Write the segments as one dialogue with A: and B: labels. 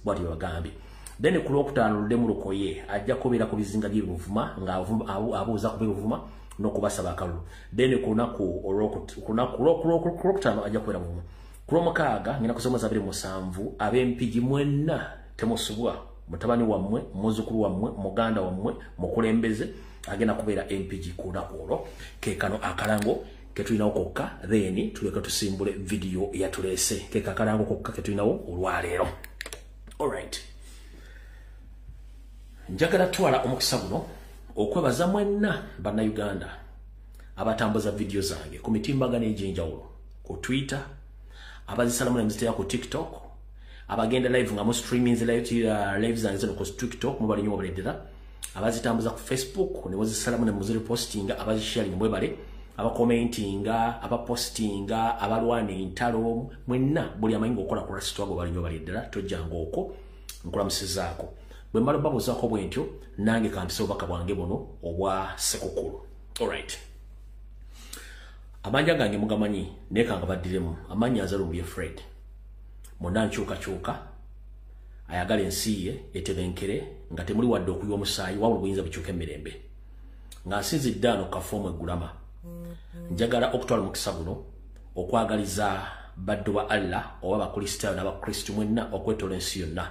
A: Bwati bagambye. Then ku Lwokutaano Luddemu Lukoye ajja kubeera ku bizinga by'e Buvuma nga abuuza ku Buvuma n'okubasaba akalulu. Then ku lunaku olwokutaano ajja kubeera Buvuma. Ku Lwomukaaga ngenda kusoma za 27 ab'Empigi mwenna temusubwa, mutabani wammwe, muzzukulu wammwe, muganda wammwe, mukulembeze agenda kubeera Empigi ku lunaku olwo. Ke kano akalango ketulinawo kokka, then tuleke tusimbule vidiyo yatuleese. Ke akalango kokka ketulinawo olwaleero. Alright. Njagala twala omukisa guno okwebaza mwenna Bannayuganda abatambuza vidiyo zange ku mitimbagano egy'enjawulo, ku Twitter, abazisalamu ne muziteeka ku TikTok, abagenda live nga mu streaming live zange zino ku TikTok, mubali nnyo mwebale, abazitambuza ku Facebook ne muzisalamu ne muzirepostinga, abazisharinga mwebale, abakomentinga, abapostinga, abalwana entalo, mwenna buli amanyi ng'okola ku restaurant bali nnyo bali ddala, tojjanga okwo nkulamusizaako. Bwe mmala babuuzaako bwe ntyo, nange kampisa obubaka bwange buno obwa Ssekukulu. Alright. Amannya gange mugamanyi, naye kangabaddiremu. Amannya nze Lumbuye Fred. Monna nkyukakyuka, ayagala ensi ye etebenkere nga temuli wadde okuyiwa omusaayi, wabula obuyinza bukyuka emirembe. Nga nsinzidde ano kafoomu eggulama, njagala okutwala omukisa guno okwagaliza baddu ba Allah oba Abakristaayo n'Abakristu mwenna okwetoola ensi yonna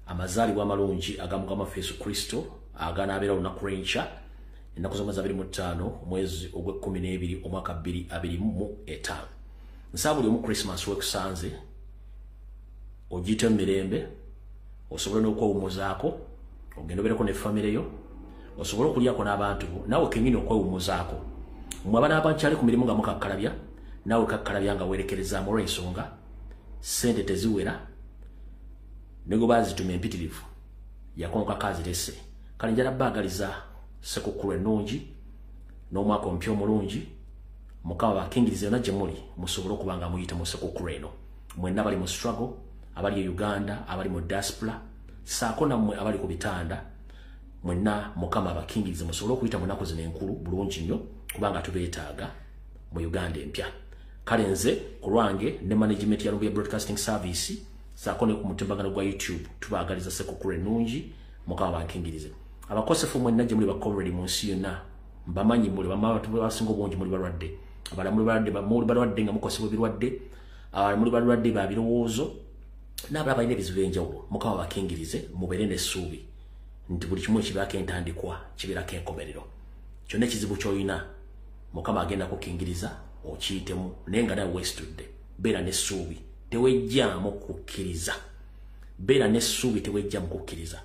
A: amazaalibwa amalungi aga Mukama waffe Yesu Kristo aganaabeera olunaku lw'enkya, ennaku z'omwezi 25 omwezi ogw'e12 omwaka 2025. Nsaba buli omu Christmas wekusanze ogiyite mu mirembe, osobole n'okwewummuzaako, ogende obeereko ne famire yo, osobole okulyako n'abantu bo, naawe kennyini okwewummuzaako. Mmwe abanaaba nkyali ku mirimu nga mukakkalabya, naawe kakkalabya nga weerekerezaamu olw'ensonga ssente teziwera, ne gwe baazituma empitirivu yakonkako azirese. Kale njala baagaliza Ssekukulu ennungi n'omwaka omupya omulungi. Mukama bakingirize yonna gye muli, musobole okuba nga muyita mu Ssekukulu eno. Mwenna abali mu struggle, abali e Uganda, abali mu diaspora, saako nammwe abali ku bitanda, mwenna Mukama abakingirize musobole okuyita mu nnaku zino enkulu bulungi nnyo, kubanga tubeetaaga mu Uganda empya. Kale nze ku lwange ne management ya Lumbuye Broadcasting Service saako ne ku mutimbagano gwa YouTube tubaagaliza Ssekukulu ennungi. Mukama bankingirize. Abakosefu mwenna gye muli, bakomredi mu nsi yonna, mbamanyi muli basinga obungi muli balwadde, abalala muli balwadde nga mukosebwa ebirwadde, abalala muli balwadde ba birowoozo, n'abalala balina ebizibu ebyenjawulo. Mukama bakingirize, mubeere n'essuubi nti buli kimu ekibeerako entandikwa kibeerako enkomerero. Kyonna ekizibu ky'olina Mukama agenda kukingiriza okiyitemu, naye nga nawe weesitudde. Beera n'essuubi, tewejjaamu kukkiriza. Beera n'essuubi, tewejjaamu kukkiriza.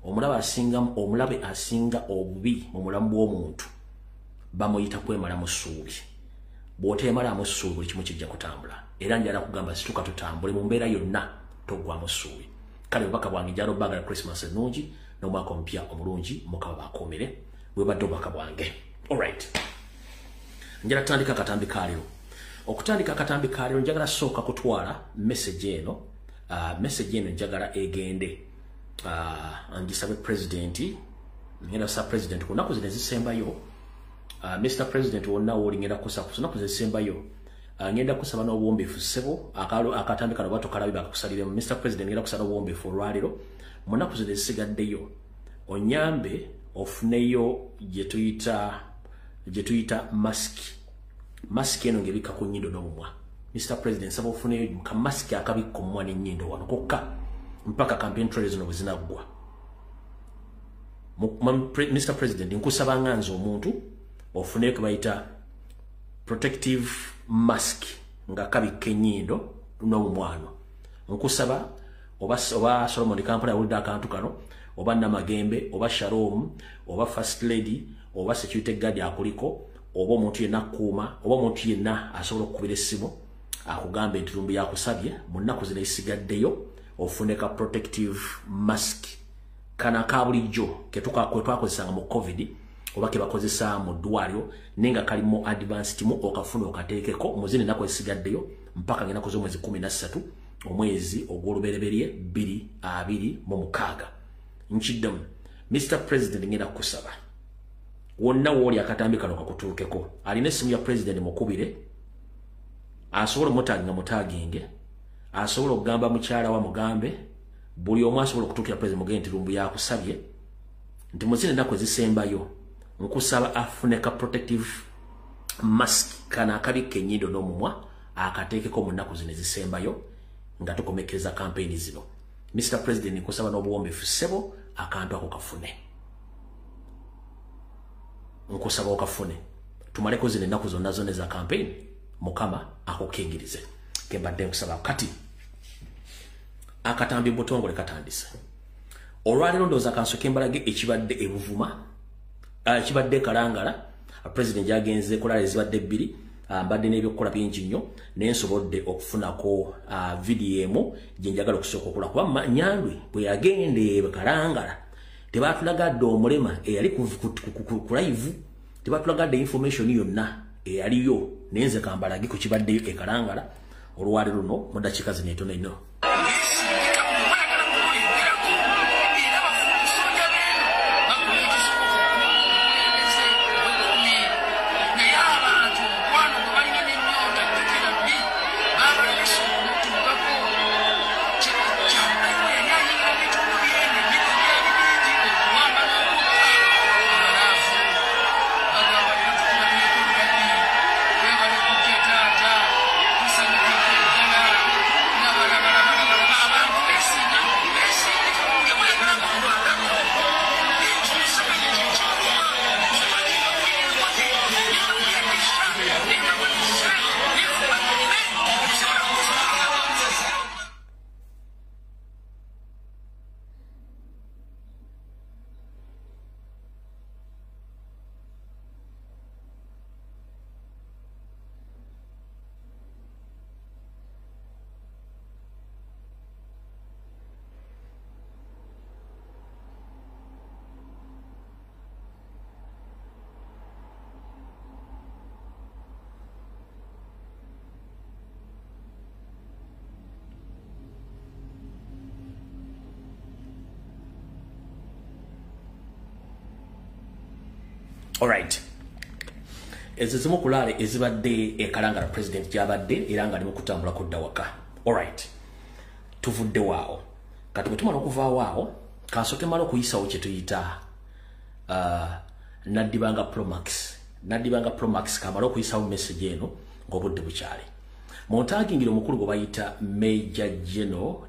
A: Omulabe asinga obubi mu mulamu bw'omuntu bamuyita kwemalamu ssuubi. Bw'oteemalamu ssuubi buli kimu kijja kutambula. Era njala kugamba situka tutambule mu mbeera yonna, toggwamu ssuubi. Kale obubaka bwange njala obbaagala Christmas ennungi n'omwaka omupya omulungi. Mukama bakuumire. Bwebadde obubaka bwange. Alright. Njala tutandika akatambi ka leero. Okutandika akatambi ka leero njagala sooka kutwala message eno. Message eno njagala egende ngisabe president. Ngenda sa president ku nnaku zino ezisembayo. Mr President, wonna wooli ngenda kusaba ku nnaku ezisembayo, ngenda kusaba n'obuwombeefu ssebo. Akatambi kano batokalabi bakakusaliremu. Mr President, ngenda kusaba n'obuwombeefu olwaleero mu nnaku zino ezisigaddeyo onyambe ofuneyo gye tuyita masiki. Masiki eno ng'ebikka ku nnyindo n'omumwa. Mr President, nsaba ofuneyo ka masiki akabikka omumwa n'ennyindo wano kokka mpaka campaign trail zino bwe zinaggwa. Mr President, nkusaba nga nze omuntu ofuneyo ke bayita protective mask nga kabikka ennyindo n'omumwano. Nkusaba oba Solomon Kampala yawulidde akantu kano, oba Namagembe, oba Shalom, oba First Lady, oba security guard akuliko, oba omuntu yenna akuuma, oba omuntu yenna asobola okukubira essimu akugambe nti Lumbu yakusabye mu nnaku zino ezisigaddeyo ofune ka protective mask kana ka bulijjo kwe twakozesanga mu COVID oba ke bakozesa mu ddwaliro, naye nga kalimu advanced mu okafuna okateekeko mu zino ennaku ezisigaddeyo mpaka ng'ennaku z'omwezi 13 omwezi ogw'olubereberye 2026. Nkiddemu, Mr President, ngenda kukusaba wonna wooli akatambi kano kakutuukeko. Alina essimu ya president mukubire, asobola omutaginga mutaginge, asobola okugamba mukyala wa mugambe. Buli omu asobola okutuukira president mugende nti Lumbuye yakusabye nti mu zino ennaku ezisembayo nkusaba afune ka protective mask kana akabikka ennyindo n'omumwa akateekeko mu nnaku zino ezisembayo nga tukomekkereza campaign zino. Mr. President, nkusaba n'obuwombeefu ssebo akantu ako kafune. Nkusaba okafune. Tumaleko zino ennaku zonna zonna eza campaign, Mukama akukingirize. Kembadde nkusaba kati akatambi butongole katandise. Olwaleero ndowooza kansooke mbalage ekibadde e Buvuma, ekibadde Kalangala, president gyagenze kulala ezibadde bbiri, mbadde n'ebyokukola bingi nnyo, naye nsobodde okufunako vidiyo emu gye njagala okusooka okola kuba Nyandwi bwe yagenda e Kalangala tebaatulagadde omulema eyali ku live, tebaatulagadde information yonna eyaliyo, naye nze kambalage ku kibaddeyo e Kalangala olwaleero luno mu ddakiika zino entono ennyo. Alright. Ezo zimu ku rally ezibadde e Kalangala president gy'abadde era nga ali mu kutambula kudda waka. Alright. Tuvudde waawo. Kati bwe tumala okuvaawo awo, kansooke mmale okuyisawo kye tuyita Naddibanga Promax. Naddibanga Promax kamale okuyisawo message eno ng'obudde bukyali. Montagingira omukulu gwe bayita Major General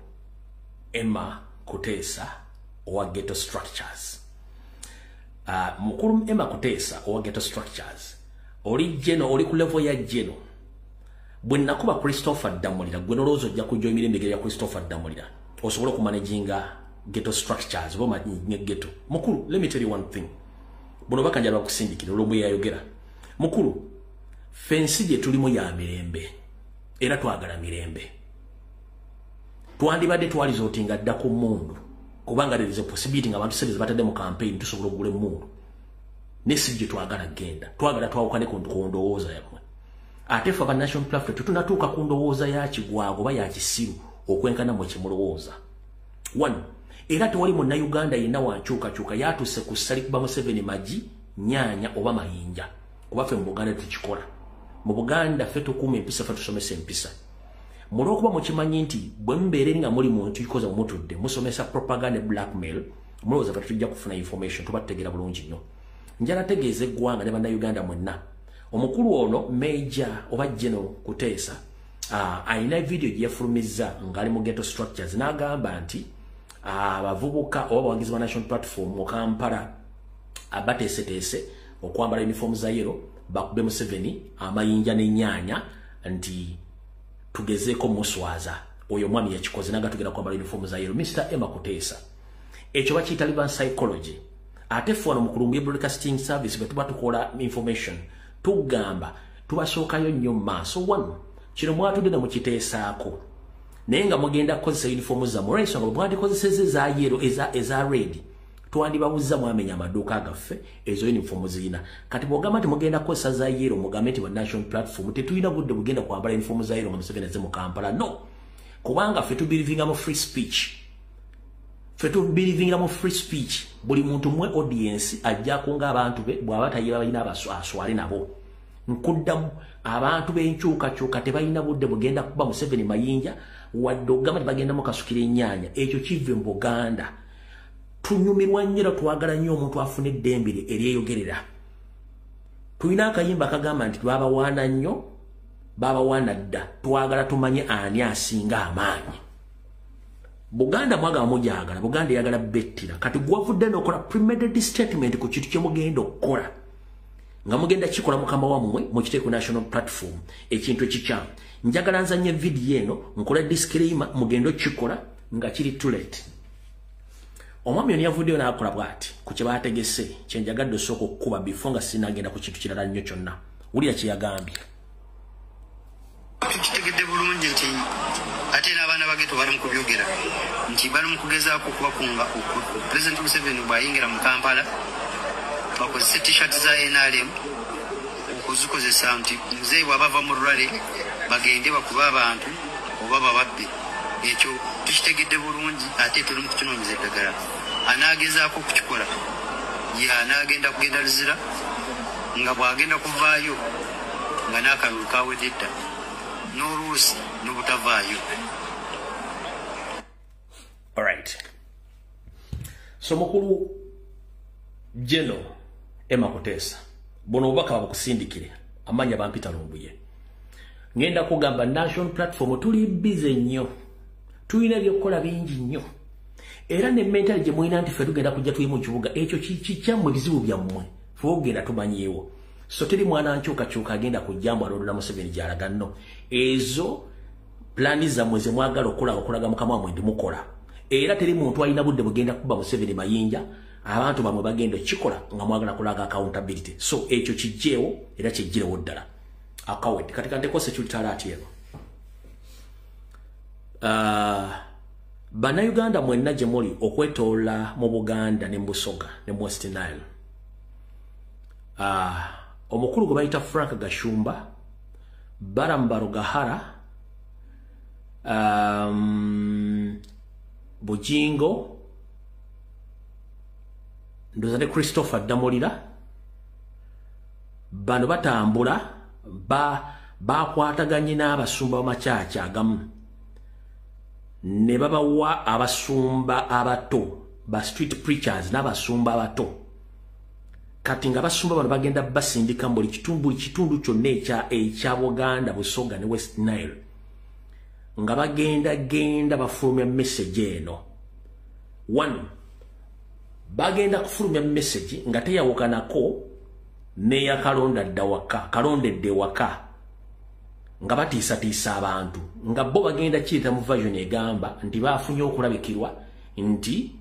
A: Emma Kutesa owa Ghetto Structures. Mukulu Emma Kutesa owa Ghetto Structures oli geno, oli ku level ya geno. Bwe nakuba Christopher Damulira, gwe nolowooza ojja kujja emirembe gya Christopher Damulira osobola okumanaginga Ghetto Structures oba omanyi ghetto. Mukulu, let me tell you one thing. Buno bakanjala bakusindikira olw'omwe yayogera. Mukulu, fensi gye tulimu ya mirembe era twagala mirembe. Twandibadde twalizootinga dda ku mmundu kubanga there is a possibility nga abantu sente ze batadde mu campaign tusobola okugula emmundu. Ne si gye twagala genda. Twagala twawukane ku ndowooza yammwe. Ate ffe aba National Platform tetunnatuuka ku ndowooza ya kigwago oba ya kisiru okwenkana mmwe kye mulowooza. One, era tewali munnayuganda yenna wa nkyukakyuka yatuuse ku ssali kuba Museveni magi, nnyaanya oba mayinja. Kuba ffe mu Buganda tukikola. Mu Buganda ffe tukuuma empisa, ffe tusomesa empisa. Mulw'okuba mukimanyi nti bwe mubeera eri nga muli mu ntuuko zammwe mutudde musomesa propaganda blackmail, mulowooza ffe tetujja kufuna information, tuba tutegeera bulungi nnyo. Njala tegeeza eggwanga ne bannayuganda mwenna. Omukulu ono Major oba General Kutesa alina video gye yafulumizza ng'ali mu Ghetto Structures n'agamba nti abavubuka oba abawagizi ba National Platform mu Kampala abateeseteese okwambala uniform za yellow bakube Museveni amayinja n'ennyaanya nti tugezeeko muswaza. Oyo omwami yakikoze naga tugenda kwambala uniform za yellow. Mr. Emma Kutesa, ekyo bakiyita reverse psychology. Ate ffe wano mu Kulumbuye Broadcasting Service bwe tuba tukola information tugamba tubasookayo nnyo mu maaso. One, kino mwatudde ne mukiteesaako naye nga mugenda kukozesa uniform zammwe olw'ensonga bwe mwandikozesezza eza yellow eza red twandibabuzza mwamenya amaduuka gaffe ezo uniform zirina. Kati bw'ogamba nti mugenda kukozesa za yellow mugambe nti ba National Platform tetulina budde bugenda kwambala uniform za yellow nga Museveni azze mu Kampala. No, kubanga ffe tubelievinga mu free speech. Ffe tubelievinga mu free speech. Buli muntu mwe audience ajja kunga abantu be bw'aba tayiba balina aswale nabo. Nkuddamu abantu b'enkyukakyuka tebalina budde bugenda kuba Museveni mayinja wadde okugamba nti bagenda mukasukira ennyaanya, ekyo kive mu Buganda. Tunyumirwa nnyo era twagala nnyo omuntu afuna eddembe lye eryeyogerera. Tulina akayimba akagamba nti twabawaana nnyo, babawaana dda, twagala tumanye ani asinga amaanyi. Buganda mwagala mujagala, Buganda eyagala bettira. Kati gwavudde n'okola premeditated statement ku kintu kye mugenda okukola, nga mugenda kikola mukama wammwe mukiteeke ku national platform, ekintu ekikyamu. Njagala nzanye vidiyo eno nkola disclaimer, mugende okukikola nga kiri too late. Omwami ono yavuddeyo n'akola bw'ati ku kye baategese, kye njagadde osooka okukuba before nga sinnagenda ku kintu kirala nnyo kyonna. Wulira kye yagambye.
B: Tukitegedde bulungi nti ate n'abaana bageto bali mu kubyogera nti bali mu kugezaako okubakunga Pulezidenti Museveni bw'ayingira mu Kampala bakozese t-shirt za NRM okuzikozesa nti muzeeyi bw'aba ava mu rally bagende bakube abantu oba bababbe. Ekyo tukitegedde bulungi ate tuli mu kukinoonyeza eddagala. Anaagezaako okukikola ye anaagenda kugenda Luzira nga bw'agenda kuvaayo nga n'akalulu kawedde dda n'oluusi n'obutavaayo.
A: Alright. So mukulu Geno Emma Kutesa, buno obubaka babukusindikire, amanya bampita Lumbuye. Ngenda kugamba national platform tuli busy nnyo, tulina ebyokukola bingi nnyo, era ne mentality gye mulina nti ffe tugenda kujja tuli mu kibuga, ekyo kikyammwe, ebizibu byammwe, ffe ogenda tumanyiiwo. So teri mwana nkyukakyuka agenda kujja mbu alondola Museveni gy'alaga nno. Ezo plani zammwe ze mwagala okukola okulaga mukama wammwe ndi mukola. Era teri muntu alina budde bugenda kuba Museveni mayinja, abantu bamwe bagenda okukikola nga mwagala kulaga accountability. So ekyo kijjeewo era kijjirewo ddala. Akawedde. Kati kanteko security alert eno. Bannayuganda mwenna gye muli okwetoola mu Buganda ne mu Busoga ne mu West Nile. Omukulu gwe bayita Frank Gashumba, Balaam Barugahara, Bujingo, ndoza ne Christopher Damulira, bano batambula bakwataganye n'abasumba b'amakyaki agamu ne babawa abasumba abato, ba street preachers n'abasumba abato. Kati nga abasumba bano bagenda basindika mu buli kitundu kyonna ekya Buganda, Busoga ne West Nile, nga bagenda genda bafulumya message eno. One, bagenda kufulumya message nga teyawukanako n'eya kalonda dda waka, kalondedde waka, nga batiisatiisa abantu, nga bo bagenda kiyita mu version egamba nti baafunye okulabikirwa nti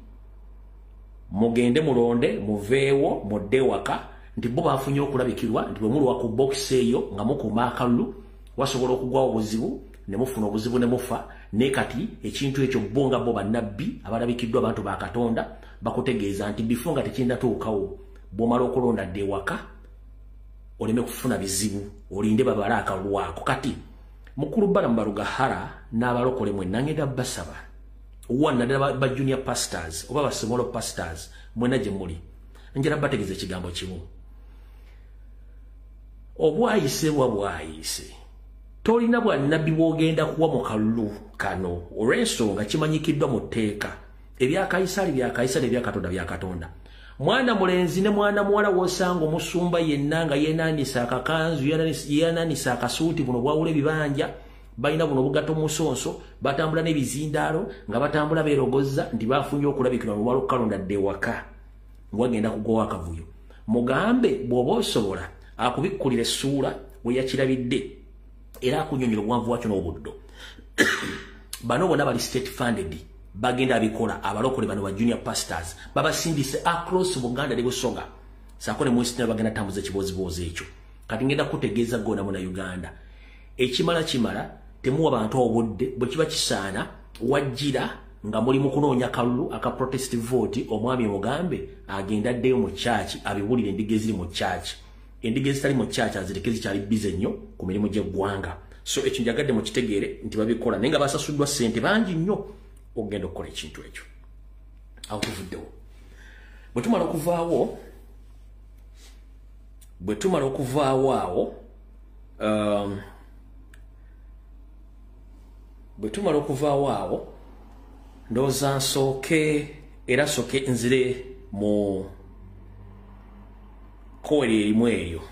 A: mugende mulonde muveewo mudde waka, nti bo baafunye okulabikirwa nti bwe mulwa ku box eyo nga mukuuma akalulu wasobola okugwawo obuzibu ne mufuna obuzibu ne mufa. Ne kati ekintu ekyo bo nga bo bannabbi abalabikiddwa abantu ba Katonda bakutegeeza nti bifo nga tekinnatuukawo, bw'omala okulonda dde waka oleme kufuna bizibu, olinde babale akalulu ako. Kati mukulu Balaam Barugahara n'abalokole mwenna ngenda basaba, naddala ba junior pastors oba ba small pastors mwenna gye muli, njala bategeeza ekigambo kimu. Obwayise bwa bwayise, tolina bwannabbi bw'ogenda kuwa mu kalulu kano olw'ensonga kimanyikiddwa mu tteeka. Ebya Kayisaali bya Kayisaali, ebya Katonda bya Katonda. Mwana mulenzi ne mwana muwala w'osanga omusumba yenna nga yeenaanisa akakanzu, yeenaanisa akasuuti, buno bwawula ebibanja, balina buno obugatto mu musonso, batambula n'ebizindaalo nga batambula beerogozza nti baafunye okulabikirwa mu lwalo kalonda dde waka, wagenda kugwawo akavuyo. Mugambe bw'oba osobola akubikkulira essuula we yakirabidde era akunnyonnyola obuwanvu bwakyo n'obuddo. Bano bonna bali state funded, bagenda abikola abalokole bano ba junior pastors babasindise across Buganda ne Busoga saako ne West Nile, bagenda tambuza ekibooziboozi ekyo. Kati ngenda kutegeeza gona muna Uganda, ekimala kimala, temuwa bantu obudde. Bwe kiba kisaana wajjira nga muli mu kunoonya kalulu aka protest vote, omwami mugambe agenda addeyo mu church abiwulire endiga eziri mu church. Endiga ezitali mu church azireke, zikyali busy nnyo ku mirimu gy'eggwanga. So ekyo njagadde mukitegeere nti babikola, naye nga basasuddwa ssente bangi nnyo okugenda okukola ekintu ekyo. Awo tuvuddewo. Bwe tumala okuvaawo awo, Bwe tumala okuvaawo awo, ndowooza nsooke era nsooke nzire mu kkowe erimu eryo.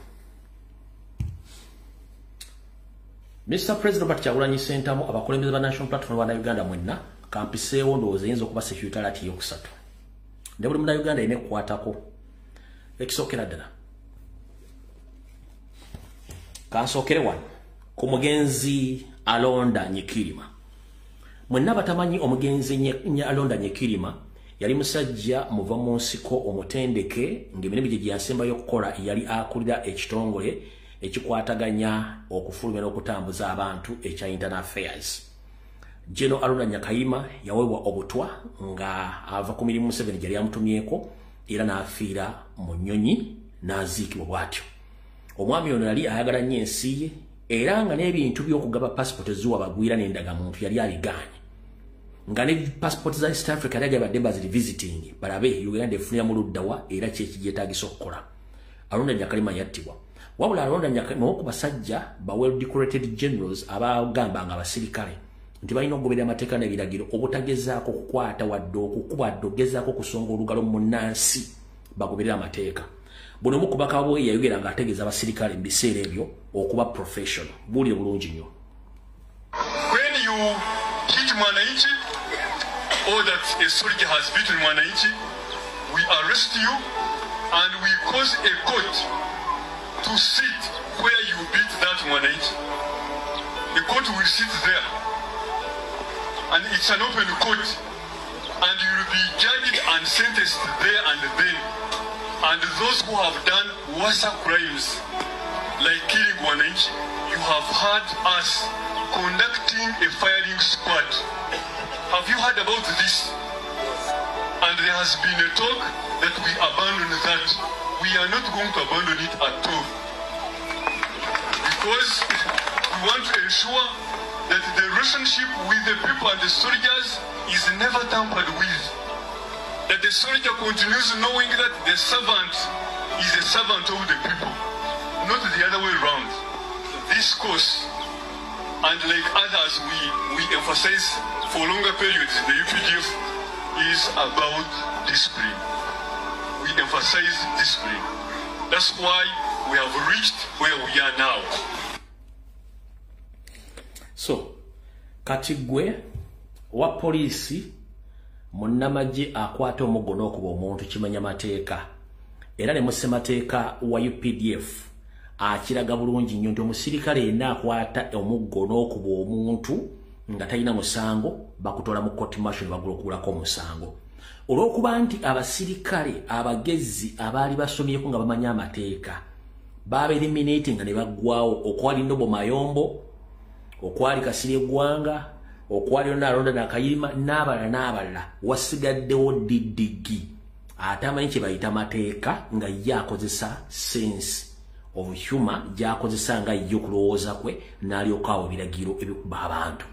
A: Mr. President Robert Kyagulanyi Ssentamu, abakulembeze ba National Platform ba Uganda mwenna, kampiseewo ndowooza eyinza okuba security alert eyokusatu. Ne buli munnayuganda erina ekukwatako. Ekisookera ddala, kansookere wano ku mugenzi Aronda Nyikirima. Mwenna batamanyi omugenzi Aronda Nyikirima yali musajja muva mu nsiko omutendeke, ng'emirimu gye gyasembayo okukola yali akulira ekitongole ekikwataganya okufulumya n'okutambuza abantu ekya Internal Affairs. General Aronda Nyakayima yaweebwa obutwa nga ava ku mirimu Museveni gyali amutumyeko, era n'afiira mu nnyonyi n'aziikibwa bw'atyo. Omwami ono yali ayagala nnyo ensi ye, era nga n'ebintu by'okugaba passport eziwa abagwira n'endagamuntu yali abigaanye. Nga ne passport za East Africa yali abadde baziri visiting, balabe Uganda efunira mu ludda wa era ki ekigyetaagisa okukola. Aronda Nyakalima yattibwa. Wabula Aronda Nyakalima ku basajja ba well decorated generals abagamba nga abasirikale nti balina okugoberera amateeka n'ebiragiro, obutagezaako okukwata wadde okukuba wadde okugezaako okusonga olugalo munnansi, bagoberera amateeka. Buno mukubaka bwe yayogera ng'ategeeza abasirikale mu biseera ebyo okuba professional. Buulire bulungi nnyo.
C: When you hit mwananchi or that a soldier has beaten mwananchi, we arrest you and we cause a court to sit where you beat that mwananchi. The court will sit there, and it's an open court, and you will be judged and sentenced there and then. And those who have done worse crimes, like killing mwananchi, you have heard us conducting a firing squad. Have you heard about this? And there has been a talk that we abandon that. We are not going to abandon it at all. Because we want to ensure that the relationship with the people and the soldiers is never tampered with. That the soldier continues knowing that the servant is a servant of the people, not the other way around. This course, and like others we emphasize for longer periods in the UPDF, is about discipline. We emphasize discipline. That's why we have reached where we are now.
A: So, kati gwe wa poliisi munnamagye akwata omuggo n'okuba omuntu kimenya mateeka, era ne mussemateeka wa UPDF akiraga bulungi nnyo nti omusirikale yenna akwata omuggo n'okuba omuntu nga talina musango bakutwala mu court martial ne bagula okugulako omusango. Olw'okuba nti abasirikale abagezi abaali basomyeko nga bamanyi amateeka baaba eliminating nga ne baggwawo, okwali Nobo Mayombo, okwali Kasirye Eggwanga, okwali Aronda Nakayima n'abalala n'abalala, wasigaddewo DDG ate amanyi kye bayita mateeka nga ye akozesa sense of humor gy'akozesa nga ye okulowooza kwe n'alyoka awo ebiragiro ebikuba abantu.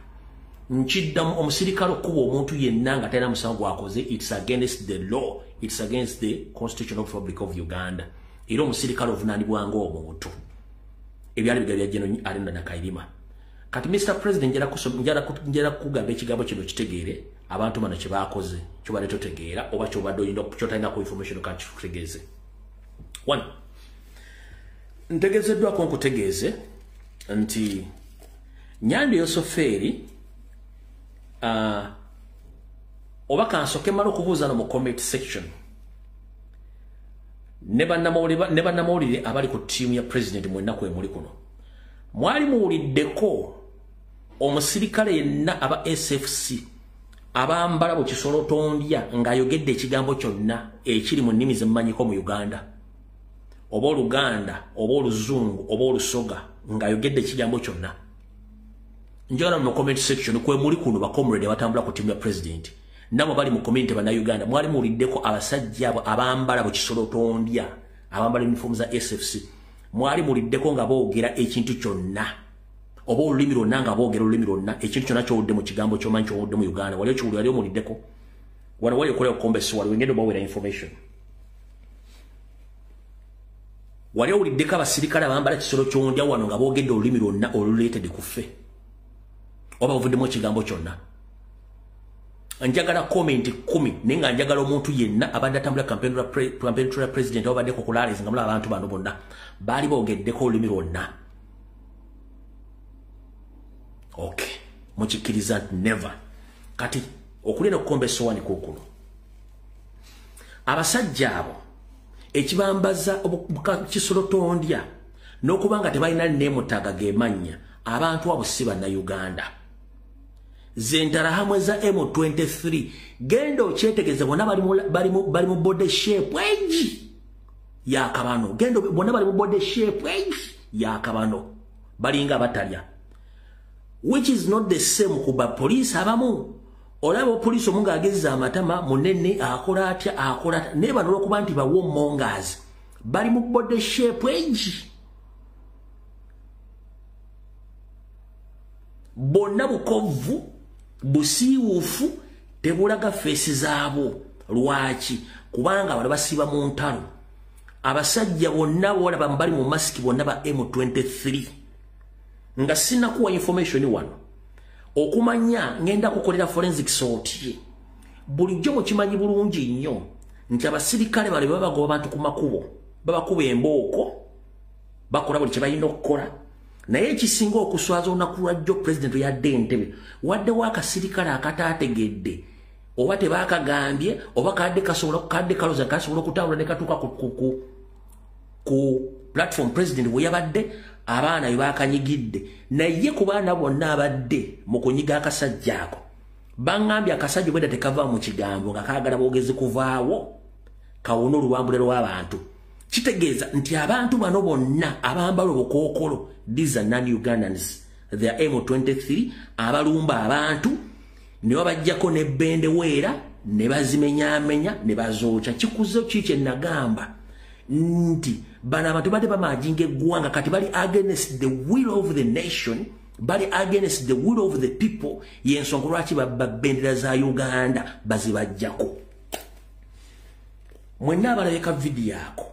A: Nkiddamu, omusirikale okukuba omuntu yenna nga talina musango gwakoze, it's against the law, it's against the Constitution of the Republic of Uganda. Era omusirikale ovunaanibwa ng'omuntu. Ebyali biga bya General Aronda Nakayima. Kati Mr. President, njala kugamba ekigambo kino kitegeere abantu bano kye baakoze, kyobadde totegeera oba kyobadde olina kyotalinako information, kakikutegeeze. One, ntegeezeddwako nkutegeeze nti Nyando Yosoferi, oba kansooke mmala okubuuza no mu comment section ne bannamawulire abali ku ttiimu ya president mwenna kwe muli kuno, mwali muwuliddeko omusirikale yenna aba SFC abambala bu kisolo tondya ng'ayogedde ekigambo kyonna ekiri mu nnimi ze mmanyiko mu Uganda, oba Oluganda oba Oluzungu oba Olusoga, ng'ayogedde ekigambo kyonna? Njagala mu comment section kwe muli kuno ba comrade abatambula ku ttiimu ya president, namwe bali mu community bannayuganda, mwali muwuliddeko abasajja abo abambala bu kisolo tondya, abambala uniform za SFC, mwali muwuliddeko nga boogera ekintu kyonna oba olulimi lwonna, nga boogera olulimi lwonna, ekintu kyonna ky'owulidde mu kigambo ky'omanyi ky'owulidde mu Uganda? Wali okiwulira? Wali omuwuliddeko wano? Wali okola okukombesa wali wengenda obaweera information. Wali owuliddeko abasirikale abambala kisolo kyondya wano nga boogedde olulimi lwonna oluleetedde ku ffe? Oba buvuddemu ekigambo kyonna. Njagala comment 10 naye nga njagala omuntu yenna abadde atambula campaign trail president obaddeko ku rallies nga mulaba abantu bano bonna baali boogeddeko olulimi lwonna. Okay, mukikkiriza nti never. Kati okulya n'okukomba essowaani kuukuno. Abasajja abo ekibambaza kisolotondya n'okuba nga tebalina neemutaga gemannya, abantu abo si bannayuganda. Zentarahamwe za M23 genda okyetegereze, bonna bali mu body shape egi yakabano. Genda bonna bali mu body shape egi yakabano, balinga abatalya, which is not the same ku bapoliisi abamu. Olaba opoliisi omu ng'agezza amatama munene, akola atya, akola atya, naye bano olw'okuba nti ba warmongers bali mu body shape egi, bonna bukovvu busiiwuufu, tebulaga feesi zaabwo. Lwaki? Kubanga bano basiiba mu ntalo. Abasajja bonna boolaba bali mu masiki bonna ba M23. Nga sinnakuwa information wano okumanya ngenda kukolera forensic sort. Bulijjo mukimanyi bulungi nnyo nti abasirikale bale baba bagoba abantu ku makubo, babakuba embooko, bakola buli kye balina okukola. Naye ekisinga okuswaza olunaku lwajjo pulezidenti yadde entebe, waddewo akasirikale akataategedde oba tebaakagambye oba kadde kasobola kadde kaloza kasobola okutambula ne katuuka ku platform president we yabadde, abaana be baakanyigidde. Naye ku baana bonna abadde mu kunyiga akasajja ako, baŋŋambye akasajja bwedda tekava mu kigambo nga kaagala boogezi kuvaawo kawone oluwambule lw'abantu. Kitegeeza nti abantu bano bonna abambala obukookolo, these are non-Ugandans, they are M23 abalumba abantu ne babajjako n'ebbendeweera ne bazimenyaamenya ne bazookya. Kikuze ki kye nagamba nti bano abantu badde bamajinga eggwanga, kati bali against the will of the nation, bali against the will of the people. Y'ensonga lwaki babba bendera za Uganda bazibajjako. Mwenna abalabeka vidiyo ako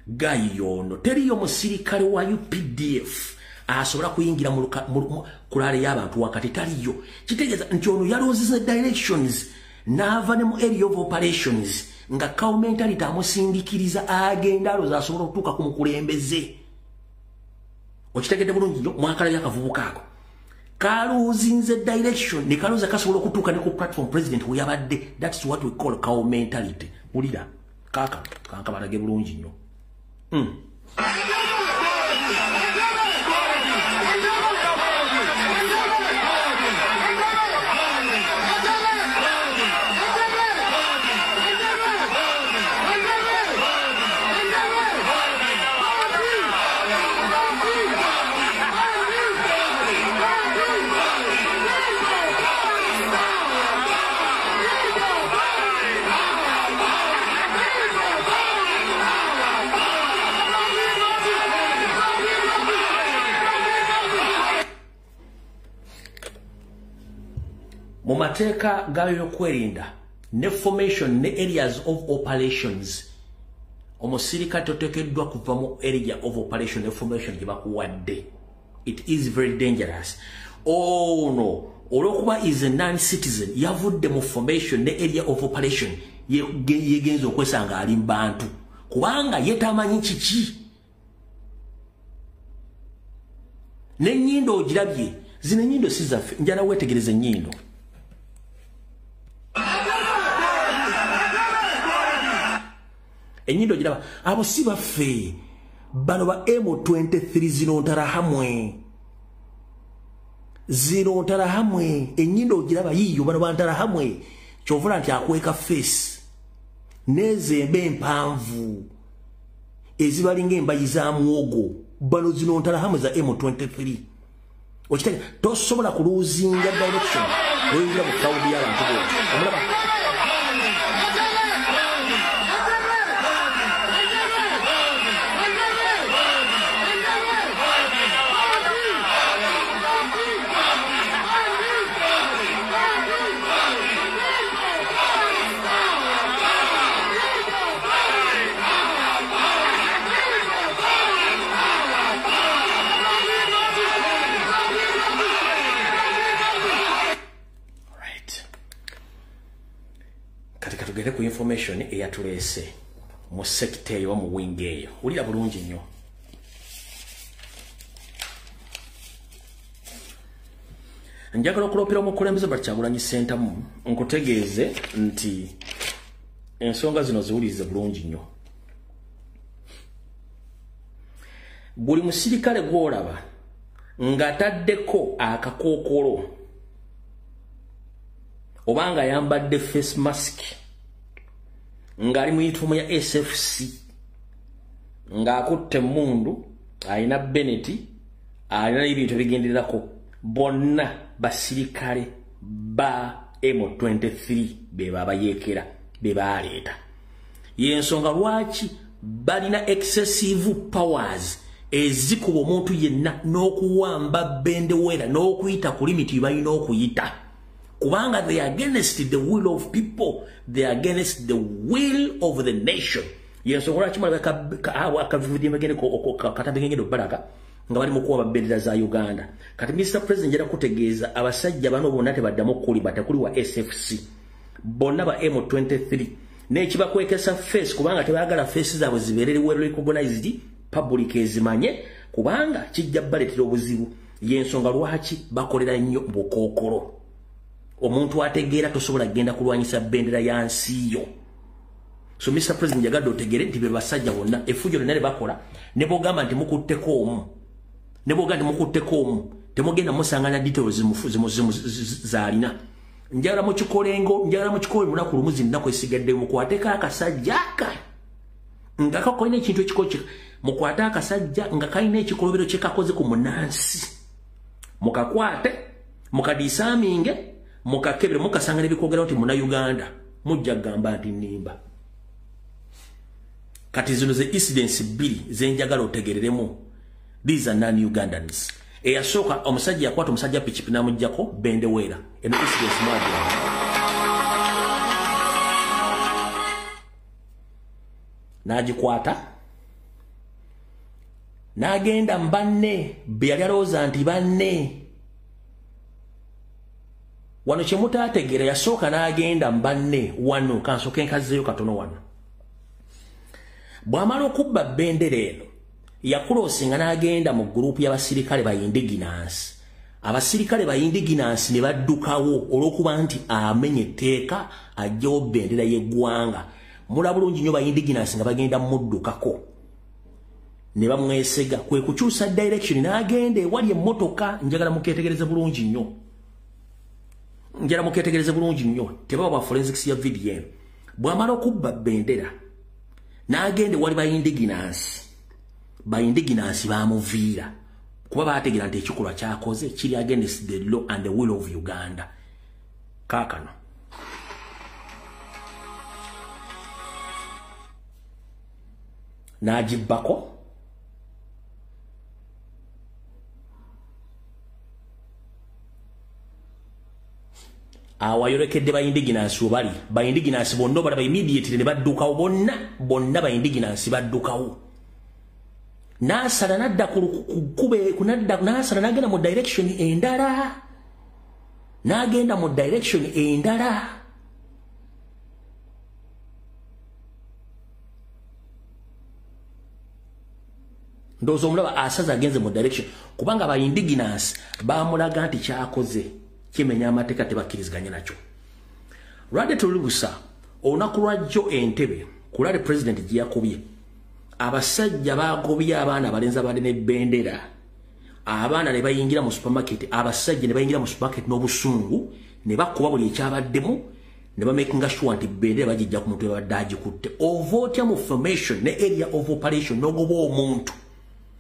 A: gayi yono, teriyo musirikale wa UPDF asobola kuyingira mu rally y'abantu wakati, taliyo. Kitegeeza nti ono yaloozesa directions n'ava ne mu area of operations nga cow mentality amusindikiriza agenda alowooza asobola okutuuka ku mukulembeze. Okitegedde bulungi nnyo? Mwakalabye akavubuka ako kaluuzinze direction ne kalowooza kasobola okutuuka ne ku platform president we yabadde. That's what we call cow mentality. Wulira kaaka kankabalage bulungi nnyo. Mu mateeka g'ebyokwerinda ne formation ne areas of operations, omusirikale toteekeddwa kuva mu area of operation ne formation gye bakuwadde. It is very dangerous. Ono olw'okuba is a non-citizen, yavudde mu formation ne area of operation, yegenza okwesanga ali mu bantu kubanga ye tamanyi kiki. N'ennyindo ogirabye, zino ennyindo si zaffe. Njala weetegereza ennyindo. Ennyindo giraba, abo si baffe, bano ba M23. Zino nterahamwe, zino nterahamwe. Ennyindo ogiraba yiyo, bano banterahamwe. Kyovula nti akweka face n'ezo emba empanvu ezibalinga embayi za muwogo, bano zino nterahamwe za M23. Okitege tosobola kuluuzinga direction oyingira mu crowd y'abantu bwoti. Omulaba? Tugende ku information eyatuleese mu sector eyo, mu wing eyo. Wulira bulungi nnyo. Njagala okulopera omukulembeze Kyagulanyi Ssentamu, nkutegeeze nti ensonga zino ziwulirize bulungi nnyo. Buli musirikale gw'olaba ng'ataddeko akakookolo oba nga ayambadde face mask ng'ali mu yunifoomu ya SFC, ng'akutte emmundu, alina beneti, alina ebintu ebigendererako, bonna basirikale ba M23 be babayeekera, be baleeta. Y'ensonga lwaki balina excessive powers ezikuba omuntu yenna n'okuwamba bendewera n'okuyita ku limiti balina okuyita, kubanga they are against the will of people, they are against the will of the nation. Y'ensonga lwaki akatambi kengendo balaga nga bali mu kuwamba bendera za Uganda. Kati Mr. President njala kutegeeza abasajja bano bonna tebaddamu okulimba, tekuli wa SFC, bonna ba M23 n'ekibakwekesa face, kubanga tebaagala face zaabwe zibeere well recognized, public ezimanye, kubanga kijja baleetera obuzibu. Y'ensonga lwaki bakolera nnyo bukookolo. Omuntu ategeera tosobola kugenda kulwanyisa bendera ya nsi yo. So Mr. President njagadde otegeere nti be basajja bonna effujjo lyonna lye bakola, ne bw'ogamba nti mukutteko omu, ne bw'ogamba nti mukutteko omu, temugenda musanganya details zaalina. Njagala mukikolengo, njagala mukikole lunaku lumu, zinnaku esigadde mukwateko akasajja aka nga kakolina ekintu ekiko, mukwate akasajja nga kalina ekikolobero kye kakoze ku munnansi, mukakwate, mukadisaaminge, mukakebere, mukasanga n'ebikwogerawo nti Munnayuganda, mujja kugamba nti nnimba. Kati zino ze incidents bbiri ze njagala otegereremu. These are non-Ugandans. Eyasooka, omusajja yakwata omusajja pikipiki n'amuggyako bendewera. Eno incidents mwagiraba. N'agikwata n'agenda mu banne be yali alowooza nti banne. Wano kye mutaategeera, yasooka n'agenda mu banne wano, kansooke nkazzeeyo katono wano. Bw'amala okubba bendera eno, yakuloosinga n'agenda mu gurupu y'abasirikale ba Indigenous. Abasirikale ba Indigenous ne baddukawo olw'okuba nti amenye etteeka aggyewo bendera y'eggwanga. Mulaba bulungi nnyo ba Indigenous nga bagenda muddukako ne bamwesega, kwe kukyusa direction n'agenda ewali emmotoka. Njagala mukeetegereze bulungi nnyo, njagala mukeetegereze bulungi nnyo, tebaba ba forensics ya video eno. Bw'amala okubba bendera n'agenda ewali ba Indigenous, ba Indigenous bamuviira kuba baategeera nti ekikolwa kyakoze kiri against the law and the will of Uganda. Kaakano n'agibbako awayolekedde ba Indigenous webali. Ba Indigenous bonna obalaba immediately ne baddukawo bonna, bonna ba Indigenous baddukawo. N'asala n'adda ku kube n'asala n'agenda mu direction endala, n'agenda mu direction endala. Ndowooza omulaba asaze agenze mu direction, kubanga ba Indigenous bamulaga nti kyakoze kimenya amateeka, tebakkiriziganya nakyo. Lwadde tulubusa olunaku lwajjo Entebbe ku rally president gye yakubye, abasajja bagobye abaana abalenzi abadde n'ebendera, abaana ne bayingira mu supermarket, abasajja ne bayingira mu supermarket n'obusungu ne bakuba buli ekyabaddemu ne bamakinga sure nti bendera bagijja ku muntu ebadde agikutte. Ova otya mu formation ne area of operation n'ogoba omuntu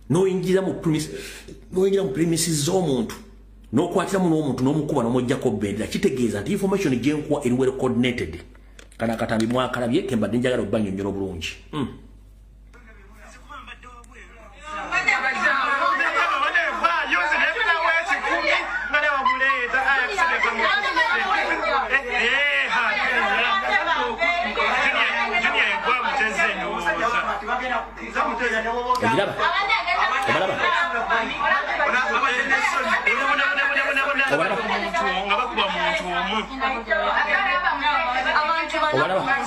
A: n'oyingira mu premises z'omuntu n'okwatiramu n'omuntu n'omukuba n'omuggyako bendera? Kitegeeza nti information gye nkuwa eri well coordinated. Kana akatambi mwakalabye ke mbadde njagala obbannyonnyola obulungi. Ogiraba? Obalaba? Obalaba? Obalaba?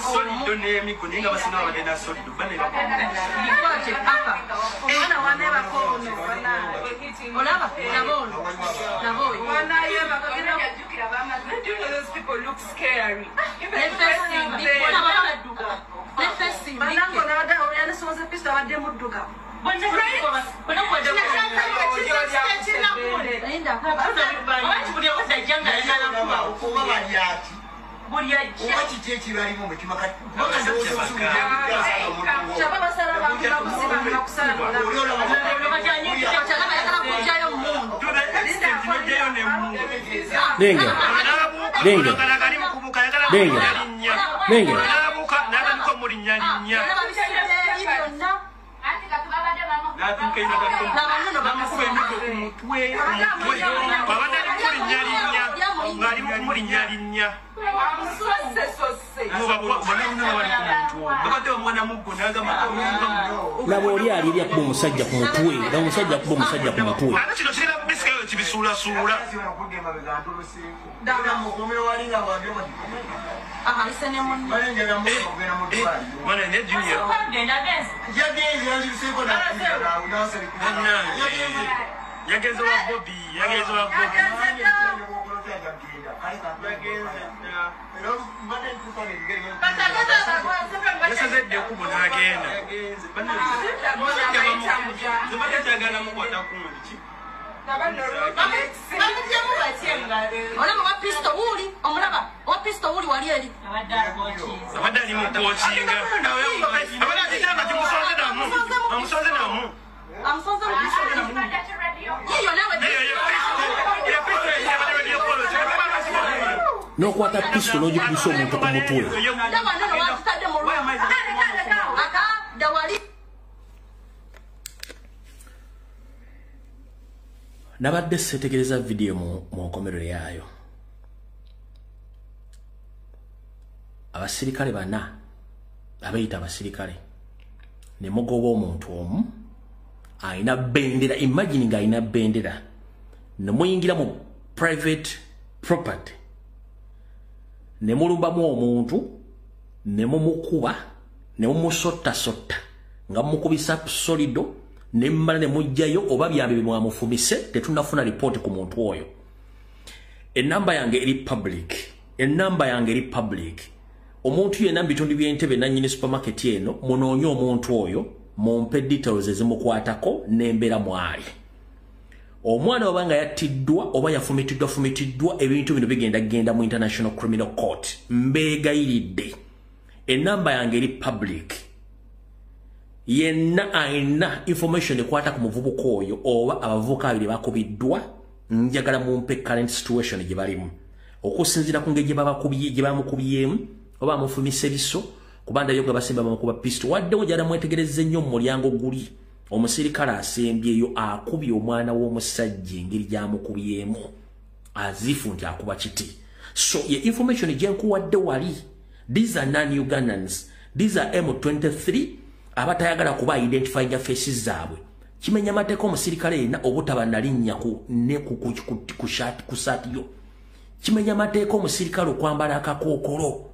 A: Denga. Denga. Denga. Denga. Laba oli alirya kuba omusajja ku mutwe, laba omusajja kuba omusajja ku mutwe. N'okwata pisto n'ogikubisa omuntu ku mutwe. Nabadde seetegereza vidiyo mu nkomerero yaayo. Abasirikale bana abeeyita abasirikale ne mugoba omuntu omu alina bendera, imagine nga alina bendera, ne muyingira mu private property ne mulumbamu omuntu ne mumukuba ne mumusottasotta nga mumukubisa solido ne mmala ne mujjayo oba byambi bye mwamufumise. Tetunnafuna lipooti ku muntu oyo. Ennamba yange eri public, ennamba yange eri public. Omuntu yenna mu bitundu by'Entebbe nannyini supermarket eno, munoonye omuntu oyo, mumpe details ezimukwatako n'embeera mwali. Omwana oba nga yattiddwa oba yafumitiddwa fumitiddwa, ebintu bino bigenda genda mu International Criminal Court. Mbeegayiridde, ennamba yange eri public. Yenna alina information ekwata ku muvubuka oyo oba abavubuka abiri bakubiddwa, njagala mumpe current situation gye balimu okusinziira ku ngeri gye bamukubyemu oba amufumise ebiso, kubanda yo nga basemba bamukuba pisto. Waddewo gyala mwetegereze nnyo mu mulyango guli omusirikale asembyeyo akubye omwana w'omusajja engeri gy'amukubyemu azifu nti akuba kiti. So ye information gye nkuwadde wali, these are non-Ugandans, these are M23 abatayagala kuba identifying faces zaabwe. Kimenya amateeka omusirikale yenna obutaba nalinnya ku ne ku ku ku shirt ku saati yo. Kimenya amateeka omusirikale okwambala akakookolo.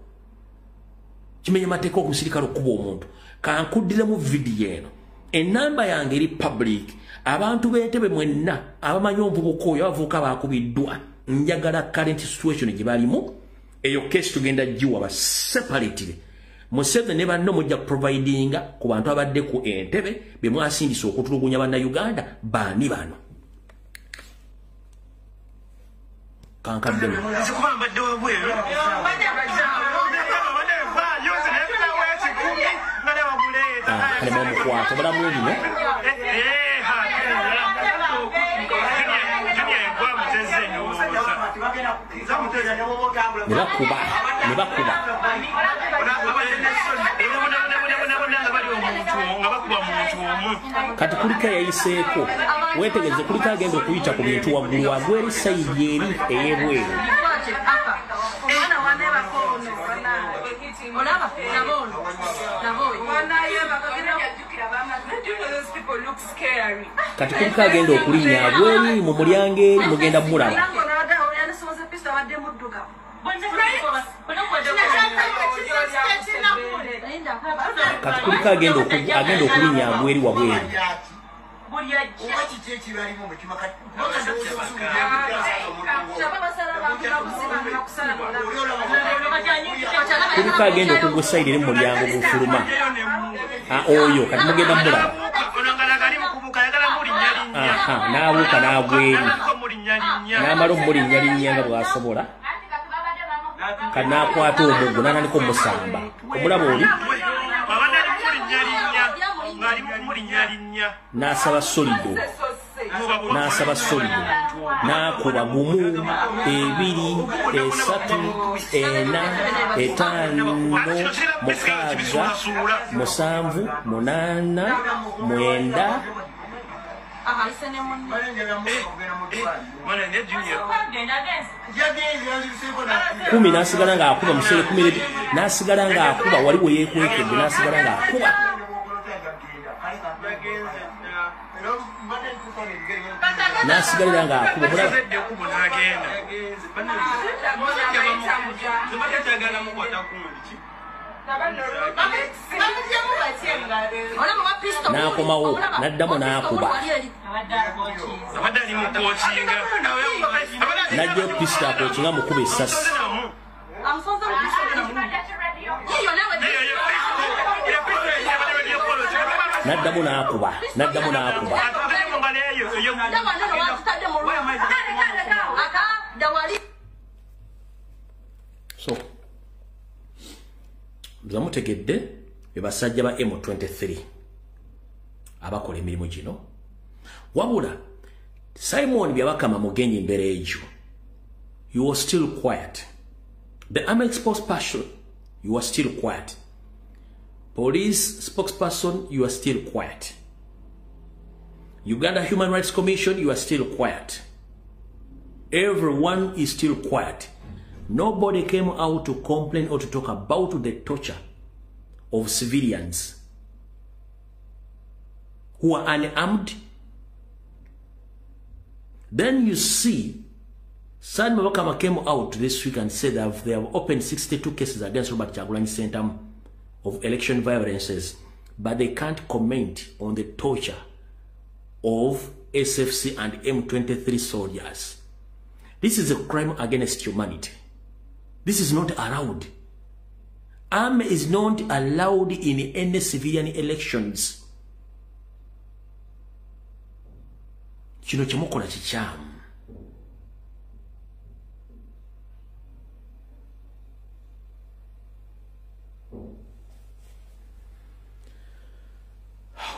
A: Kimenya amateeka omusirikale okuba omuntu. Kankuddiremu vidiyo eno. Ennamba yange eri public. Abantu b'Entebbe mwenna abamanyi omuvubuka oyo, abavubuka bakubiddwa, njagala current situation gye balimu. Eyo case tugenda giwa ba separately. Museveni ne banno mujja providinga ku bantu abadde ku Entebbe be mwasindisa okutulugunya bannayuganda baani bano. Kankaddemu. Kale bamukwata balamu bino. Ne bakuba, ne bakuba. Kati kuliko yayiseeko, weetegereze kuliko agenda okuyita ku bintu waggulu wagweri sayidi eri ey'ebweru. Kati kuliko agenda okulinnya agweri mu mulyango eri mugenda mulaba. Kati kuliko agenda okulinnya agweri wabweru. Kuliko agenda okugwa sayidi eri mu mulyango gufuluma. Oyo kati mugenda mulaba. N'abuuka n'agweri. N'amala omulinnya nga bw'asobola. Kati n'akwata omuggo n'atandika omusamba. Omulaba oli? N'asaba solido. N'asaba solido. N'akuba 1, 2, 3, 4, 5, 6, 7, 8, 9. 10 n'asigala ng'akuba musere 10 n'asigala ng'akuba wali we yeekwekedde n'asigala ng'akuba. N'asigalira ng'akuba mulaba. N'akomawo n'addamu n'akuba. N'ajjayo pisito akookinga mukuba essasi. N'addamu n'akuba, n'addamu n'akuba. So mutegedde be basajja ba M23 abakola emirimu gino. Wabula Simon Byabakama Mugenyi Mbereju, you are still quiet. The army spokesperson, you are still quiet. Police spokesperson, you are still quiet. Uganda Human Rights Commission, you are still quiet. Everyone is still quiet. Nobody came out to complain or to talk about the torture of civilians who are unarmed. Then you see, Simon Byabakama came out this week and said that they have opened 62 cases against Robert Kyagulanyi Ssentamu of election violences, but they can't comment on the torture of SFC and M23 soldiers. This is a crime against humanity. This is not allowed. Army is not allowed in any civilian elections. Kino kyemukola kikyamu.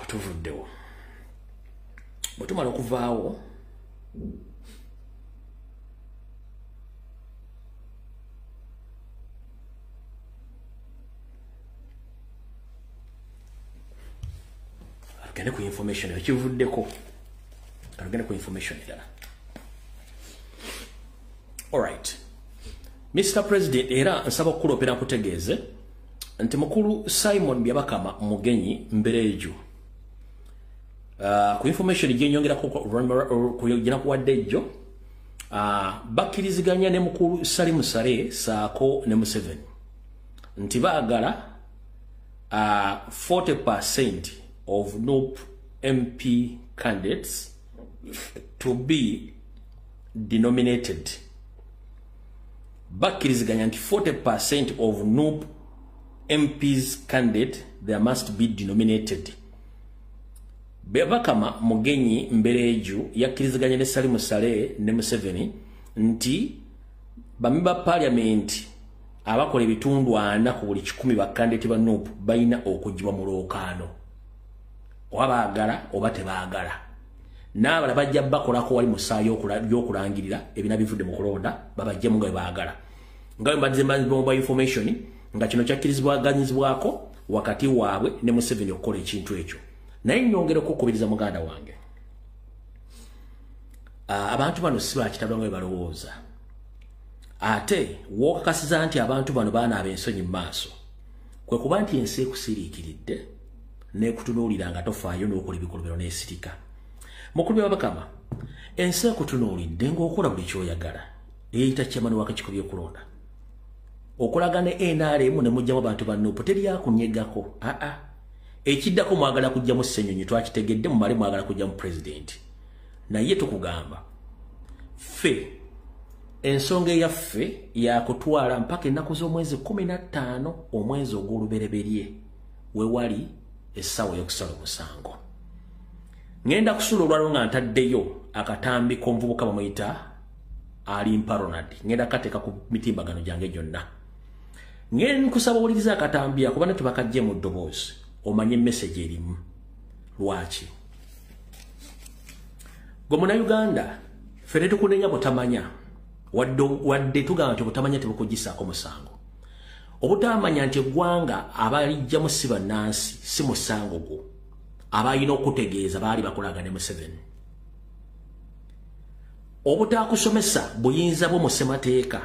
A: Tuvuddewo. Bwe tumala okuvaawo, tugende ku information ekivuddeko. Tugende ku information endala. Alright. Mr. President, era nsaba okukulopera nkutegeeze nti mukulu Simon Byabakama Mugenyi Mbereju, ku information gyenyongerako gyenakuwadde ejjo, bakkiriziganya ne mukulu Salim Saleh saako ne Museveni nti baagala 40% of NUP MP candidates to be denominated. Bakkiriziganya nti 40% of NUP MPs candidate there must be denominated. Byabakama Mugenyi Mbereju yakkiriziganya ne Salim Saleh ne Museveni nti bamemba parliament abakola ebitundu 40 ku buli 100 ba candidate ba NUP balina okugibwa mu lwokaano, oba baagala oba tebaagala. N'abalala bajja bakolako wali musaayi y'okulangirira ebina bivudde mu kulonda babajjemu nga bwe baagala. Nga bwe mbadde mba information nga kino kyakkirizibwaganyizibwako wakati waabwe ne Museveni okukola ekintu ekyo. Naye nnyongera okukubiriza muganda wange, abantu bano si bakitabula nga bwe balowooza. Ate w'okakasiza nti abantu bano baanaaba ensonyi mu maaso, kwe kuba nti ensi ekusiriikiridde n'ekutunuulira nga tofaayo n'okola ebikolobero n'esirika. Mukulu Byabakama, ensi ekutunuulidde ng'okola buli ky'oyagala, eyita chairman w'akakiiko by'okulonda. Okolaga ne NRM ne mujjamu abantu ba NUP teri akunyegako. Ekiddako mwagala kujjamu Ssenyonyi, twakitegedde, mumale mwagala kujjamu president. Naye tukugamba ffe ensonga eyaffe yakutwala mpaka ennaku z'omwezi 15 omwezi ogw'olubereberye wewali essaawa ey'okusala omusango. Ngenda kusula olwaliro nga ntaddeyo akatambi k'omuvubuka bamuyita Alimpa Ronald. Ngenda kateeka ku mitimbagano gyange gyonna. Ngenda nkusaba owulirize akatambi ako, bana tebakajje mu ddoboozi, omanye message erimu. Lwaki? Gwe Munnayuganda, ffe tetukunenya butamanya, wadde tugamba nti obutamanya tebukugisaako musango. Obutamanya nti eggwanga abalijjamu si bannansi si musango gwo. Abalina okutegeeza baali bakolagana ne Museveni. Obutakusomesa buyinza bwo mu ssemateeka,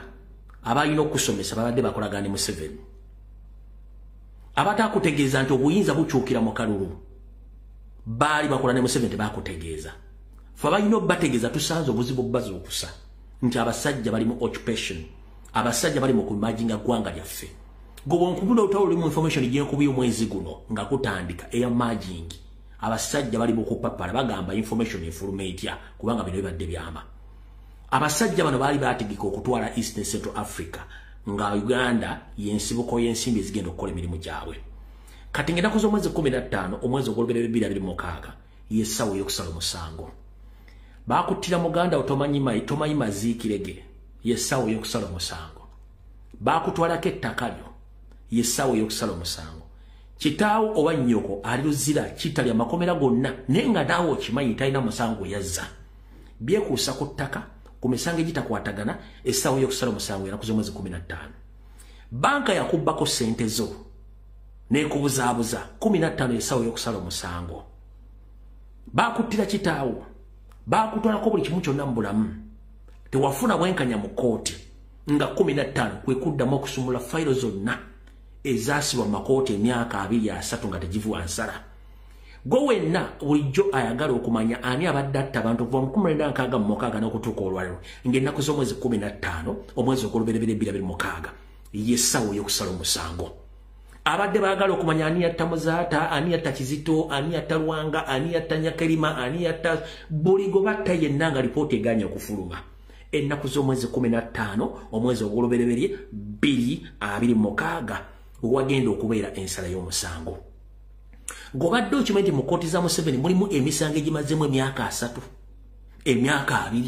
A: abalina okusomesa babadde bakolagana ne Museveni. Abatakutegeeza nti obuyinza bukyukira mu kalulu baali bakola ne Museveni, tebakutegeeza. Ffe abalina obbategeeza tusanze obuzibu obbazuukusa nti abasajja bali mu occupation, abasajja bali mu kumajinga ggwanga lyaffe. Gwe bw'onkubula olutalo lulimu information gyenkubye omwezi guno nga kutandika eya merging, abasajja bali mu kupapala bagamba information efuluma etya, kubanga bino bibadde byama. Abasajja bano baali baategeka okutwala East and Central Africa nga Uganda y'ensibuko y'ensimbi ezigenda okukola emirimu gyabwe. Kati ng'ennaku z'omwezi 15 omwezi ogw'olubereberye 2026 y'essaawa ey'okusala omusango. Baakuttira muganda wo tomanyi maziikire ge, y'essaawa ey'okusala omusango. Baakutwalako ettaka lyo, y'essaawa ey'okusala omusango. Kitaawo oba nnyoko ali luzira kitalya makomera gonna, naye nga naawe okimanyi talina musango gwe yazza. Byekuusa ku ttaka, ku misango egitakwatagana, essaawa ey'okusala omusango ennaku z'omwezi 15. Banka yakubbako ssente zo n'ekubuzaabuza, 15 essaawa ey'okusala omusango. Baakuttira kitaawo, baakutwalako buli kimu kyonna mu bulamu, tewafuna bwenkanya mu kkooti, nga 15 kwe kuddamu okusumula fayiro zonna ezaasibwa mu makooti emyaka 2 3 nga tegivuwa nsala. Gwe wenna bulijjo ayagala okumanya ani abadde atta abantu okuva mu 1966 n'okutuuka olwaleero, ng'ennaku z'omwezi 15 omwezi ogw'olubereberye 2026 y'essaawa ey'okusala omusango. Abadde baagala okumanya ani yatta Muzaata, ani yatta Kizito, ani yatta Lwanga, ani yatta Nyakerima, ani yatta buli gwe batta yenna nga lipooti eganye okufuluma. Ennaku z'omwezi 15 omwezi ogw'olubereberye 2026 wagenda okubeera ensala y'omusango. Ng'obadde okimanyi nti mu kkooti za Museveni mulimu emisango egimazeemu emyaka 3, emyaka 2,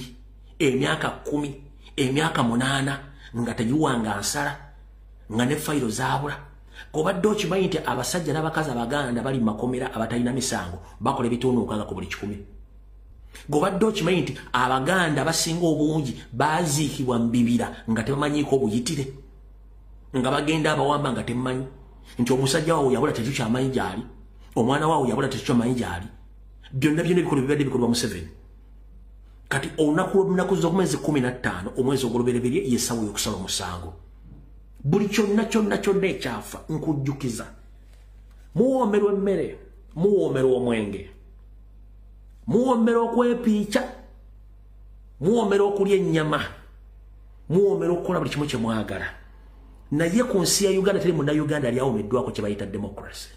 A: emyaka 10, emyaka 8 nga tegiwanga nsala, nga ne fayiro zaabula. Ng'obadde okimanyi nti abasajja n'abakazi Abaganda bali mu makomera abatalina misango bakola ebitundu 6 ku buli 100. Ng'obadde okimanyi nti Abaganda abasinga obungi baaziikibwa mu bibira nga tebamanyiiko obuyitire, nga bagenda abawamba nga temumanyi nti omusajja waawe yabula tetukyamanyi gy'ali, omwana waawe yabula tetukyamanyi gy'ali. Byonna byonna ebikolwa bibadde bikolwa Museveni. Kati olunaku lw'ennaku z'omwezi 15 omwezi ogw'olubereberye y'essaawa ey'okusala omusango. Buli kyonna kyonna kyonna ekyafa nkujjukiza, muwoomerwa emmere, muwoomerwa omwenge, muwoomerwa okwepiica, muwoomerwa okulya ennyama, muwoomerwa okukola buli kimu kye mwagala. Naye ku nsi ya Uganda teri Munnayuganda ali awomeddwako kye bayita democracy.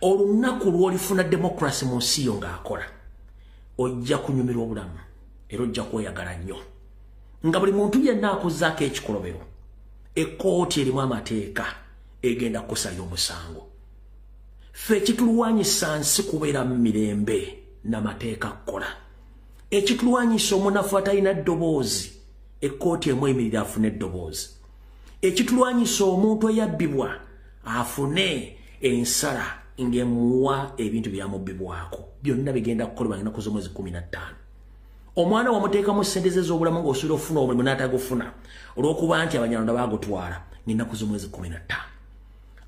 A: Olunaku lw'olifuna democracy mu nsi yo ng'akola, ojja kunyumirwa obulamu era ojja kweyagala nnyo. Nga buli muntu yenna akuzzaako ekikolobero, ekkooti erimu amateeka egenda kukusalira omusango. Ffe ekitulwanyisa nsi kubeera mu mirembe n'amateeka kukola. Ekitulwanyisa omunafu atalina ddoboozi, ekkooti emweyimirira afune eddoboozi. Ekitulwanyisa omuntu eyabbibwa afune ensala ng'emuwa ebintu byamubbibwako. Byonna bigenda kukolebwa ennaku z'omwezi 15. Omwana wamuteekamu ssente ze ez'obulamu ng'osuubira okufuna omulimu n'atagufuna olw'okuba nti Abanyarwanda baagutwala, ng'ennaku z'omwezi 15.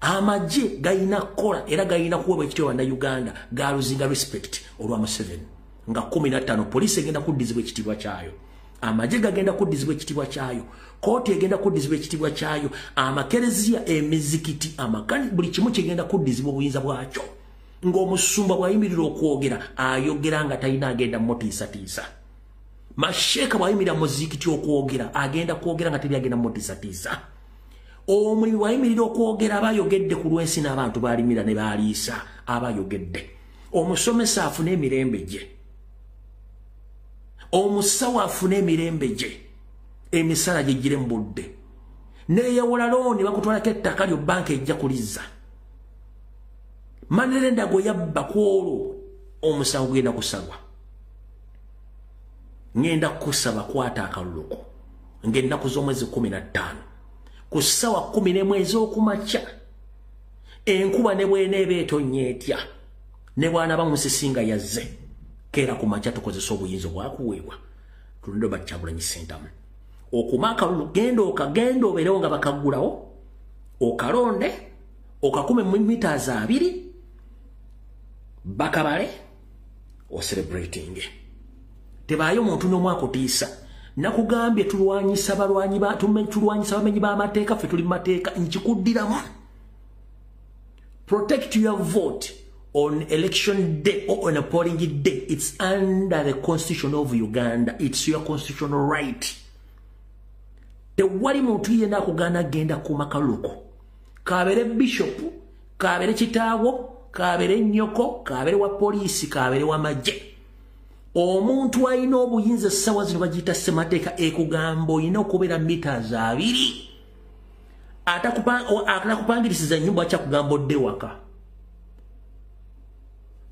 A: Amagye galina kukola era galina kuweebwa ekitiibwa Bannayuganda, galuzinga respect olwa Museveni. Nga 15 poliisi egenda kuddizibwa ekitiibwa kyayo, amagye gagenda kuddizibwa ekitiibwa kyayo, kooti egenda kuddizibwa ekitiibwa kyayo, amakereziya, emizikiti, amakani, buli kimu kigenda kuddizibwa obuyinza bwakyo. Ng'omusumba bw'ayimirira okwogera, ayogera nga talina agenda mutiisatiisa. Masheeka bw'ayimirira mu muzikiti okwogera, agenda kwogera nga teri agenda mutiisatiisa. Omulimi bw'ayimirira okwogera aba ayogedde ku lw'ensi n'abantu b'alimira ne b'aliisa, aba ayogedde. Omusomesa afune emirembe gye, omusawo afune emirembe gye, emisala gigire mu budde. Neyewola looni bakutwalako ettaka lyo, banka ejja kulizza. Manerenda gwe yabba ku olwo omusango gugenda kusalwa. Ngenda kusaba kwata akaluluko ng'ennaku z'omwezi 15 ku ssaawa 11 ez'okumakya, enkuba ne bw'eneeba etonnya etya, ne bw'anaaba musisi nga yazze, keera ku makya tukozesa obuyinza obwakuweebwa tulonde Robert Kyagulanyi Ssentamu. Okuma akalulu, genda okagenda obeerewo nga bakaggulawo, okalonde, okakume mu mita 2, bakabale, ocelebrating. Tebaayo muntu n'omu akutiisa. Nakugambye tulwanyisa balwanyi ba tulwanyisa bamenyi b'amateeka, ffe tuli mu mateeka. Nkikuddiramu, protect your vote on election day or on a polling day. It's under the constitution of Uganda. It's your constitutional right. Tewali muntu yenna akugaana genda kuuma kaluluko, kabeere bishop, kabeere kitaawo, kabeere nnyoko, kabeere wa poliisi, kabeere wa magye. Omuntu alina obuyinza essaawa zino bagiyita ssemateeka, ekugamba olina okubeera mita 2. Atakupangirisiza ennyumba akyakugamba odde waka.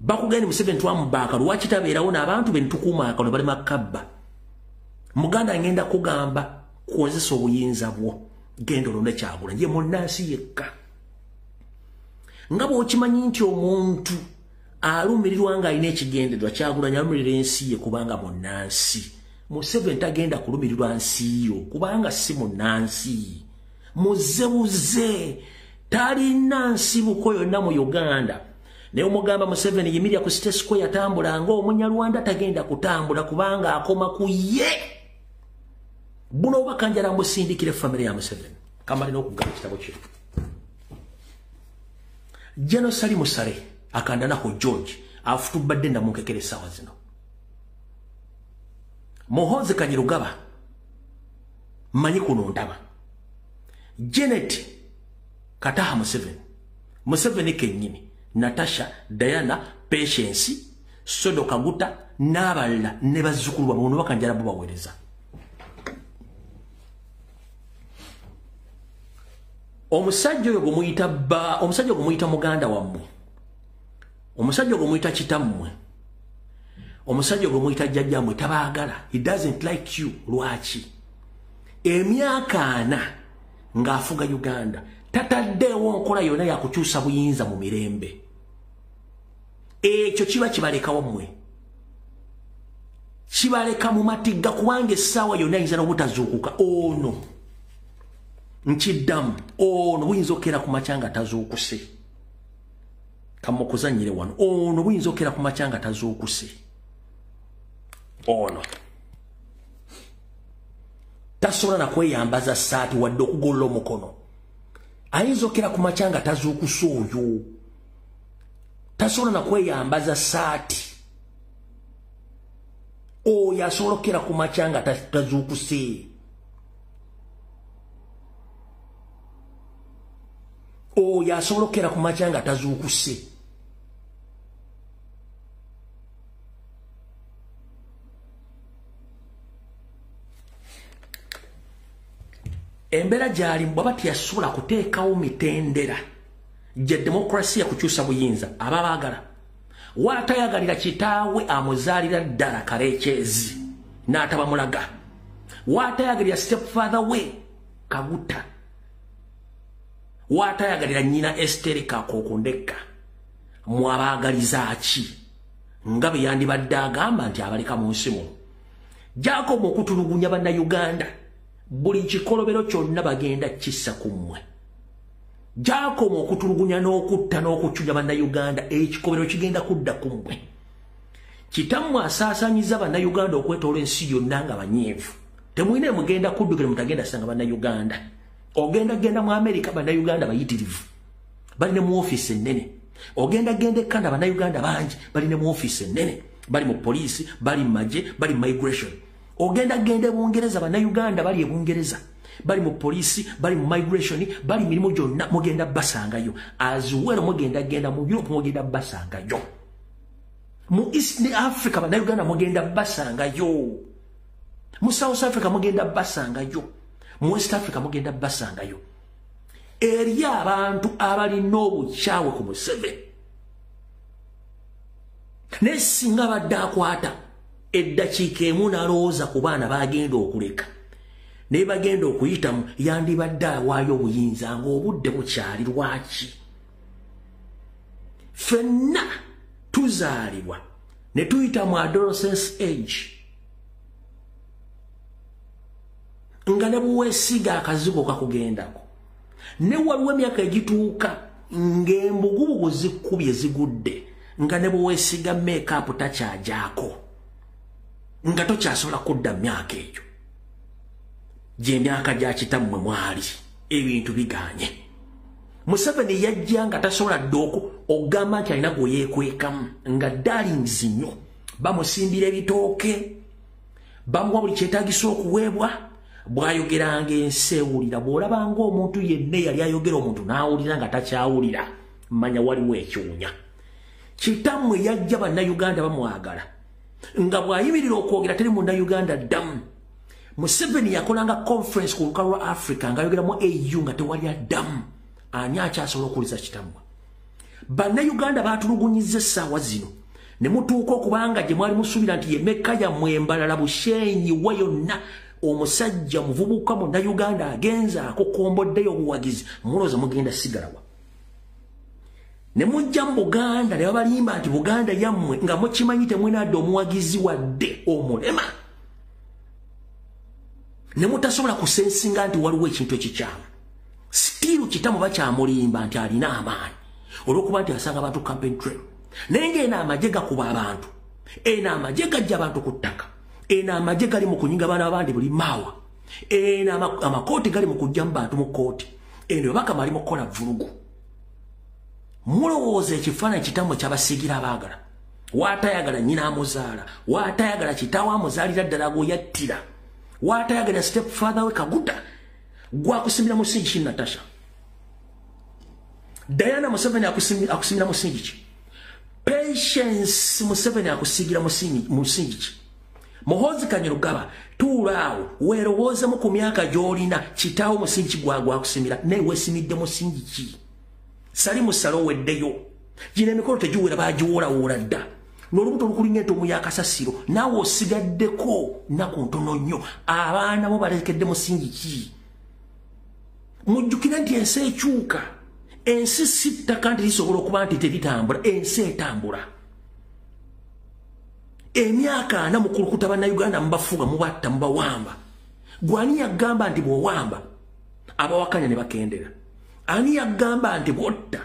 A: Bakugenda Museveni twamubaaka, lwaki tabeerawo n'abantu be ntukuuma akalo bali makabba. Muganda ngenda kugamba kozesa obuyinza bwo, genda olonde Kyagulanyi, ye munnansi yekka. Nga bw'okimanyi nti omuntu alumirirwa nga alina ekigendererwa, Kyagulanyi alumirira ensi ye kubanga munnansi. Museveni tagenda kulumirirwa nsi yo kubanga si munnansi. Muzebuze talina nsibuko yonna mu Uganda. Naye omugamba Museveni yimirira ku State Square yatambula ng'omunyarwanda, tagenda kutambula kubanga akoma ku ye. Buno obubaka njala mbusindikire famire ya Museveni. Kamali n'okugaba ekitabo kino. General Salim Saleh akandanako George afutubadde ndamunkekere essaawa zino. Muhoozi Kainerugaba manyi kuno ndaba. Janet Kataha Museveni, Museveni kennyini, Natasha, Diana, Patience, Sodo Kaguta n'abalala ne bazzukulu baabwe, buno obubaka njala bubaweereza. Omusajja oyo gwemuyita bba, omusajja gwemuyita muganda wammwe, omusajja gwemuyita kitammwe, omusajja gwemuyita jjajjammwe tabaagala. He doesn't like you. Lwaki? Emyaka 4 ng'afuga Uganda tataddeewo nkola yonna yakukyusa buyinza mu mirembe. Ekyo kiba kibalekawo mmwe, kibaleka mu matigga, kubanga essaawa yonna ayinza n'obutazuukuka. Ono nkiddamu, ono buyinza okkeera ku makya nga tazuukuse. Kamukuzannyire wano. Ono buyinza okkeera ku makya nga tazuukuse. Ono tasobola na kweyambaza ssaati wadde okugolola omukono. Ayinza okkeera ku makya nga tazuukuse. Oyo tasobola na kweyambaza ssaati. Oyo asobola okkeera ku makya nga tazuukuse. Oyo asobola okkeera ku makya nga tazuukuse. Embeera gy'alimu bw'aba teyasobola kuteekawo mitendera gya demokrasiya kukyusa buyinza, aba baagala. Waatayagalira kitaawe amuzaalira ddala Karekyezi n'atabamulaga. Waatayagalira stepfather we Kaguta. Waatayagalira nnyina Esteri Kakokundeka. Mwabaagaliza ki? Nga bwe yandibadde agamba nti abaleka mu nsi muno. Jacob okutulugunya bannayuganda, buli kikolobero kyonna bagenda kissa ku mmwe. Jacob okutulugunya n'okutta n'okucunya bannayuganda, ekikobero kigenda kudda ku mmwe. Kitammwe asaasaanyiza bannayuganda okwetoola ensi yonna nga banyiivu. Temulina mugenda kuddukira mutagenda sanga bannayuganda. Ogenda genda mu Amerika bannayuganda bayitirivu, bali ne mu ofiisi ennene. Ogenda genda e Canada bannayuganda bangi bali ne mu ofiisi ennene, bali mu poliisi, bali mu magye, bali mu migration. Ogenda genda Bungereza, bannayuganda bali e Bungereza, bali mu poliisi, bali mu migration, bali mirimu gyonna, mugenda basangayo. As well mugenda genda mu Europe, mugenda basangayo. Mu East Africa bannayuganda mugenda basangayo. Mu South Africa mugenda basangayo. Mu West Africa mugenda basangayo. Eri abantu abalina obukyawe ku Museveni. Naye singa badde akwata eddakiika emu n'alowooza ku baana bagenda okuleka naye bagenda okuyitamu, yandibadde awaayo obuyinza ng'obudde bukyali. Lwaki ffenna tuzaalibwa ne tuyita mu adolescence age nga ne bweweesiga akazigo kakugendako, ne waliwo emyaka egituuka ng'embugubugu zikubye zigudde, nga ne bweweesiga makeup takyajaako, nga tokyasobola kudda myaka eyo gy'emyaka gya kitammwe mwali ebintu biganye. Museveni yajja nga tasobola dde okugamba nti alina gwe yeekwekamu, nga darlings nnyo bamusimbira ebitooke, bamuwa buli kyetaagisa okuweebwa. Bw'ayogeranga ensi ewulira. Bw'olabanga omuntu yenna eyali ayogera omuntu n'awulira nga takyawulira, manya waliwo ekiwunya. Kitammwe yajja bannayuganda bamwagala, nga bw'ayimirira okwogera teri munnayuganda ddamu. Museveni yakolanga conference ku lukalu lwa Africa ng'ayogera mu AU nga tewali addamu. Ani akyasobola okuwuliza kitammwe? Bannayuganda baatulugunyizza essaawa zino ne mutuuka okubanga gye mwali musuubira nti ye Mekka yammwe embalala Bushenyi wa yonna, omusajja muvubuka munnayuganda agenza akokomboddeyo obuwagizi, mulowooza mugenda sigalawa? Ne mujja mu Buganda ne babalimba nti Buganda yammwe, nga mukimanyi temwinadde omuwagizi wadde omulema. Ne mutasobola kusensinga nti waliwo ekintu ekikyamu. Sitiiru kitamu bakyamulimba nti alina amaanyi olw'okuba nti asanga abantu campaign trail. Naye ng'eno amagye gakuba abantu, eno amagye gajja abantu ku ttaka, eno amagye gali mu kunyiga baana abandi buli maawa, eno amakooti gali mu kujja mu bantu mu kkooti, eno bakama ali mu kukola vvulugu. Mulowooza ekifaananyi kitammwe kyabasiigira abaagala. Waatayagala nnyina amuzaala, waatayagala kitaawe amuzaalira ddala gwe yattira, waatayagala step father we Kaguta, gwakusimira musingi ki? Natasha Diana Museveni akusimira musingi ki? Patience Museveni akusigira musingi ki? Muhoozi Kainerugaba, tuula awo weerowoozemu ku myaka gy'olina, kitaawo musingi ki gwakusimira? Naye weesimidde musingi ki? Sali musalo oweddeyo. Gino emikolo tegiwera, bagiwoolawoola dda. N'olubuto olukulinga entomu y'akasasiro, naawe osigaddeko nnaku ntono nnyo. Abaana bo balekedde musingi ki? Mujjukire nti ensi ekyuka. Ensi si ttaka nti lisobola okuba nti teritambula. Ensi etambula. Emyaka 40 mukulukuta bannayuganda, mubafuga, mubatta, mubawamba. Gwani yagamba nti bw'owamba abawakanya ne bakendera? Ani yagamba nti bw'otta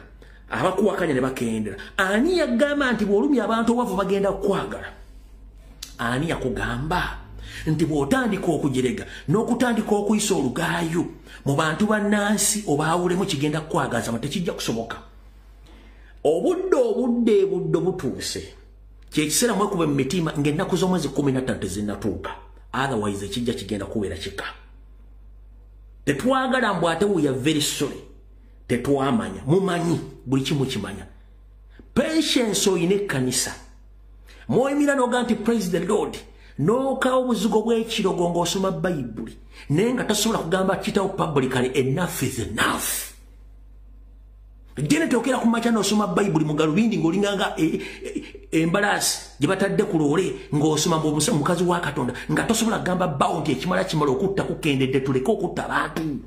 A: abakuwakanya ne bakendera? Ani yagamba nti bw'olumya abantu obwavu bagenda kukwagala? Ani yakugamba nti bw'otandika okujerega n'okutandika okuyisa olugaayu mu bantu bannansi obaawulemu kigenda kukwagaza? Tekijja kusoboka. Obudde butuuse, kyekiseera mwekuba mu mitima ng'ennaku z'omwezi 15 tezinnatuuka. Otherwise ekijja kigenda kubeera kika. Tetwagala mbu ate we are very sorry, tetwamanya. Mumanyi buli kimu kimanya. Patience, oyina ekkanisa mwoyimira noga nti praise the Lord, n'okawa obuzigo bw'ekirogo ng'osoma Bayibuli, naye nga tasobola kugamba kitawo publicly enough is enough. Gene tokera ku makya n'osoma Bayibuli mu galubindi ng'olinganga embalaasi gye batadde ku loole, ng'osoma mukazi wa Katonda, nga tosobola kugamba bbaawo nti ekimala kimala, okutta kukendedde, tuleke okutta abantu.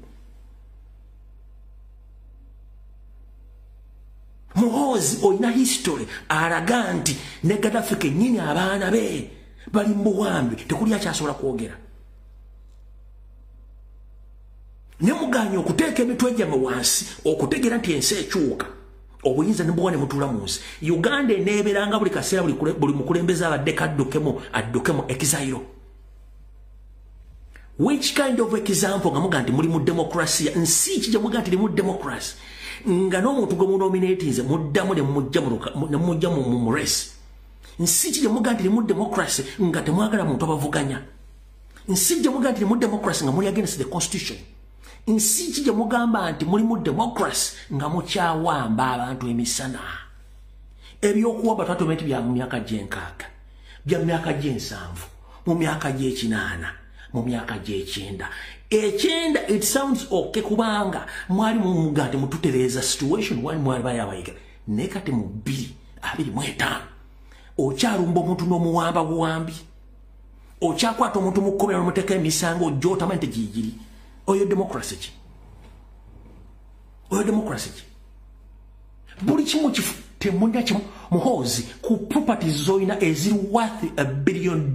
A: Muhoozi, olina history alaga nti ne Gaddafi kennyini abaana be bali mu buwambe, tekuli akyasobola kwogera. Ne muganya okuteeka emitwe gyammwe wansi okutegeera nti ensi ekyuka, obuyinza ne buwa ne mutuula mu nsi. Uganda eneeberanga buli kaseera buli mukulembeze abadde kaddukemu addukemu exile. Which kind of example nga muga nti muli mu democracy? Nsi ki gye muga nti mu democracy nga n'omuntu gwe munominatinze muddamu ne mujja mu race? Nsi ki gye muga nti mu democracy nga temwagala muntu abavuganya? Nsi gye mugamba nti mu democracy nga muli against the constitution. Nsi ki gye mugamba nti muli mu democracy nga mukyawamba abantu emisana. Ebyokuwamba twatume nti bya mu myaka gy'enkaaga, bya mu myaka gy'ensanvu, mu myaka gy'ekinaana, mu myaka gy'ekyenda. Ekyenda it sounds okay kubanga mwali mumuga nti mututereeza situation, wali mwali bayabayiga. Naye kati mu 2025 okyalumba omuntu n'omuwamba buwambi, okyakwata omuntu mu kkomera n'omuteeka emisango gy'otamanyi tegiyigiri. Oyo democracy ki? Oyo democracy ki? Buli kimu kifu temulina kimu. Muhoozi ku properties z'olina eziri worth $1 billion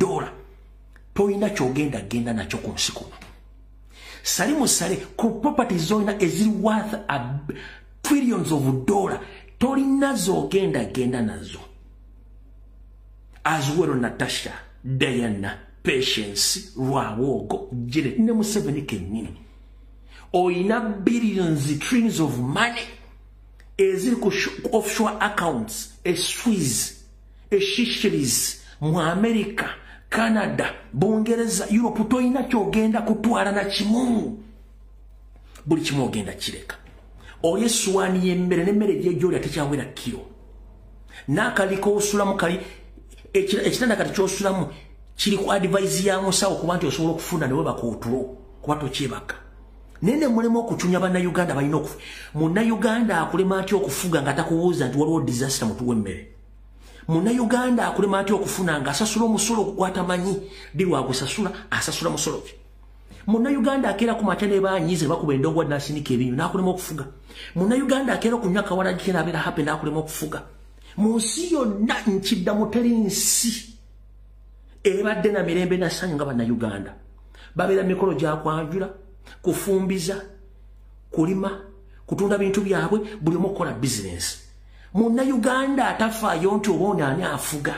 A: toyina ky'ogenda genda nakyo ku nsi kuno. Salimu Saleh ku properties z'olina eziri worth a trillions of dollars tolina z'ogenda genda nazo. As well Natasha, Diana, Patience, Rwawogo, Janet ne Museveni kennyini. Oyina billions, trillions of money eziri ku offshore accounts, e Swiss, e Seychelles, mu America, Canada, Bungereza, Europe. Toyina kyogenda kutwala na kimu. Buli kimu ogenda kireka. Olye essuwaani y'emmere n'emmere gy'ejjolya tekyawera kiro. N'akaliko osulamu kali ekitanda kati ky'osulamu kiri ku advice ya musawo kuba nti osobola okufuna ne weebaka otulo kuba tokyebaka. Naye ne mulema okucunya Bannayuganda balina okufa. Munnayuganda akulema atya okufuga nga takubuuza nti waliwo disaster mutuwa emmere? Munnayuganda akulema atya okufuna nga asasula omusolo gw'atamanyi ddi lwagusasula, asasula musolo ki? Munnayuganda akeera ku makya ne baanyiize bakuba endongo n'asinika ebinyu n'akulema okufuga. Munnayuganda akeera okunywa akawalagi ke n'abeera happy n'akulema okufuga. Mu nsi yonna nkiddamu teri nsi ebadde na mirembe na ssanyu nga Bannayuganda. Babeera mikolo gya kwanjula, kufumbiza, kulima, kutunda bintu byabwe, buli omu okukola bizinensi. Munnayuganda atafaayo nti oba ono ani afuga,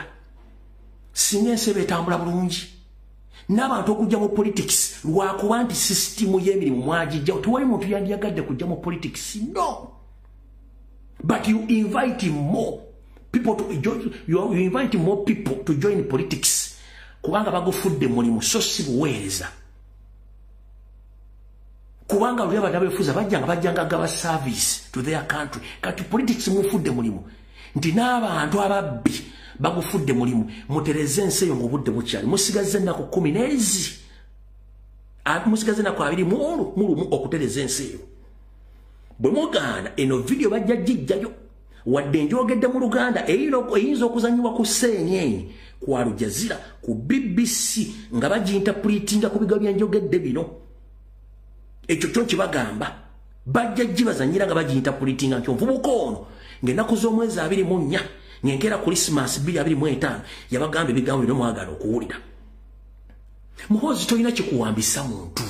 A: singa ensi eba etambula bulungi. N'abantu okujja mu politics lwakuba nti sisitimu y'emirimu mwagijja. Tewali muntu yandiyagadde kujja mu politics, no. But you invite more people to join, you invite more people to join politics kubanga bagufudde mulimu so si buweereza. Kubanga luli abannabeefuza bajjanga gaba service to their country. Kati politics mufudde mulimu nti n'abantu ababbi bagufudde mulimu. Mutereze ensi eyo ng'obudde bukyali. Musigaze ennaku 10 n'ezi, musigaze ennaku 21 okutereza ensi eyo. Bwe mugaana eno vidiyo bajja gijjayo, wadde njogedde mu Luganda eyinza okuzannyibwa ku CNN, ku Al Jazeera, ku BBC nga bagiinterpretinga ku bigambo bye njogedde bino. Ekyo kyo nkibagamba, bajja gibazannyira nga bagiinterpretinga nti omuvubuka ono ng'ennaku z'omwezi 24 ng'enkeera Christmas 2025 yabagamba ebigambo bino mwagala okuwulira. Muhoozi tolina kikuwambisa muntu,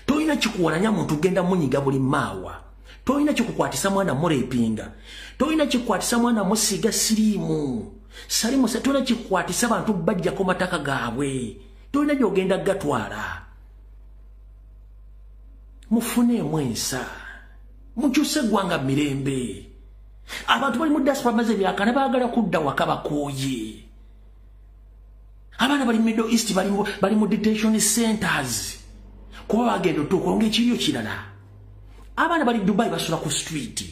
A: tolina kikuwalanya muntu genda munyiga buli maawa, tolina kikukwatisa mwana mulepinga, tolina kikukwatisa mwana musiiga siriimu Salimu, tolina kikukwatisa bantu bajjako mataka gaabwe, tolina gy'ogenda gatwala. Mufuneemu ensa, mukyuse eggwanga mirembe. Abantu bali mu diaspora bamaze emyaka ne baagala kudda waka bakooye. Abaana bali Middle East bali mu detention centers kuba bagenda otuuka ng'ekiriyo kirala. Abaana bali Dubai basula ku street,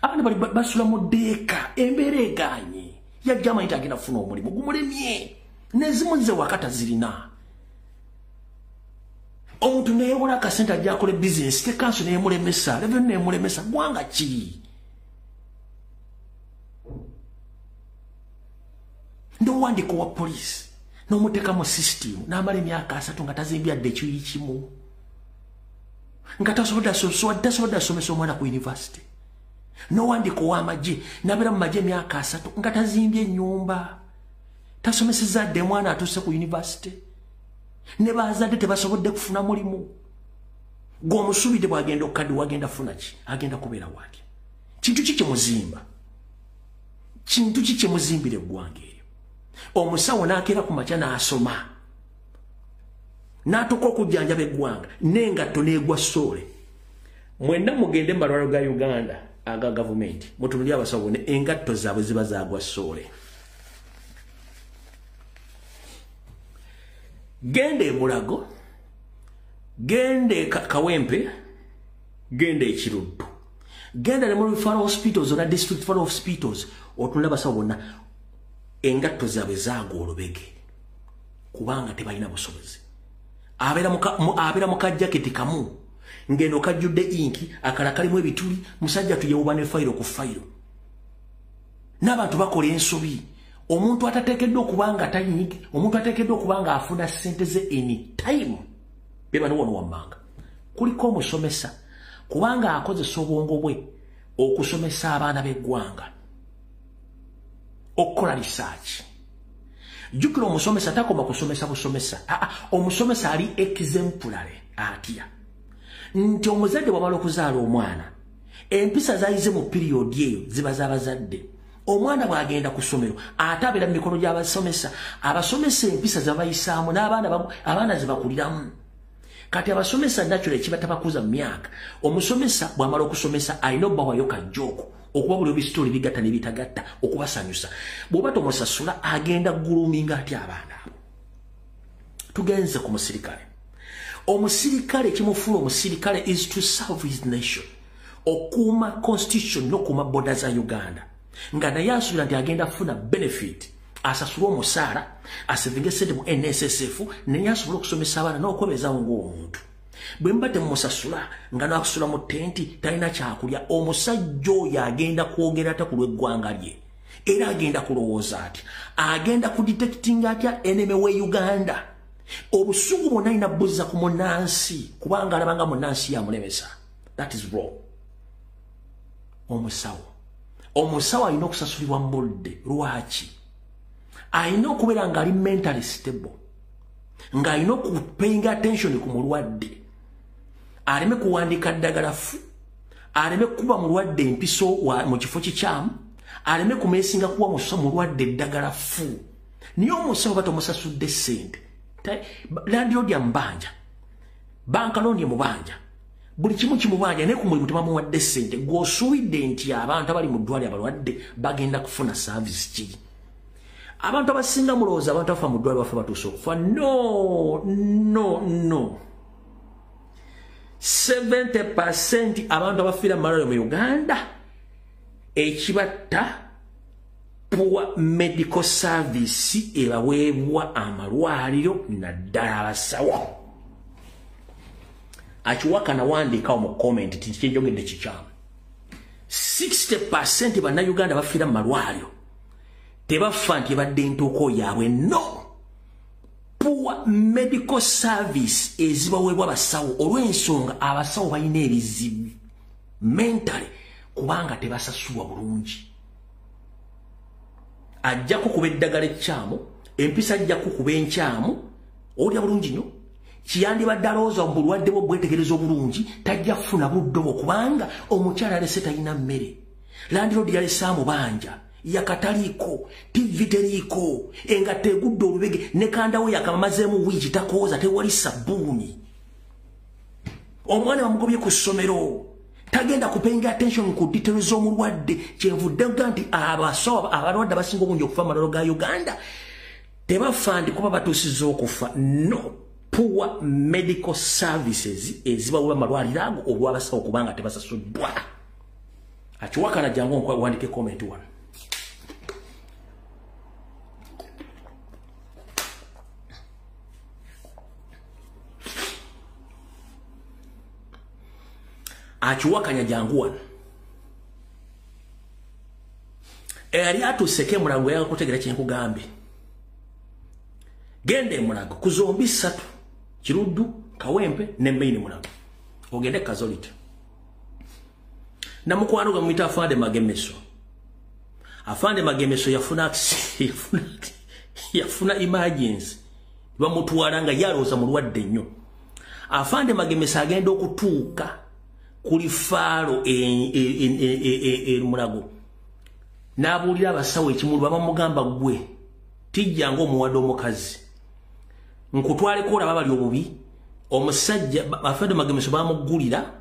A: abaana bali basula mu deeka, embeera egaanye. Yajja amanyi nti agenda kufuna omulimu gumulemye, n'ezimu nze waka tazirina. Omuntu neyewola akasente ajja akole bizinesi, tekanso neyemulemesa, revenue neyemulemesa. Ggwanga ki? N'owandiika wa poliisi n'omuteeka mu system n'amala emyaka 3 nga tazimbye ekiyi kimu, nga tasobodde asomesa omwana ku university. N'owandiika ow'amagye n'abeera mu magye emyaka 3 nga tazimbye ennyumba, tasomesezza dde mwana atuuse ku university, ne bazadde tebasobodde kufuna mulimu. Gw'omusuubidde bw'agenda okukaddiwa agenda kufuna ki? Agenda kubeera waatya? Kintu ki kye muzimba? Kintu ki kye muzimbira eggwanga eryo? Omusawo n'akeera ku makya n'asoma n'atuuka okujjanjaba eggwanga n'engatto n'egwa soole. Mwenna mugende mu malwaliro ga Uganda aga gavumenti mutunulire abasawo ne engatto zaabwe ziba zaagwa soole. Genda e Mulago, genda e Kawempe, genda e Kiruddu, genda ne mu referral hospitals ona district referral hospitals, otunula abasawo bonna engatto zaabwe zaagwa olubege kubanga tebalina busobozi. Abeera mu kajaketi kamu ngeno kajjudde inki, akala kalimu ebituli, musajja tuyewuba ne fayiro ku fayiro. N'abantu bakola ensobi. Omuntu atateekeddwa okuba nga tanyige, omuntu ateekeddwa okuba nga afuna ssente ze any time, be bano wano wammanga. Kuliko omusomesa kubanga akozesa obwongo bwe okusomesa abaana b'eggwanga, okukola research. Jjukira omusomesa takoma kusomesa busomesa. Omusomesa ali exemplary atya nti omuzadde bw'amala okuzaala omwana, empisa z'ayize mu period eyo ziba z'abazadde. Omwana bw'agenda ku ssomero ate abeera mu mikono gy'abasomesa, abasomesa empisa zebabayisaamu n'abaana abaana ze bakuliramu. Kati abasomesa natural ekiba tabakuza mu myaka. Omusomesa bw'amala okusomesa alina obbawayo kajjooko, okuba buli ebisitori bigatta n'ebitagatta, okubasanyusa. Bw'oba tomusasula agenda guluminga atya abaana abo. Tugenze ku musirikale. Omusirikale ekimufuula omusirikale is to serve his nation, okuuma constitution n'okuuma border za Uganda. Nga naye asuubira nti agenda kufuna benefit, asasule omusaala, asevinge ssente mu NSSF, naye asobole okusomesa abaana n'okwebeezaawo ng'omuntu. Bwe muba temumusasula nga n'akusula mu tenti, talina kyakulya, omusajja oyo agenda kwogera ate ku lw'eggwanga lye. Era agenda kulowooza atya? Agenda kudetectinga atya enemy we Uganda? Obusungu bwonna alina buzza ku munnansi kubanga alaba nga munnansi yamulemesa. That is wrong. Omusawo alina okusasulibwa mu budde. Lwaki? Alina okubeera ng'ali mentally stable, ng'alina okupayinga attention ku mulwadde, aleme kuwandiika ddagala fu, aleme kuba mulwadde empiso mu kifo kikyamu, aleme kumeesinga kuwa mulwadde eddagala fu. Naye omusawo batomusasudde ssente, landlord amubanja, bank loan emubanja, buli kimu kimubanja, naye ku mulimu tebamuwadde ssente. Gw'osuubidde nti abantu abali mu ddwaliro abalwadde bagenda kufuna service ki? Abantu abasinga mulowooza abantu abafa mu ddwaliro bafa batuuse okufa. No, no, no. 70% abantu abafiira mu malwaliro mu Uganda ekibatta poor medical service ebaweebwa amalwaliro naddala abasawo. Akiwakana wandiikawo mu comment nti kyenjogedde kikyamu. 60% bannayuganda bafiira mu malwaliro tebafa nti ebadde entuuko yaabwe. No, poor medical service ezibaweebwa abasawo olw'ensonga abasawo balina ebizibu mentally kubanga tebasasulwa bulungi. Ajja kukuba eddagala ekkyamu, empisa ajja kukuba enkyamu, olya bulungi nnyo. Kiyandibadde alowooza mu bulwadde bwo bwetegereza obulungi, tajja kufuna budde bwo kubanga omukyala alese talina mmere, landlord yalese amubanja, yakataliiko, TV teriiko, engatto egudde olubege, ne kandawo yakamamazeemu wiiki takooza, tewali sabbuuni. Omwana bamugobye ku ssomero, tagenda kupayinga attention ku details z'omulwadde. Kyenvudde nga nti abasawo abalwadde abasinga obungi okufa mu malwaliro ga Uganda tebafa nti kuba batuusizza okufa. No, poor medical services ezibaweebwa amalwaliro ago olw'abasawo kubanga tebasasuddwa. Akiwakana jangu wandike comment wano. Akiwakanya jangu wano. Eyali atuuseko Mulago yagala kutegeera kye nkugambe. Genda e Mulago ku zombi ssatu, Kiruddu, Kawempe ne Main Mulago, ogende Kazolita. Namukwano gwe muyita Afande Magemeso. Afande Magemeso yafuna emergency, bamutwala nga yalowooza mulwadde nnyo. Afande Magemeso agenda okutuuka ku lifaalo e Mulago, n'abuulira abasawo ekimulu, bamugamba gwe tijja ng'omuwadde omukazi nkutwaleko olaba bali obubi. Omusajja Afande Magemeso bamugulira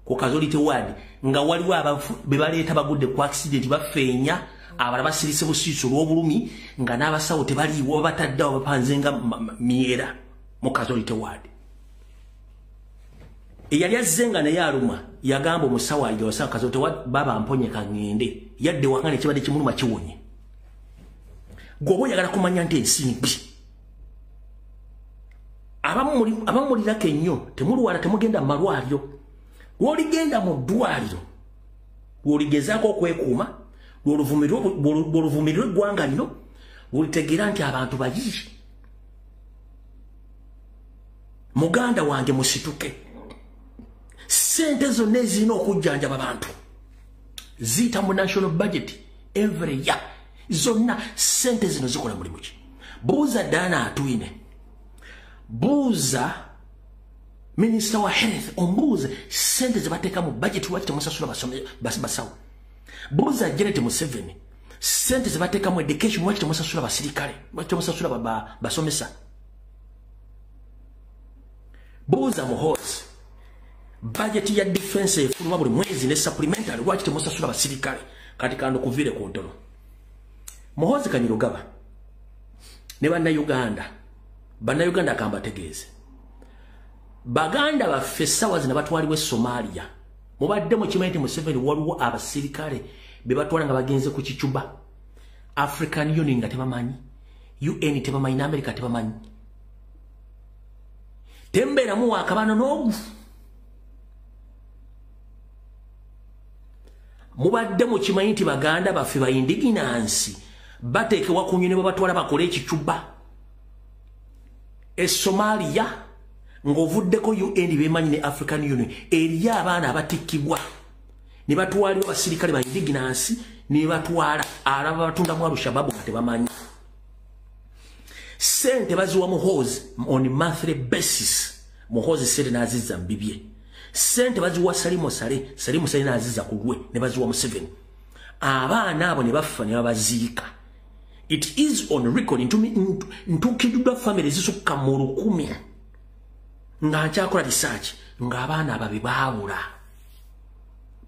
A: ku Casualty ward nga waliwo be baleeta bagudde ku accident bafeenya, abalala basirise busiisi olw'obulumi nga n'abasawo tebaliiwo, babataddeawo bapanze nga myera. Mu casualty ward. Eyali azze nga naye alumwa yagamba omusawo alijja wasanga casualty ward, baba mponye kaŋŋende, yadde waka ne kibadde kimuluma kiwonye. Gwe oyagala kumanya nti ensi mbi. Abamulirako ennyo temulwala, temugenda mu malwaliro. Lw'oligenda mu ddwaliro, lw'oligezaako okwekuuma, lw'oluvumirwa eggwanga lino, lw'olitegeera nti abantu bayi. Muganda wange musituke. Ssente zonna ezirina okujjanjaba abantu ziyita mu national budget every year. Zonna ssente zino zikola mulimu ki? Buuza Diana Atwine, buuza Minister wa Health, ombuuze ssente ze bateeka mu budget lwaki temusasula basawo. Buuza Janet Museveni, ssente ze bateeka mu education lwaki temusasula basirikale, lwaki temusasula basomesa. Buuza Muhoozi, budget ya defense efuluma buli mwezi ne supplementary lwaki temusasula basirikale. Kati kando kuvire ku ntono. Muhoozi Kainerugaba ne Bannayuganda, Bannayuganda akambategeeze, baganda baffe essaawa zino batwalibwa e Somalia. Mubadde mukimanyi nti Museveni waliwo abasirikale be batwala nga bagenze ku kicuba. African Union nga tebamanyi, UN tebamanyi, n'America tebamanyi. Tembeeramu wakabano n'ogu. Mubadde mukimanyi nti baganda baffe ba indigenous bateekebwa ku nyonyi ne babatwala bakole ekicuba e Somalia, ng'ovuddeko UN bemanyi ne African Union, eriyo abaana abatikkibwa ne batwalibwa abasirikale ba indigenous ne batwala alaba batundamu Al-Shabaab nga tebamanyi. Ssente baziwa Muhoozi on monthly basis. Muhoozi ssente n'azizza mu bibye. Ssente baziwa Salimu Saleh, Salimu Saleh n'azizza ku lwe ne baziwa Museveni. Abaana abo ne bafa ne babaziika. It is on record ntuukiddwa family zisukka mu 1000 nga nkyakola research ng'abaana abo be baabula,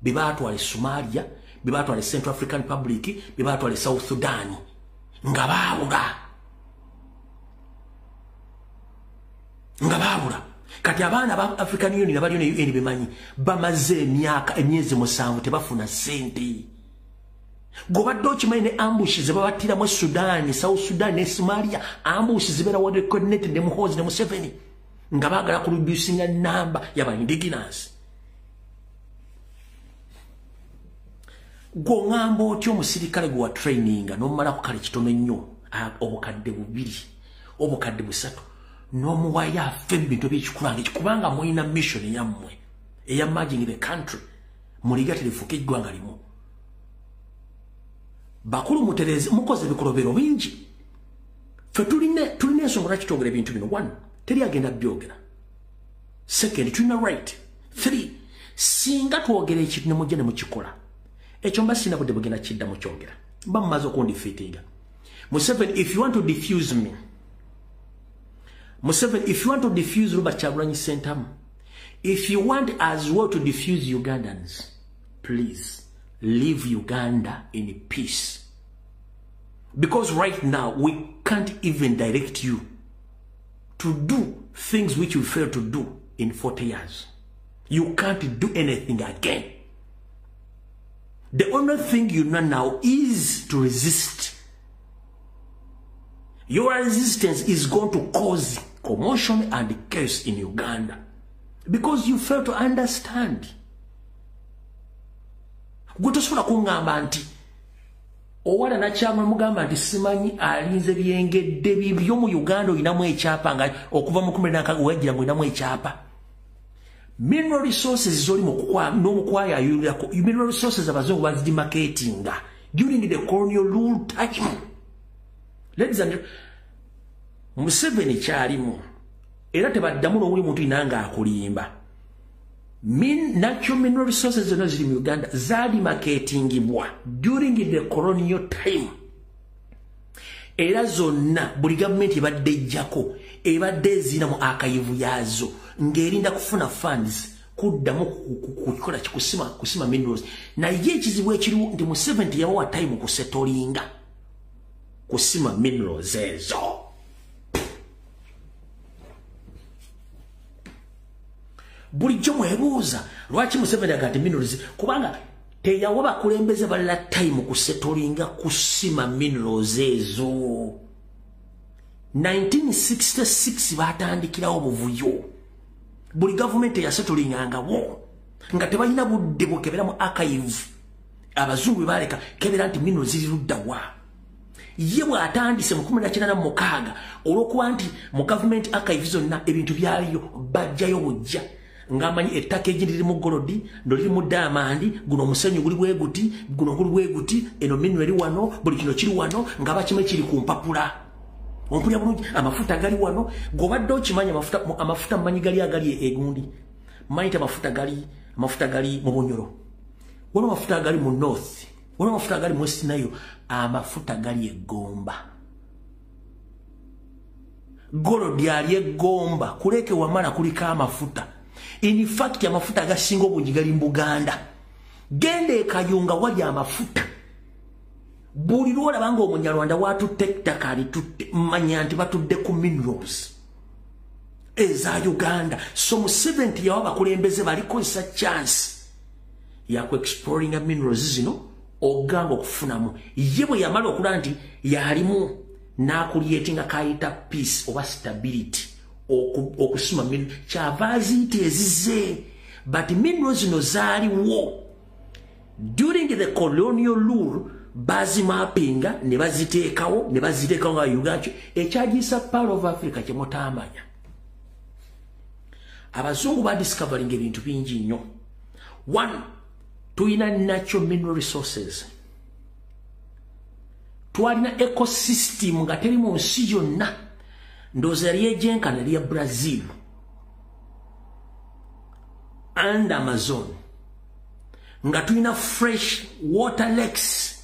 A: be baatwala e Somalia, be baatwala e Central African Republic, be baatwala e South Sudan, nga baabula, nga baabula. Kati abaana ba African Union abaliyo ne UN bemanyi bamaze emyaka emyezi 7 tebafuna ssente. Gobadde okimanyi ne ambush ze babattiramu e Sudan, South Sudan ne Somalia, ambush zibeera well coordinated ne Muhoozi ne Museveni nga baagala ku reducinga namba y'aba indigenous. Gw'oŋŋamba otya omusirikale gwe wa traininga n'omumalako kale kitono ennyo obukadde 2, obukadde 3, n'omuwayo afe mu bintu eby'ekikula ng'ekyo, kubanga mulina mission eyammwe eya merging the country, muligatte lifuuke eggwanga limu. Bakulu mutereze, mukoze ebikolobero bingi. Ffe tulina ensonga lwaki twogera ebintu bino. 1, teri agenda byogera. 2, tulina right. 3, singa twogera ekintu ne mujja ne mukikola, ekyo mba sina budde bugenda kiddamu kyogera, mba mumaze okundefeatinga. Museveni, if you want to defuse me, Museveni, if you want to defuse Robert Kyagulanyi Ssentamu, if you want as well to defuse Ugandans, please leave Uganda in peace. Because right now, we can't even direct you to do things which you failed to do in 40 years. You can't do anything again. The only thing you know now is to resist. Your resistance is going to cause commotion and chaos in Uganda because you fail to understand. Gwe tosobola kuŋŋamba nti owala nakyama mugamba nti simanyi alinze byengedde bibyo mu Uganda olinamu ekyapa nga okuva mu 16 wajja ng'olinamu ekyapa. Mineral resources zoli n'omukwayayulirako. Mineral resources abazungu bazidemarcatinga during the colonial rule time. Ladies and gentlemen, Museveni kyalimu era tebaddamu n'owuli muntu yenna ng'akulimba. Natural mineral resources zonna ziri mu Uganda zademarcatingibwa during the colonial time. Era zonna buli gavumenti ebadde ejjako ebadde ezina mu archive yaazo ng'erinda kufuna funds kuddamu kukola kusima minerals. Naye ekizibu ekiriwo nti Museveni teyabawa time kusetolinga kusima minerals ezo. Bulijjo mwebuuza lwaki Museveni agamba nti minerals, kubanga teyawa bakulembeze balala time kusettlinga kusima minerals ezo. 1966 batandikirawo obuvuyo. Buli gavumenti eyasettlingangawo nga tebalina budde bukebera mu archive abazungu baleka kebera nti minerals ziri ludda wa. Ye bw'atandise mu 1986 olw'okuba nti mu government archive zonna ebintu byaliyo bajjayo bujja, ng'amanyi ettaka egindi liri mu gold, no liri mu diamond, guno omusenyu guli bwe guti, guno guli bwe guti, eno mineral eri wano, buli kino kiri wano, nga bakime kiri ku mpapula. Ompulira bulungi, amafuta gali wano, gobadde okimanya amafuta mmanyi gali agali egundi. Mmanyi nti amafuta gali mu Bunyoro. Waliwo amafuta agali mu North, waliwo amafuta agali mu West Nile, amafuta gali e Gomba. Gold ali e Gomba, kuleke wamala kuliko amafuta. In fact, amafuta agasinga obungi gali mu Buganda. Genda e Kayunga wali amafuta. Buli lw'olaba ng'Omunyarwanda watutte ettaka alitutte, manya nti batudde ku minerals eza Uganda. So Museveni yawa abakulembeze balikozesa chance ya ku exploringa minerals zino oganga okufunamu. Ye bwe yamala okulaba nti yalimu n'acreatinga kayita peace oba stability okusima minerals, kyava aziyita ezize. But minerals zino zaaliwo during the colonial rule, bazimappinga ne baziteekawo nga Uganda ekyagiyisa Pearl of Africa kye mutamanya. Abazungu badiscoveringa ebintu bingi nnyo. One, tulina natural mineral resources. Twalina ecosystem nga teri mu nsi yonna. Ndowooza yali egyenkana yali ya Brazil and Amazon. Nga tulina fresh water lakes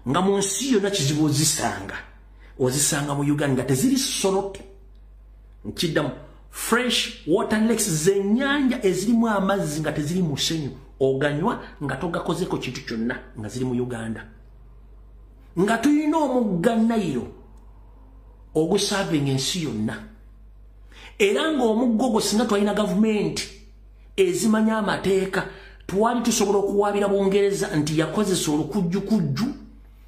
A: nga mu nsi yonna kizibu ozisanga. Ozisanga mu Uganda nga teziri salt. Nkiddamu, fresh water lakes z'ennyanja ezirimu amazzi nga teziri musenyu, oganywa nga togakozeko kintu kyonna, nga ziri mu Uganda. Nga tulina omugga Nile oguservinga ensi yonna. Era ng'omugga ogwo singa twalina gavumenti ezimanya amateeka, twali tusobola okuwaabira Bungereza nti yakozesa olukujjukujju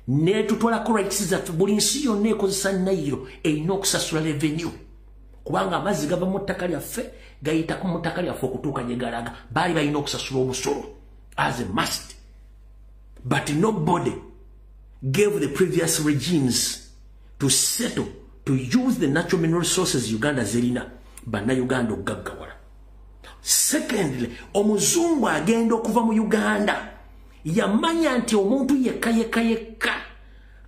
A: n'etutwalako rights zaffe. Buli nsi yonna ekozesa Nile erina okusasula revenue, kubanga amazzi gava mu ttaka lyaffe gayitako mu ttaka lyaffe okutuuka gye galaga. Baali balina okusasula omusolo as a must. But nobody gave the previous regimes to settle to use the natural mineral resources Uganda zerina bannayuganda okugaggawala. Secondly, omuzungu agenda okuva mu Uganda yamanya nti omuntu yekka yekka yekka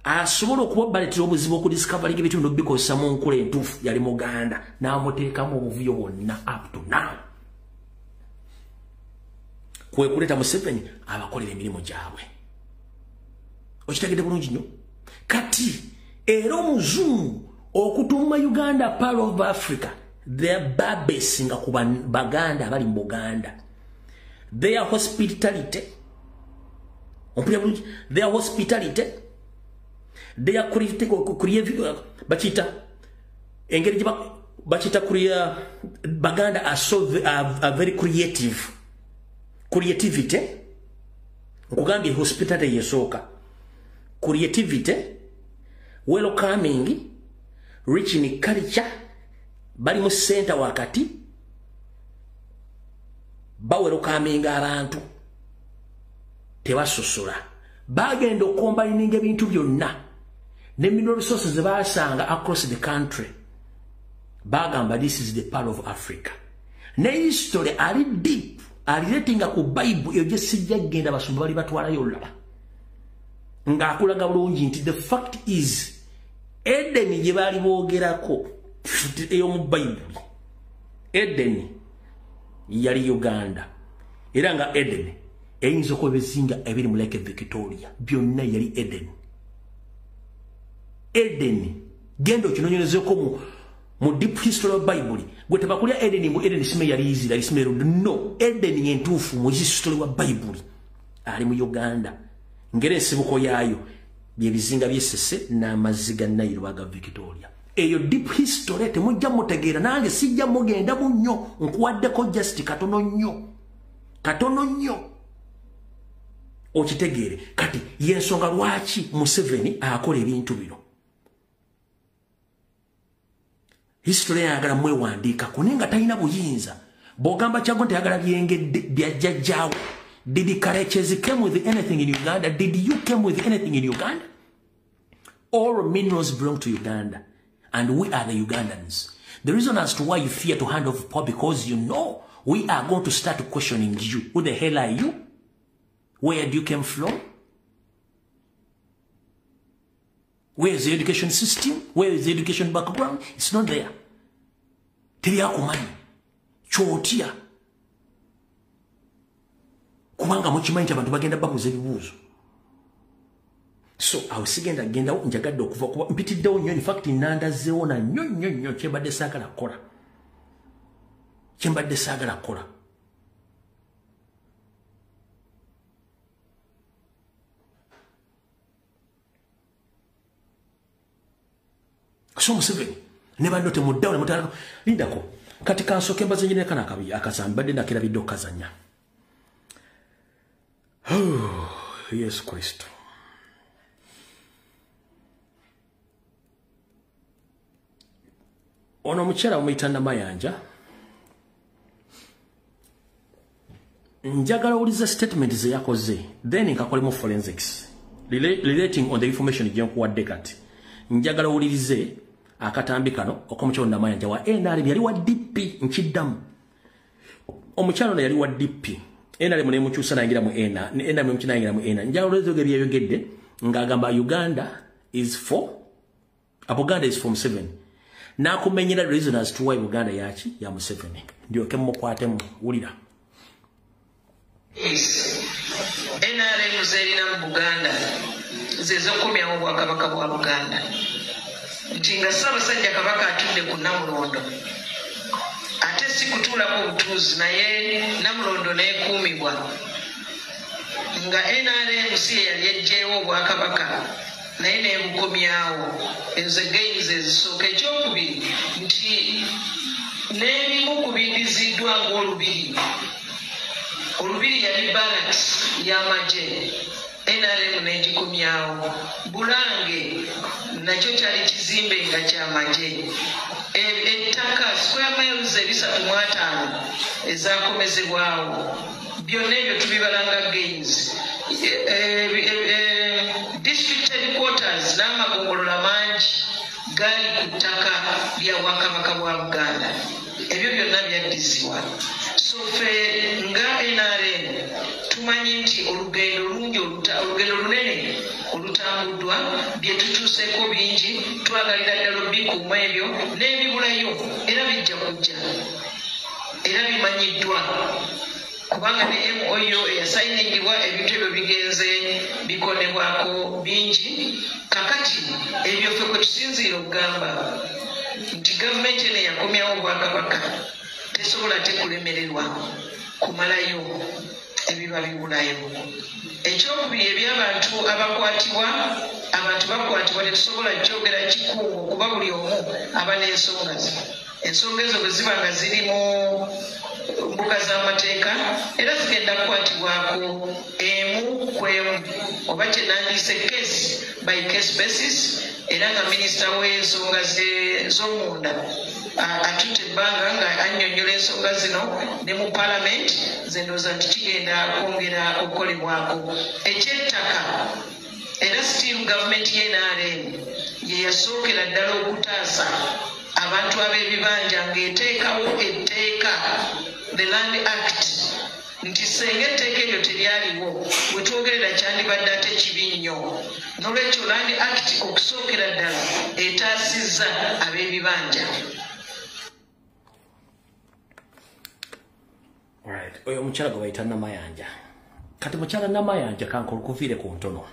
A: asobola okuba baleetera obuzibu okudiscoveringa ebintu bino bikozesa mu nkula entuufu yali Muganda, n'amuteekamu obuvuyo bwonna up to now. Kwe kuleeta Museveni abakolera emirimu gyabwe. Okitegedde bulungi nnyo. Kati era omuzungu okutuuma Uganda Pearl of Africa, their babesinga ku Baganda abali mu Buganda. Their hospitality, ompulira bulungi, their hospitality, their creative, bakiyita engeri gye bakiyita Baganda are so are very creative. Creativity, nkugambye hospitality yesooka. Creativity, welcoming, rich in culture, bali mu center wakati, bawelcominga abantu, tebasosola. Bagenda okucombininga ebintu byonna ne mineral resources ze basanga across the country. Bagamba this is the Pearl of Africa. Ne history ali deep, alirelatinga ku Bible eyo gye sijja kugenda, basumba bali batwalayo olulala. Ng'akulaga bulungi nti the fact is Eden gye baali boogerako ey'omu Bayibuli, Eden yali Uganda. Era nga Eden eyinza okuba ebizinga ebiri mu Lake Victoria byonna yali Eden. Eden genda okinoonyerezeeko mu deep history of Bible. Gwe tebakulya Eden mbu Eden sime yali Israel, sime no. Eden yentuufu mu history wa Bible ali mu Uganda. Ngeri ensibuko yaayo bye bizinga by'Essese n'amazzi ga Nile aga Victoria. Eyo deep history temujja mutegeera, nange sijja mugenda munnyo, nkuwaddeko just katono nnyo. Katono nnyo. Okitegeere. Kati y'ensonga lwaki Museveni akola ebintu bino. History ayagala mwewandiika naye nga talina buyinza. Bw'ogamba Kyagulanyi tayagala byengedde bya jjajjaawe. Did Karekezi came with anything in Uganda? Did you came with anything in Uganda? All minerals belong to Uganda. And we are the Ugandans. The reason as to why you fear to hand over power, because you know we are going to start questioning you. Who the hell are you? Where do you came from? Where is the education system? Where is the education background? It's not there. Teri akumanyi. Kyotya. Kubanga mukimanyi nti abantu bagenda babuuza ebibuuzo. So awo sigenda gendawo, njagadde okuva kuba mpitiddewo nnyo. In fact nandazzeewo na nnyo nnyo nnyo kyembadde saagala kukola. Kyembadde saagala kukola. So Museveni ne banno temuddawo ne mutala lindako. Kati kansooke mbaze nyine kana akabi akazambi badde nakirabidde okukazannya. Oh, Yesu Kristo. Ono omukyala bamuyita Namayanja. Njagala owulize statement ze yakoze, then nkakolemu forensics relating on the information gye nkuwadde kati. Njagala owulirize akatambi kano okomukyala Namayanja wa NRM, yali wa DP, nkiddamu. Omukyala ono yali wa DP. NRM nemukyusa nayingira mu NRM nemukyusa mu NRM. Njagala owulirize bye yayogedde ng'agamba Uganda is for Buganda is for Museveni. Nakumenyera reason as to why Buganda yaki ya Museveni. Ndyoke mukwatemu wulira.
D: NRM zerina mu Buganda zezokomyawo obwakabaka bwa Buganda. Nti nga Ssaabasajja Kabaka atudde ku Namulondo, ate si kutuulako butuuzi, naye Namulondo n'ekuumibwa, nga NRM si ye yali eggyewo obwakabaka naye n'ebukomyawo. Ezo gains ezisooka. Ekyokubiri nti n'ebimu ku biddiziddwa ng'olubiri. Olubiri yali barracks y'amagye, NRM n'egikomyawo. Bulange nakyo kyali kizimbe nga ky'amagye. Ettaka square miles 305 ezakomezebwawo, byonna ebyo tubibalanga gains. District headquarters n'amagombolola mangi gaali ku ttaka lya Bwakabaka bwa Buganda, ebyo byonna byaddizibwa. So ffe nga NRM tumanyi nti olugendo lungi, olugendo lunene olutambuddwa, bye tutuuseeko bingi, twagalira ddala obikuuma ebyo n'ebibulayo, era bijja kujja, era bimanyiddwa. Kubanga ne MOU eyasayiningibwa, ebintu ebyo bigenze bikonebwako bingi. Kakati ebyo ffe kwe tusinziira okugamba nti gavumenti eno eyakomyawo obwakabaka tesobola tekulemererwa kumalayo ebiba bibulayo. Ekyokubiri, eby'abantu abakwatibwa, abantu bakwatibwa tetusobola kyogera kikungu kuba buli omu aba n'ensonga ze. Ensonga ezo bwe ziba nga ziri mu mbuga z'amateeka era zigenda kukwatibwako emu ku emu, oba kye nandiise case by case basis. Era nga minisita w'ensonga z'omunda atutte ebbanga nga annyonnyola ensonga zino ne mu paalamenti, nze ndowooza nti kigenda kwongera okukolebwako. Ekyettaka, era still gavumenti ye NRM ye yasookera ddala okutaasa abantu ab'ebibanja ng'eteekawo etteeka, the Land Act, nti singa etteeka eryo teryaliwo we twogerera kyandibadde ate kibi nnyo. N'olwekyo Land Act okusookera ddala etaasizza ab'ebibanja.
A: Alright, oyo omukyala gwe bayita Namayanja. Kati mukyala Namayanja kankuviire ku ntono.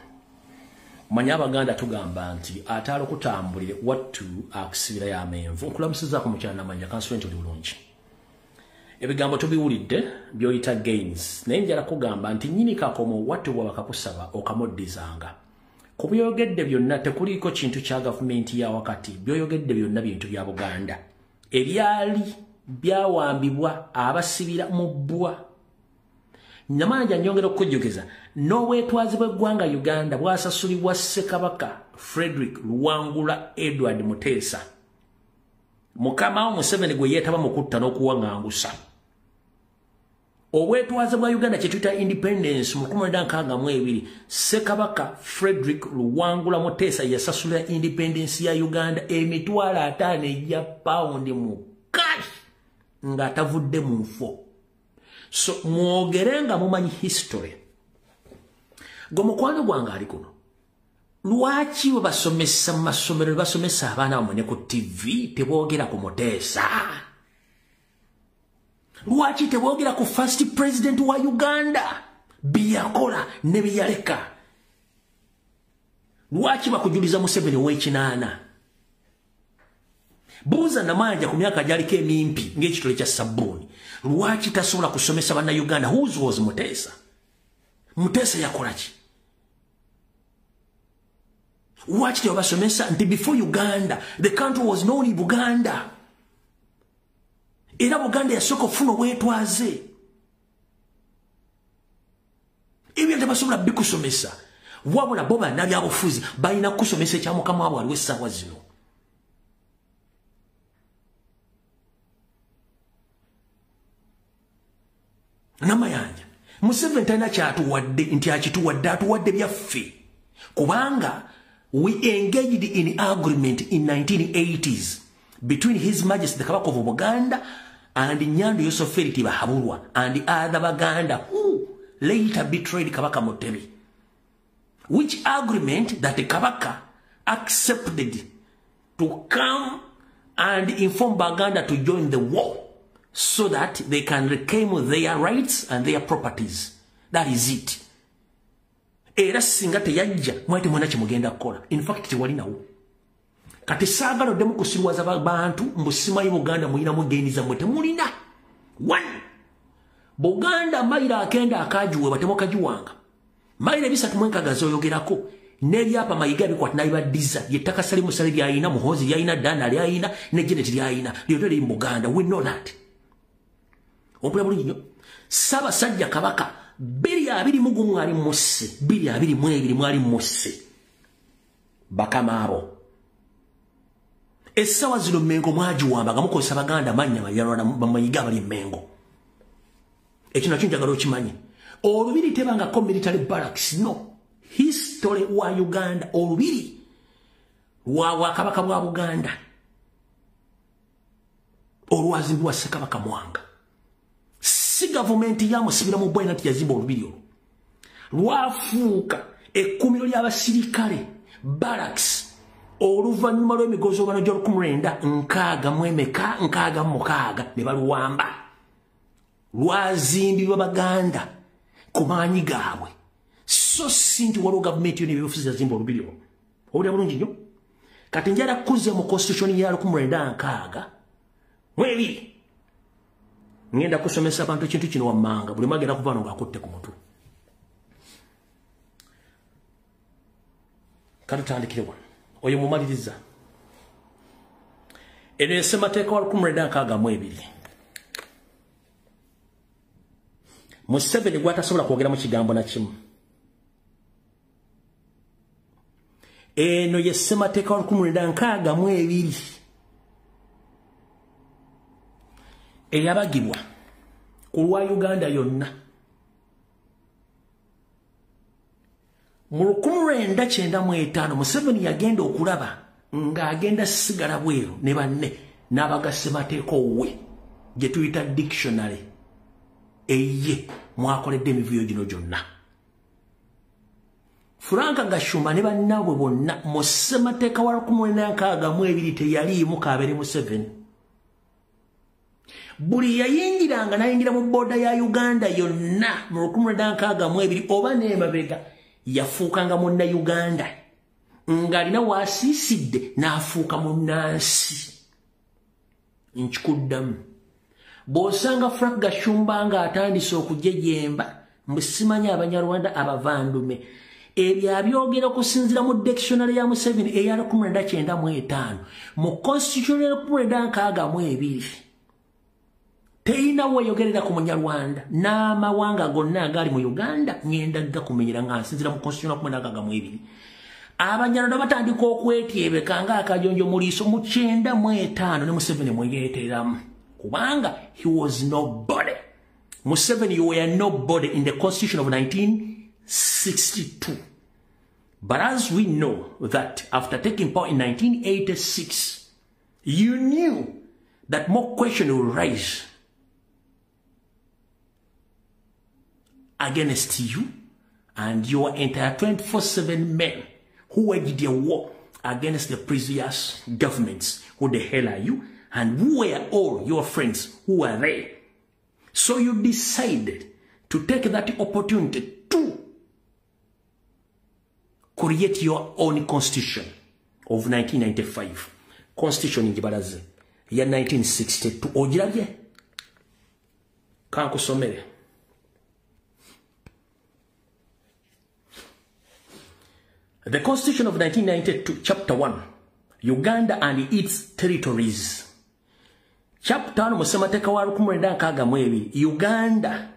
A: Mmanyi Abaganda tugamba nti ataala okutambulire wattu akusibirayo amenvu. Nkulamusizaako mukyala Namayanja, kansubire nti oli bulungi. Ebigambo tubiwulidde by'oyita gains, naye njala kugamba nti nnyini kakomo wattu bw'aba kakusaba okamuddizanga. Ku byogedde byonna tekuliiko kintu kya gavumenti ya wakati. Byoyogedde byonna bintu bya Buganda ebyali byawambibwa abasibira mu bbwa. Namanja nyongera okujjukiza n'obwetwazi bw'eggwanga Uganda bwasasulibwa Ssekabaka Frederick Luwangula Edward Muteesa, mukama wo Museveni gwe yeetaba mu kutta n'okuwaŋŋangusa. Obwetwaze bwa Uganda kye tuyita independence mu 1962, Ssekabaka Frederick Luwangula Muteesa yasasulira independence ya Uganda 50,000 egya pawundi mu cash ng'atavudde mu nfo. So mwogere nga mumanyi history. Gwe mukwano gwange ali kuno, lwaki bwe basomesa mu masomero, basomesa abaana bamwe ne ku TV teboogera ku Muteesa? Lwaki teboogera ku first president wa Uganda, byeyakola ne byeyaleka? Lwaki bakujuliza Museveni ow'ekinaana? Buuza Namanja ku myaka gyaliko emimpi ng'ekitole kya sabbuuni, lwaki tasobola kusomesa bannayuganda whose was Muteesa? Muteesa yakola ki? Lwaki tebabasomesa nti before Uganda the country was known in Buganda? Era Buganda yasooka okufuna obwetwaze. Ebyo tebasobola bikusomesa. Wabula bo bannabyabufuzi balina kukusomesa ekya mukama waabwe aliwo essaawa zino. Namayanja, Museveni talina kyatuwadde nti akituwadde, atuwadde byaffe. Kubanga we engaged in agreement in 1980s between His Majesty the Kabaka of Buganda and Nyando Yosoferi Tibahaburwa and other Baganda who later betrayed Kabaka Mutebi. Which agreement that the Kabaka accepted to come and inform Baganda to join the war so that they can reclaim their rights and their properties. That is it. Era singa teyajja mwete mwana kimugenda kukola. In fact tewali nawo. Kati saagala oddemu kusirwaza bantu mbu simanyi Buganda mulinamu geeni zammwe, temulina. One, Buganda mayiro akenda akagiweebwa temukagiwanga. Mayiro 306 z'oyogerako n'ebyapa Mayiga bikwata n'abibaddiza, y'ettaka Salimu Ssali ly'alina, Muhoozi ly'alina, Dana ly'alina ne Janet ly'alina, lyonna liri mu Buganda. We know that. Ompulira bulungi nnyo. Ssaabasajja Kabaka 2021 mwali musse, 2022 mwali musse bakama abo. Essaawa zino Mmengo mwagiwamba nga mukozesa Baganda mannya Bamayiga abali Mmengo. Ekyo nakyo njagala okimanye. Olubiri tebangako military barracks, no. History wa Uganda, olubiri lwa Bwakabaka bwa Buganda olwazimbibwa Ssekabaka Mwanga. Si gavumenti yamusibira mu bwena nti yazimba olubiri olwo. Lwafuuka ekkuumiro ly'abasirikale barracks oluvannyuma lw'emigozobano gya 1966 ne baluwamba. Lwazimbibwa Baganda ku maanyi gaabwe. So si nti waliwo gavumenti yonna ebyobufuzi yazimba olubiri olwo. Owulira bulungi nnyo. Kati njala kuzza mu constitution ya 1962. Ngenda kusomesa abantu ekintu kino wammanga, buli mwagenda kuva wano ng'akutte ku mutwe. Katutandikire wano. Oyo mumaliriza. Eno ye ssemateeka wa 1962. Museveni gw'atasobola kwogeramu kigambo na kimu. Eno ye ssemateeka wa 1962 eyabagibwa ku lwa Uganda yonna. Mu 1995 Museveni yagenda okulaba ng'agenda sigala bweru ne banne n'abaga ssemateeka owuwe gye tuyita dictionary eye mwakoledde emivuyo gino gyonna. Frank Gashumba ne bannaabwe bonna mu ssemateeka wa 1962 teyaliimu kaabere Museveni. Buli yayingiranga n'ayingira mu booda ya Uganda yonna mu 1962 oba n'emabega yafuukanga munnayuganda ng'alina waasiisidde n'afuuka munnansi. Nkikuddamu. Bw'osanga Frank Gashumba ng'atandise okujejemba mbu simanyi Abanyarwanda abavandume, Ebyo abyogera okusinziira mu dictionary ya Museveni eya 1995, mu constitution ya 1962 teyina weeyogerera ku Munyarwanda n'amawanga gonna agali mu Uganda. Ngenda gakumenyera nga nsinziira mu constitution ya 1962. Abanyarwanda batandika okwetyebeka ng'akajonjo mu liiso mu 95 ne Museveni mweyeeteramu, kubanga he was nobody. Museveni, you were nobody in the constitution of 1962. But as we know that after taking power in 1986, you knew that more questions will rise against you and your entire 24/7 men who waged a war against the previous governments. Who the hell are you? And who were all your friends who were there? So you decided to take that opportunity to create your own constitution of 1995. Constitution njibalaze ya 1962. Ogirabye? Kankusomere. The Constitution of 1992, Chapter 1, Uganda and its territories. Chapter 1, mu ssemateeka wa 1962, Uganda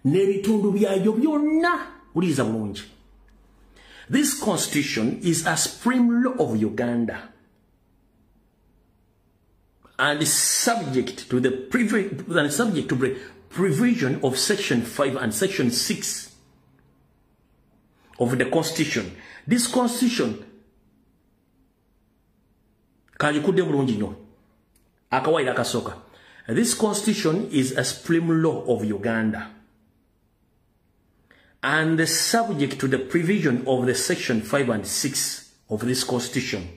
A: n'ebitundu byayo byonna. Wuliriza bulungi. This constitution is a supreme law of Uganda and is subject to the provision of Section 5 and Section 6 of the Constitution. This constitution, kanjikudde bulungi nnyo, akawaayiro akasooka. This constitution is a supreme law of Uganda and the subject to the provision of the Section 5 and 6 of this constitution.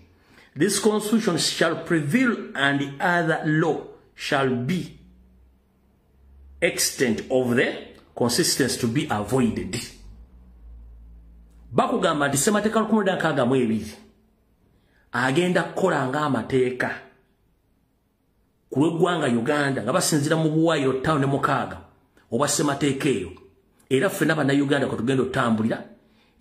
A: This constitution shall prevail and the other law shall be extent of the consistency to be avoided. Bakugamba nti ssemateeka 1962 agenda kukola ng'amateeka ku lw'eggwanga Uganda nga basinziira mu buwaayiro 56 obwa ssemateeka eyo. Era ffenna Bannayuganda kwe tugenda otambulira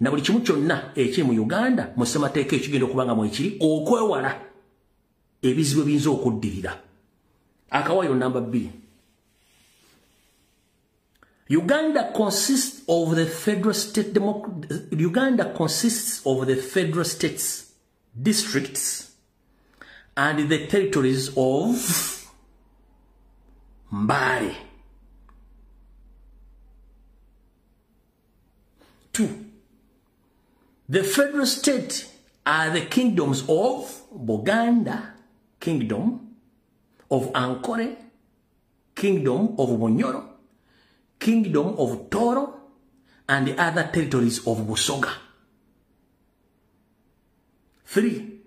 A: na buli kimu kyonna ekiri mu Uganda mu ssemateeka eyo kigenda okuba nga mwekiri, okwewala ebizibu ebiyinza okuddirira. Akawaayiro namba 2. Uganda consists of the federal state Uganda consists of the federal states, districts, and the territories of Mbale. 2. The federal state are the kingdoms of Buganda Kingdom, of Ankole, Kingdom of Bunyoro, Kingdom of Toro, and the other territories of Busoga. 3.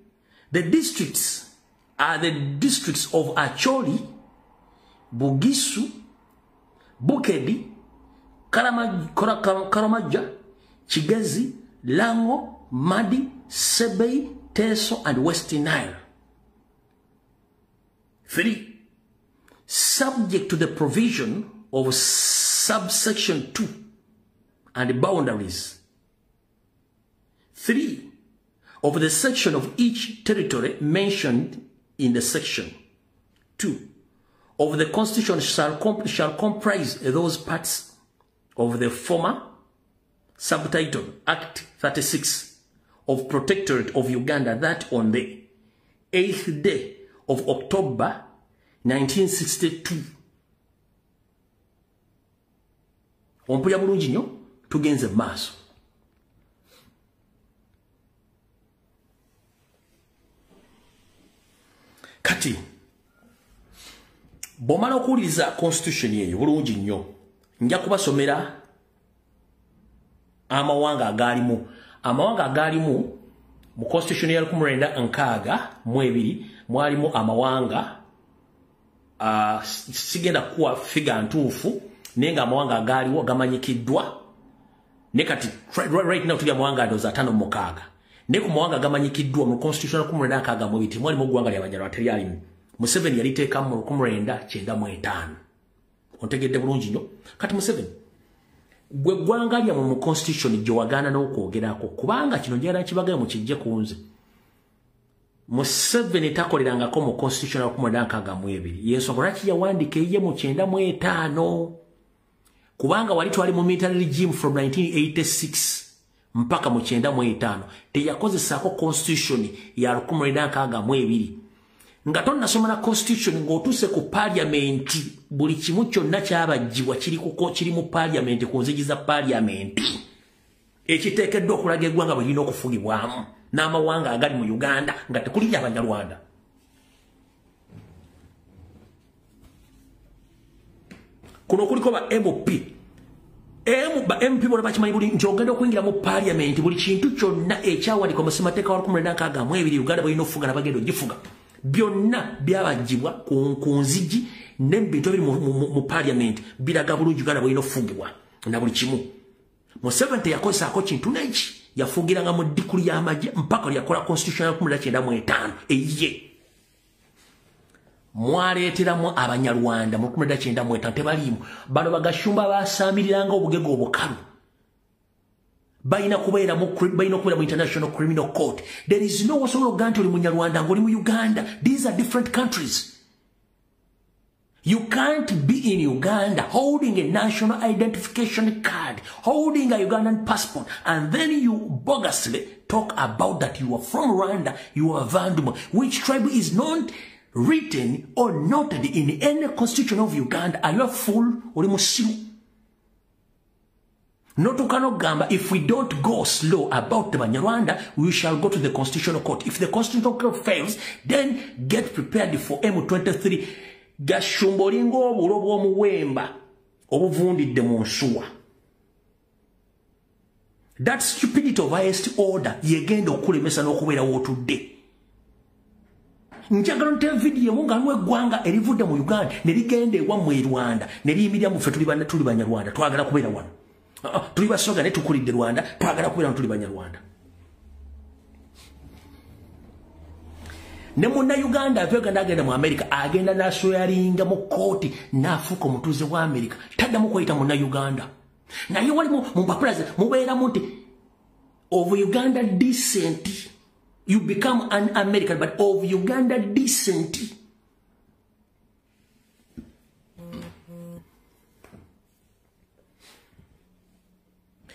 A: The districts are the districts of Acholi, Bugisu, Bukedi, Karamaja, Kigezi, Lango, Madi, Sebei, Teso, and West Nile. 3. Subject to the provision of subsection 2 and the boundaries. 3. Of the section of each territory mentioned in the section. 2. Of the constitution shall comprise those parts of the former subtitle Act 36 of Protectorate of Uganda that on the 8th day of October 1962. Ompulira bulungi nnyo, tugenze mu maaso. Kati bw'omala okuwuliriza constitution eyo bulungi nnyo, nja kubasomera amawanga agaalimu. Amawanga agaalimu mu constitution ya 1962 mwalimu amawanga, sigenda kuwa figa ntuufu, naye nga amawanga agaaliwo gamanyikiddwa. Ne kati right now tuli amawanga ndowooza 56. Ne ku mawanga gamanyikiddwa mu constitution ya 1962 mwalimu eggwanga ly'Abanyarwanda teryalimu. Museveni yaliteekamu mu 1995. Ontegedde bulungi nnyo. Kati Museveni, Gwe ggwanga lyammwe mu constitution gye wagaana n'okwogerako, kubanga kino njagala nkibagaye mukijje ku nze. Museveni takolerangako mu constitution ya 1962. Yensonga lwaki yawandiika eyiye mu 95, kubanga wali twali mu military regime from 1986 mpaka mu 95. Teyakozesaako constitution ya 1962. Nga tonnasoma na constitution ng'otuuse ku parliament, buli kimu kyonna kyabaggyibwa kiri mu parliament, ku nzigi za parliament, ekiteekeddwa okulaga eggwanga bwe lirina okufugibwamu n'amawanga agali mu Uganda nga tekuli Abanyarwanda. Kuno kuliko ba MP. Ba MP bonna bakimanyi buli nti ogenda okuyingira mu parliament, buli kintu kyonna ekyawandiikwa mu ssemateeka wa 1962 Uganda bw'erina okufuga na bagenda ogifuga, byonna byabaggyibwa ku nzigi n'ebintu ebiri mu parliament biraga bulungi Uganda bw'erina okufugibwa na buli kimu. Museveni teyakozesaako kintu neki, yafugiranga mu ddikulu y'amagye mpaka lwe yakola constitution ya 1995 eyiye. Mwaleeteramu Abanyarwanda mu 1995 tebaliimu. Bano bagashumba basaamiriranga obugego obukalu. Balina kubeera mu International Criminal Court. There is no osobola okugamba nti oli Munyarwanda ng'oli mu Uganda. These are different countries. You can't be in Uganda holding a national identification card, holding a Ugandan passport, and then you bogusly talk about that you are from Rwanda, you are Vanduma, which tribe is not written or noted in any constitution of Uganda. Are you a fool? Oli musiru? Notukanogamba, if we don't go slow about the Banyarwanda, we shall go to the Constitutional Court. If the Constitutional Court fails, then get prepared for M23. Gashumba olinga obulo bw'omuwemba obuvundidde mu nsuwa. That stupidity of highest order yegenda okulemesa n'okubeera w'otudde. Njagala nte vidiyo emu nga waliwo eggwanga erivudde mu Uganda ne ligenda ewammwe e Rwanda ne liyimirira mu ffe tuli Banyarwanda, twagala kubeera wano. Tuli Basoga naye tukulidde Rwanda, twagala kubeera wano, tuli Banyarwanda. Ne munnayuganda ava Uganda agenda mu America, agenda n'asweyalinga mu kkooti n'afuuka omutuuze wa America, taddamu kweyita munnayuganda. Naye wali mu mpapula ze mubeeramu nti of Uganda descent, you become an American, but of Uganda descent.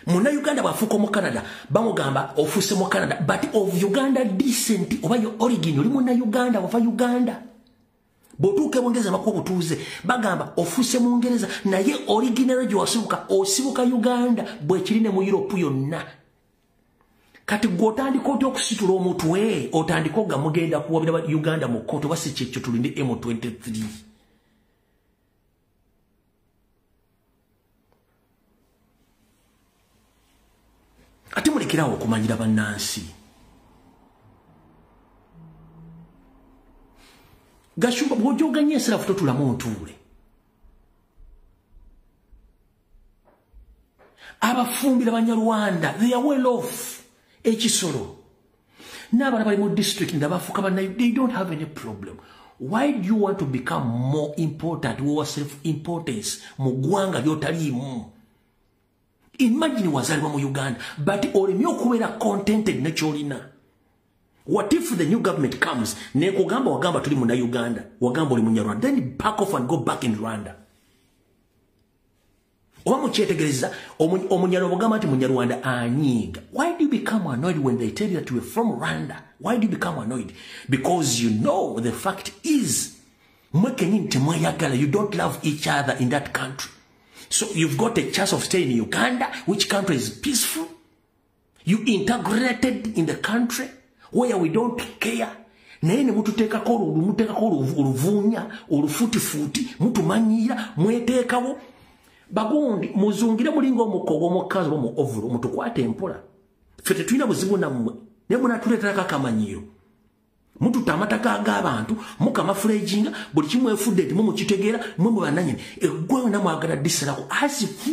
A: Munnayuganda bw'afuuka omu Canada, bamugamba ofuuse mu Canada, but of Uganda descent, oba your origin, oli munnayuganda wava Uganda. Bw'otuuka e Bungereza bakuwa obutuuze, bagamba ofuuse Mungereza, naye original gye wasibuka, osibuka Uganda, bwe kiri ne mu Europe yonna. Kati gwe otandika otya okusitula omutwe, otandika oga mugenda kuwabira Uganda mu kkooti, oba si kyekyo tulinde M23. Ate mulekerawo okumanyira bannansi. Gashumba bw'ojoganya ensirafu totulamu ntuule. Abafumbira Banyarwanda, they are well off. Ekisolo. N'abalala bali mu district nga bafuuka bannayo, they don't have any problem. Why do you want to become more important, more self-importance mu ggwanga ly'otaliimu? Imagine wazaalibwa mu Uganda, but olemye okubeera contented ne ky'olina. What if the new government comes, nekugamba wagamba tuli munna-Uganda, wagamba oli Munyarwanda, then back off and go back in Rwanda. Oba mukyetegereza, Omunyarwanda bw'ogamba nti Munyarwanda anyiiga. Why do you become annoyed when they tell you that you are from Rwanda? Why do you become annoyed? Because you know the fact is, mwe kennyini temweyagala, you don't love each other in that country. So you've got a chance of staying in Uganda, which country is peaceful. You integrated in the country where we don't care. Naye ne mututeekako oluvunya, olufutifuti, mutumanyira, mweteekawo. Bagundi, muzungire mulinga omukko ogw'omukazi oba mu ovulo, mutukwate empola. Ffe tetulina buzibu nammwe, naye munaatuleeterako akamanyiiro. Mututa amataka g'abantu, mukamafulejinga, buli kimu efudde nti mumukitegeera, mmwe mwe bannannyini. Eggwanga namwagala ddisalako asifu.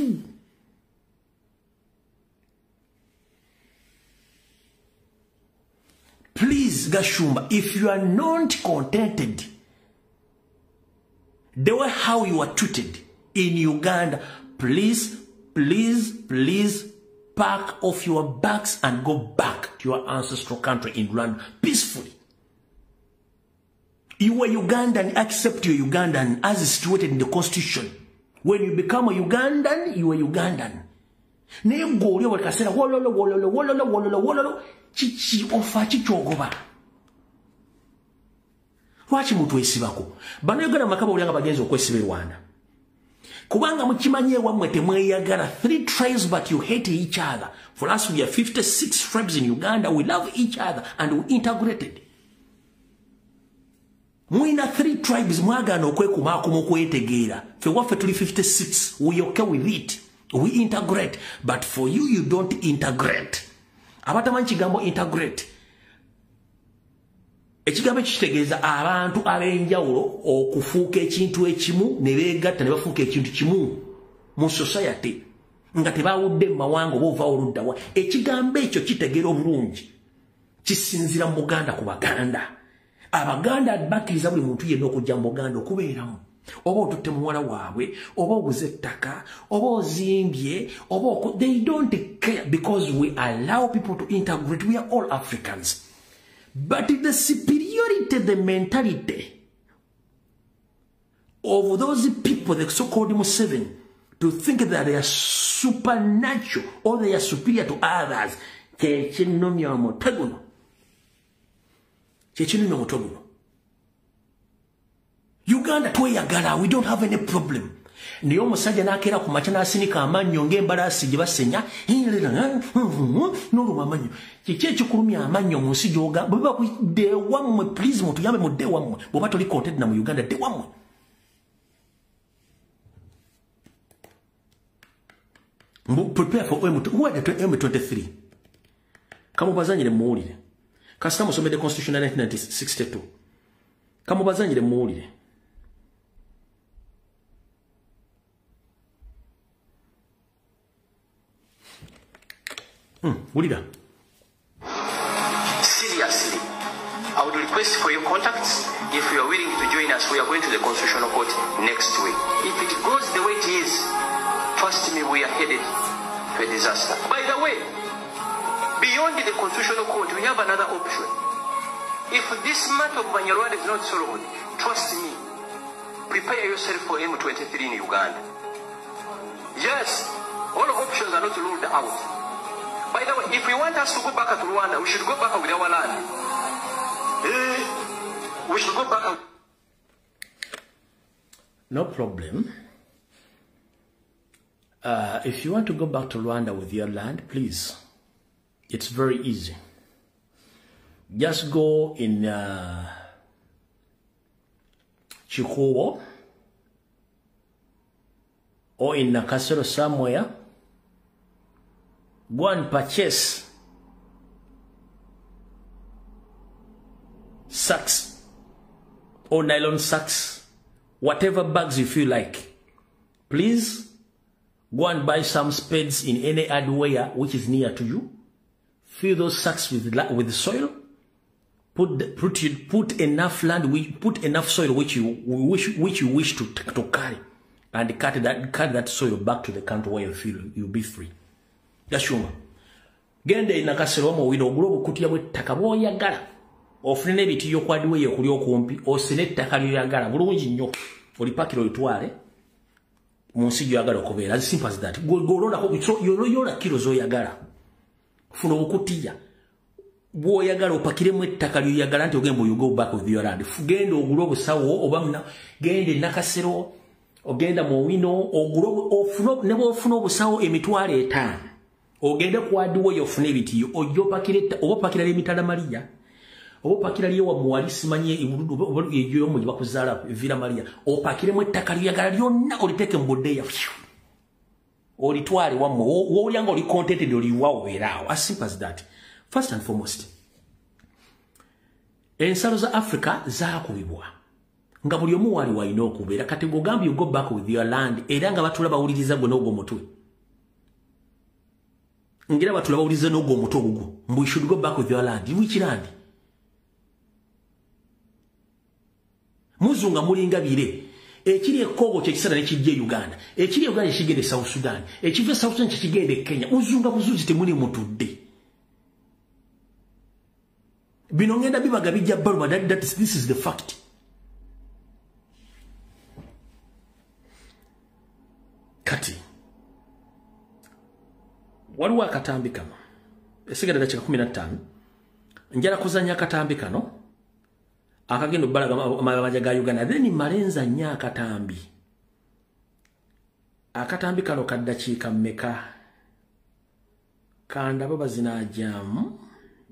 A: Please, Gashumba, if you are not contented the way how you are treated in Uganda, please Please, please pack off your bags and go back to your ancestral country in Rwanda peacefully. You are Ugandan, accept your Ugandan as is situated in the constitution. When you become a Ugandan, you are Ugandan. Naye gwe oli kasera wololo wololo wololo wololo wololo kiki ofa kikyogoba. Lwaki mutwesibako? Bannayuganda makaba oli nga bagenze okwesiba e Rwanda. Kubanga mukimanyi ewammwe temweyagala. 3 tribes but you hate each other. For us we are 56 tribes in Uganda. We love each other and we integrated. Mwina 3 tribes mwagana okwekumaako okwetegeera. Ffe waffe tuli 56. We okay with it. We integrate. But for you, you don't integrate. Abatamanyi kigambo integrate. Ekigambo ekitegeeza abantu ab'enjawulo okufuuka ekintu ekimu ne beegatta ne bafuuka ekintu kimu mu society nga tebawudde mu mawanga oba ova oluddawa. Ekigambo ekyo kitegeera obulungi kisinziira mu Buganda ku Baganda. Abaganda bakkiriza buli muntu yenna okujja mu Buganda okubeeramu. Oba otutte muwala waabwe, oba oguze ettaka, oba ozimbye, oba they don't care because we allow people to integrate. We are all Africans. But the superiority, the mentality of those people, the so-called Museveni, to think that they are supernatural or they are superior to others. Kyekinnumya omutwe guno. Kyekinnumya omutwe guno. Uganda tweyagala, we don't have any problem. Naye omusajja n'akeera ku makya n'asinika amannyo ng'embalaasi gye basenya n'oluma amannyo. Kiki ekikulumya amannyo mu nsi gy'ogamba? Bwe bakudde ewammwe, please mutuyambe mudde ewammwe. Bw'oba toli content na mu Uganda, dde ewammwe. Prepare for M23. Kamubazanyire muwulire. Kasita musomedde Constitution ya 1962. Kamubazanyire muwulire. Wulira.
E: Seriously, I would request for your contacts. If you are willing to join us, we are going to the Constitutional Court next week. If it goes the way it is, trust me, we are headed to a disaster. By the way, beyond the Constitutional Court, we have another option. If this matter of Banyarwanda is not solved, trust me, prepare yourself for M23 in Uganda. Yes, all options are not ruled out. By the way, if we want us to go back to Rwanda, we should go back with our land. We should go back.
A: No problem. If you want to go back to Rwanda with your land, please. It's very easy. Just go in Chikowo or in Nakasero somewhere. Go and purchase sacks or nylon sacks, whatever bags you feel like. Please go and buy some spades in any hardware which is near to you. Fill those sacks with soil. Put enough land, put enough soil which you wish to carry, and carry that soil back to the country where you feel you'll be free. Gashuma. Genda inakasero wino ogule obukutiya bw'ettaka bw'oyagala. Ofune n'ebitiyo kwadiwe okuli okumpi, osene ettaka ly'oyagala bulungi nnyo. Olipakira olitwale mu nsi gy'oyagala okubeera. As simple as that. Gw'olondako yola kilo z'oyagala. Funa obukutiya bw'oyagala opakiremu ettaka ly'oyagala nti ogenda you go back with your land. Genda ogule obusawo oba genda e Nakasero, ogenda mu wino ogule ofune ne bw'ofuna obusawo 5,000. Ogende kwadiwe yofune ebitiyo ojja opakira oba opakira emitala Maria oba opakira lyewa muwali simanye eyo mu bakuzaala Villa Maria opakiremu ettaka ly'oyagala lyonna oliteeke mu budeeya olitwale wammwe w'olyanga oli contented oliwa obeeraawo. As simple as that. First and foremost, ensalo za Africa zaakubibwa nga buli omu wali walina okubeera. Kati ng'ogambye you go back with your land, era nga batula bawuliriza gwe n'ogwo omutwe. Ngira batula bawuliriza n'ogwo omutwe ogugwo. Mbu you should go back with your land. Which land? Muzunga mulinga bire. Ekiri e Congo kyekisala nekijja e Uganda. Ekiri e Uganda kyekigenda e South Sudan. Ekiva e South Sudan kyekigenda e Kenya. Muzunga buzuzi temuli mutudde. Bino ngenda bibaga bijja baluma, this is the fact. Kati waliwo akatambi kano esigadde dakiika 15 njala kuzannya akatambi kano akagenda obbalaga amabanja ga Uganda, then malenza nnyo akatambi. Akatambi kano ka ddakiika mmeka? Kandaba bazinajjamu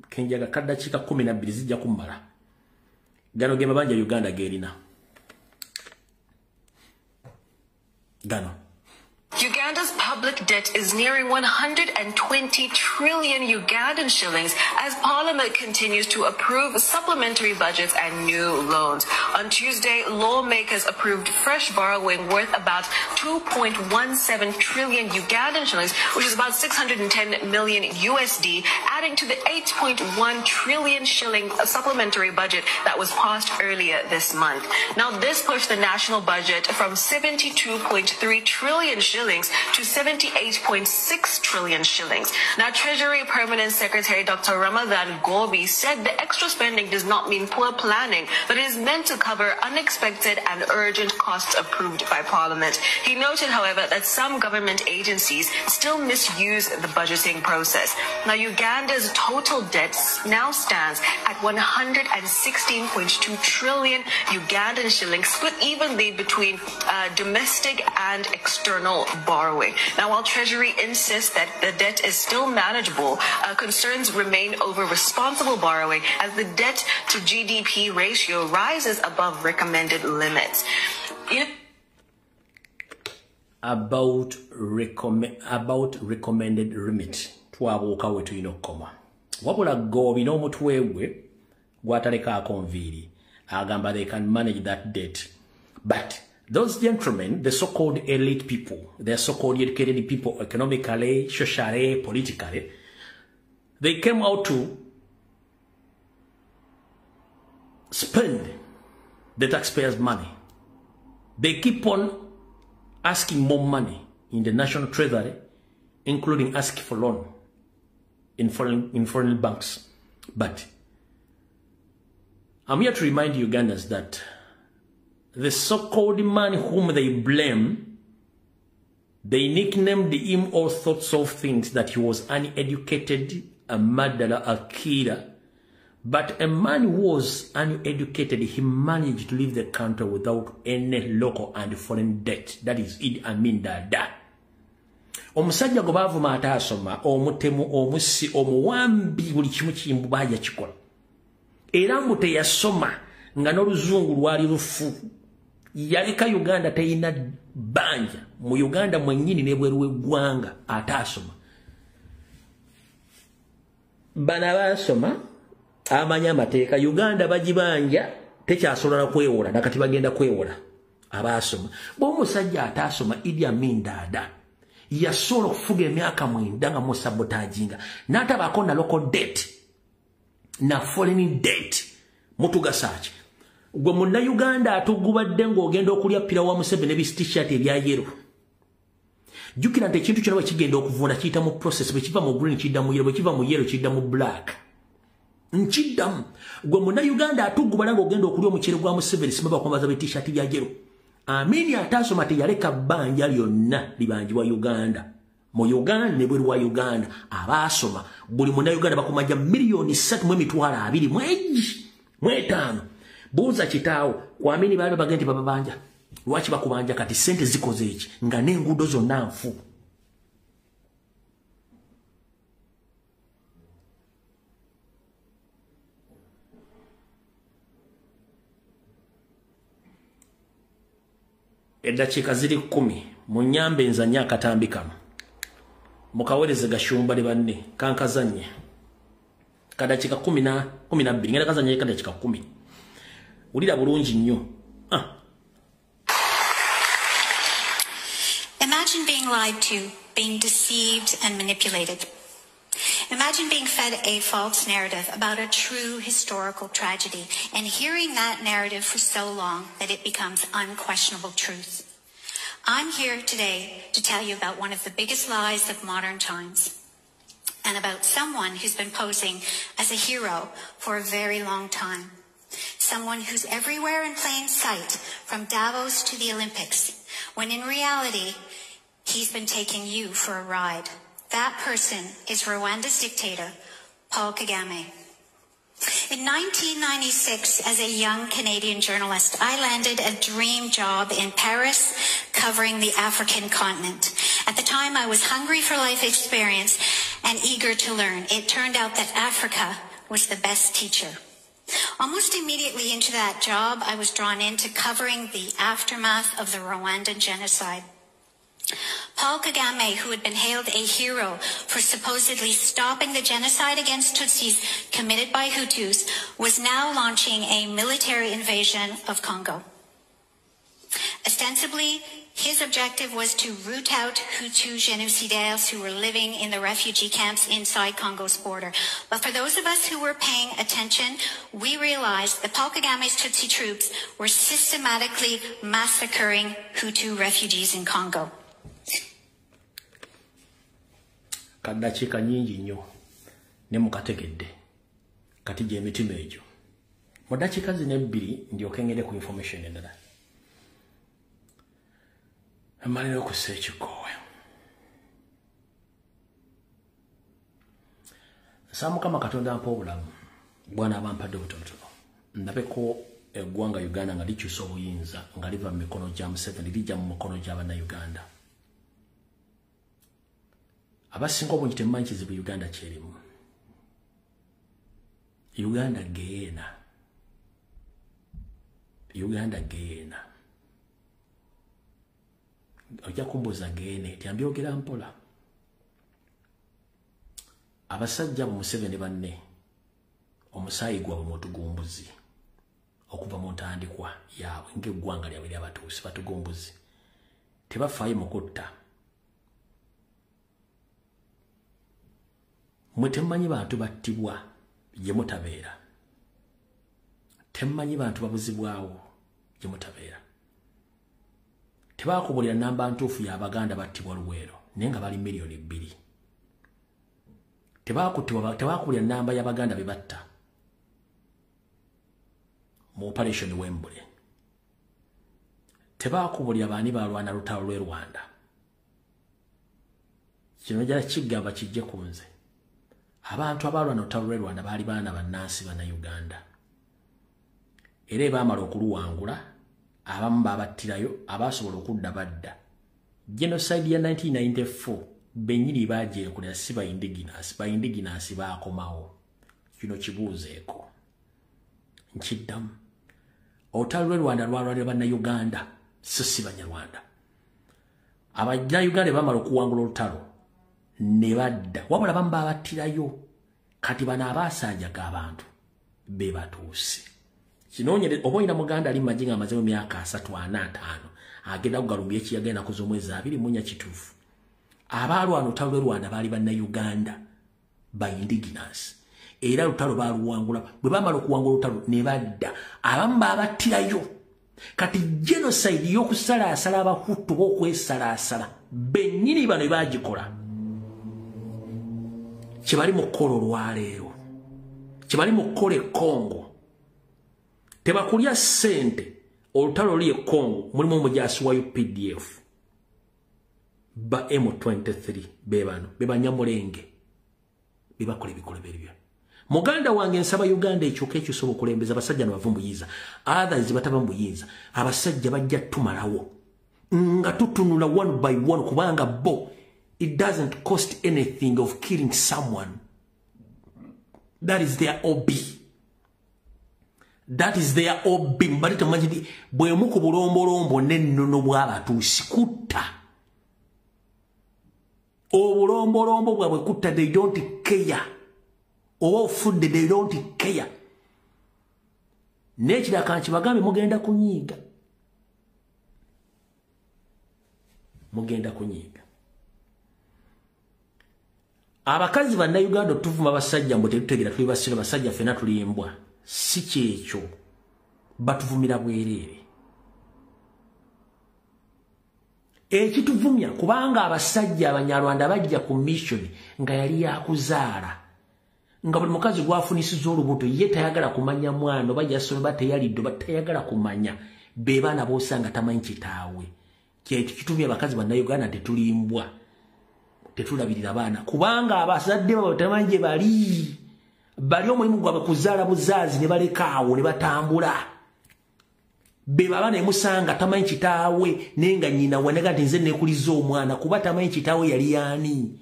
A: kenjaga ka ddakiika 12 zijja kummala. Gano ge mabanja Uganda gerina gano.
F: Uganda's public debt is nearing 120 trillion Ugandan shillings as Parliament continues to approve supplementary budgets and new loans. On Tuesday, lawmakers approved fresh borrowing worth about 2.17 trillion Ugandan shillings, which is about 610 million USD, adding to the 8.1 trillion shilling supplementary budget that was passed earlier this month. Now, this pushed the national budget from 72.3 trillion shillings to 78.6 trillion shillings. Now, Treasury Permanent Secretary Dr. Ramadan Gobi said the extra spending does not mean poor planning, but it is meant to cover unexpected and urgent costs approved by Parliament. He noted, however, that some government agencies still misuse the budgeting process. Now, Uganda's total debt now stands at 116.2 trillion Ugandan shillings, split evenly between domestic and external borrowing. Now, while Treasury insists that the debt is still manageable, concerns remain over responsible borrowing as the debt to GDP ratio rises above recommended limits.
A: About recommended limit twabuuka we tulina okukoma. Wabula Gobi n'omutwe gwe gwatalekaako nviiri agamba they can manage that debt, but those gentlemen, the so-called elite people, the so-called educated people, economically, socially, politically, they came out to spend the taxpayers' money. They keep on asking more money in the national treasury, including asking for loan in foreign banks. But I'm here to remind Ugandans that the so-called man whom they blame, they nicknamed him all sorts of things, that he was uneducated, a murderer, a killer. But a man who was uneducated, he managed to leave the country without any local and foreign debt. That is Idi Amin Dada. Omusajja gwe baavuma ataasoma, omutemu, omussi, omuwambi, buli kimu kimbu baakikola. Era mbu teyasoma nga n'oluzungu lwali lufu. Yaleka Uganda teyina bbanja mu Uganda mwennyini n'ebweru w'eggwanga ataasoma. Bano abaasoma amanyi amateeka, Uganda bagibanja tekyasobola kwewola, nakati bagenda kwewola abaasoma. Bw'omusajja ataasoma Idi Amin Dada yasobola okufuga emyaka 9 nga musabotaginga n'atabaako na local debt na foreign debt. Mutugasa ki? Gwe munnayuganda atugubadde ng'ogenda okulya pira wa Museveni ne t-shirt ebya yellow. Jjukira nti ekintu kyonna bwe kigenda okuvunda kiyita mu process, bwe kiva mu green kidda mu yellow, bwe kiva mu yellow kidda mu black. Nkiddamu. Gwe munnayuganda atugubala ng'ogenda okulya omuceere gwa Museveni simba bakwambaza be t-shirt bya yellow. Amini ataasoma teyaleka bbanja lyonna libanjibwa Uganda. Mu Uganda ne bweru wa Uganda abaasoma buli munnayuganda bakumanja 3,225,000. Buuza kitaawo kwamini baali bagenda nti bababanja. Lwaki bakubanja kati sente zikoze eki nga n'enguudo zonna nfu? Eddakiika ziri 10 munyambe nzanye akatambi kano mukaweereze Gashumba ne banne kankazanye kadakiika 12 ngenda kazanye kadakiika 10. Wulira bulungi nnyo.
G: Imagine being lied to, being deceived and manipulated. Imagine being fed a false narrative about a true historical tragedy and hearing that narrative for so long that it becomes unquestionable truth. I'm here today to tell you about one of the biggest lies of modern times and about someone who's been posing as a hero for a very long time. Someone who's everywhere in plain sight, from Davos to the Olympics, when in reality, he's been taking you for a ride. That person is Rwanda's dictator, Paul Kagame. In 1996, as a young Canadian journalist, I landed a dream job in Paris covering the African continent. At the time, I was hungry for life experience and eager to learn. It turned out that Africa was the best teacher. Almost immediately into that job, I was drawn into covering the aftermath of the Rwandan genocide. Paul Kagame, who had been hailed a hero for supposedly stopping the genocide against Tutsis committed by Hutus, was now launching a military invasion of Congo. Ostensibly, his objective was to root out Hutu génocidaires who were living in the refugee camps inside Congo's border. But for those of us who were paying attention, we realized that Paul Kagame's Tutsi troops were systematically massacring Hutu refugees in Congo.
A: Kaddakiika nnyingi nnyo ne mukategedde kati gy'emitima egyo. Mu ddakiika zino ebbiri ndyoke ngende ku information endala. Mmalira okussa ekikoowe. Nsaba Mukama Katonda ampa obulamu bw'anaaba mpadde obutonotono. Ndabeko eggwanga Uganda nga likyusa obuyinza nga liva mu mikono gya Museveni lijja mu mikono gy'Abannayuganda. Abasinga obungi temumanyi kizibu Uganda kyerimu. Uganda geena. Uganda geena. Ojja kumbuuza geene, tyambyogera mpola. Abasajja bo Museveni banne omusaayi gwabwe mutugumbuzi okuva mu ntandikwa yaabwe ng'eggwanga lyabwe ly'Abatuusi batugumbuzi. Tebafaayo mu kutta. Mwe temumanyi bantu battibwa gye mutabeera. Temumanyi bantu babuzibwawo gye mutabeera. Tebaakubulira namba ntuufu y'Abaganda battibwa Luweero naye nga bali 2 million. Tebaakubulira namba y'Abaganda be batta mu Operation Wembule. Tebaakubulira baani balwana lutalo lw'e Rwanda. Kino njala kigamba kijje ku nze. Abantu abalwana olutalo lw'e Rwanda baali baana bannansi Bannayuganda. Era baamala okuluwangula, abamu babattirayo, abasobola okudda badda. Genocide ya 1994 bennyini baagyekolera si ba indigenous, ba indigenous baakomawo. Kino kibuuzeeko. Nkiddamu. Olutalo lw'e Rwanda lwalwanira Bannayuganda, so si Banyarwanda. Abannayuganda baamala okuwangula olutalo ne badda, wabula abamu baabattirayo. Kati bano abaasanjaga abantu be batuuse. Kinoonyere oba olina Muganda ali mu magye ng'amaze mu myaka 3, 4, 5 agenda kugalumbya ekiyaga ennaku z'omwezi 24 kituufu. Abaalwana olutalo lw'e Rwanda baali Bannayuganda ba indigenous. Era olutalo baaluwangula, bwe baamala okuwangula olutalo ne badda, abamu baabattirayo. Kati genocide y'okusalaasala Abahutu oba okwesalaasala bennyini bano baagikola. Kye bali mu kukola olwaleero, kye bali mu kukola e Congo. Tebakulya ssente. Olutalo luli e Congo mulimu omujaasi wa UPDF ba M23 be bano be Banyamulenge be bakola ebikolobero byo. Muganda wange nsaba Uganda ekyuka ekyusa obukulembeze, abasajja ne bava mu buyinza, others batava mu buyinza, abasajja bajja tumalawo nga tutunula one by one, kubanga bo it doesn't cost anything of killing someone. That is their OB. That is their OB. Mbali temumanyi nti bwemu ku bulombolombo n'ennono bw'Abatuusi kutta. Obulombolombo bwabwe kutta, they don't care. Oba ofudde, they don't care. N'ekirala nkibagambe, mugenda kunyiiga. Mugenda kunyiiga. Abakazi bannayuganda otuvuma abasajja mbu tetutegeera tuli basiru, basajja ffenna tuli mbwa. Si kyekyo, batuvumira bwereere. Ekituvumya kubanga abasajja abanyarwanda bajja ku mission nga yali yakuzaala, nga buli mukazi gwafunisiza olubuto ye tayagala kumanya mwana oba yasoma oba teyalidde oba tayagala kumanya, be baana b'osanga tamanyi kitaawe. Kyekyo kitumya abakazi bannayuganda tetulimbwa, tetulabirira baana kubanga abazadde baabwe tebamanyi gye bali. Bali omulimu gwabwe kuzaala buzaazi ne baleka awo ne batambula. Be baba ne musanga tamanyi kitaawe naye nga nnyina wanega nti nze neekuliza omwana kuba tamanyi kitaawe yali yaani.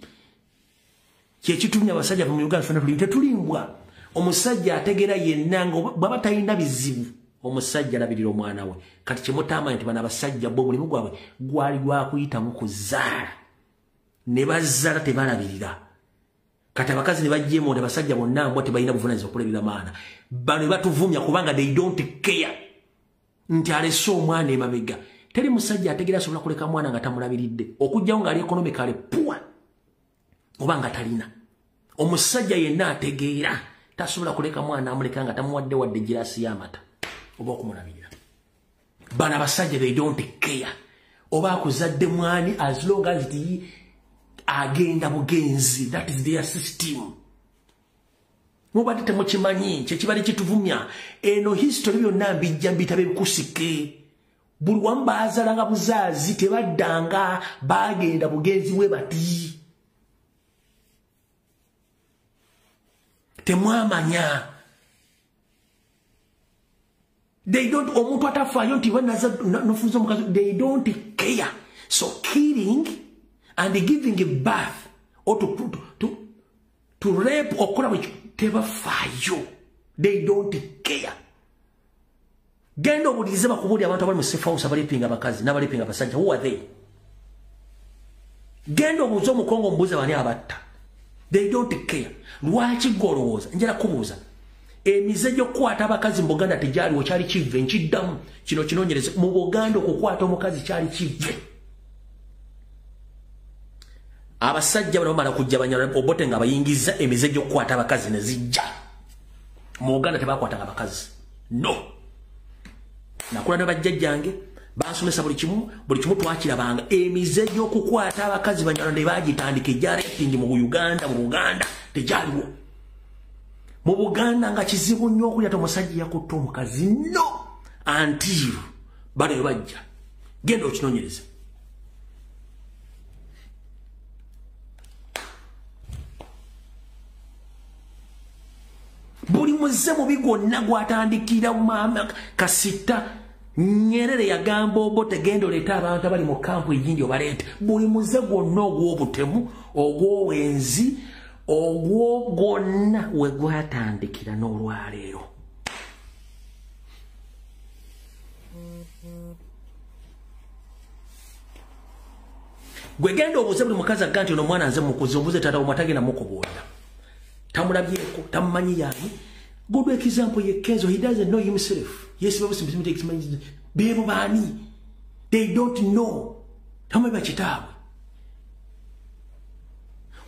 A: Kyekitumya abasajja mu Uganda ffenna tuli tetulimbwa. Omusajja ategeera yenna nga bw'aba talina bizibu, omusajja alabirira omwana we. Kati kyemutamanyi nti bano abasajja bo omulimu gwabwe gwali gwakuyitamu kuzaala, ne bazaala tebalabirira. Kati abakazi ne bajjeemu nti abasajja bonna mbwa tebalina buvunaanyizibwa okulabirira maana. Bano batuvumya kubanga they don't care nti alese omwana emabega. Teri musajja ategeera asobola kuleka mwana nga tamulabiridde, okugyawo ng'ali economically poor oba nga talina. Omusajja yenna ategeera tasobola kuleka mwana amuleka nga tamuwadde wadde girasi y'amata oba okumulabirira. Bano abasajja they don't care oba akuzadde mwani, as long as the agenda bugenzi. That is their system. Mubadde temukimanyi kyekibali kituvumya. Eno history byonna mbijja mbitabe bikusike. Buli wamu baazalanga buzaazi, tebaddanga, bagenda bugenzi bwe bati. Temwamanya. They don't, omuntu atafaayo nti nofunza omukazi, they don't care. So killing and giving a birth or to rape okukola bwe tebafaayo. They don't care. Genda obuulirize bakubuulire abantu abali mu safe house abalipinga abakazi n'abalipinga abasajja, who are they? Genda obuuze omukongo omubuuze bani abatta. They don't care. Lwaki ggwe olowooza? Njala kubuuza. Emize gy'okukwata abakazi mu Buganda tegyaliwo, kyali kive. Nkiddamu kino kinoonyereze. Mu Buganda okukwata omukazi kyali kive. Abasajja bano bamala kujja Banyarwanda Obote nga bayingiza emize gy'okukwata abakazi ne zijja. Mu Buganda tebakwatanga abakazi. No. Nakula ne bajjajjange bansomesa buli kimu twakirabanga. Emize gy'okukwata abakazi Banyarwanda bagitandika egya raping mu Uganda, mu Buganda tegyaliwo. Mu Buganda nga kizibu nnyo okulya omusajja yakutta omukazi, no, until bano bajja. Genda okinoonyereze. Buli muze mubi gwonna gwatandikira maama Kasita Nyerere yagamba Obote genda oleete abantu abali mu kampu egindi obaleete. Buli muze gwonna ogw'obutemu, ogw'obwenzi, ogwo gwonna we gwatandikira n'olwaleero. Gwe genda obuuze buli mukazi agga nti ono omwana nze mukuze, obuuze taata w'omwana tagenda mukubuulira. Tamulabyeko, tamumanyi yaani. Good example ye Kenzo, he doesn't know himself. Yes, bebo baani. They don't know. Tamumanyi bakitaabwe.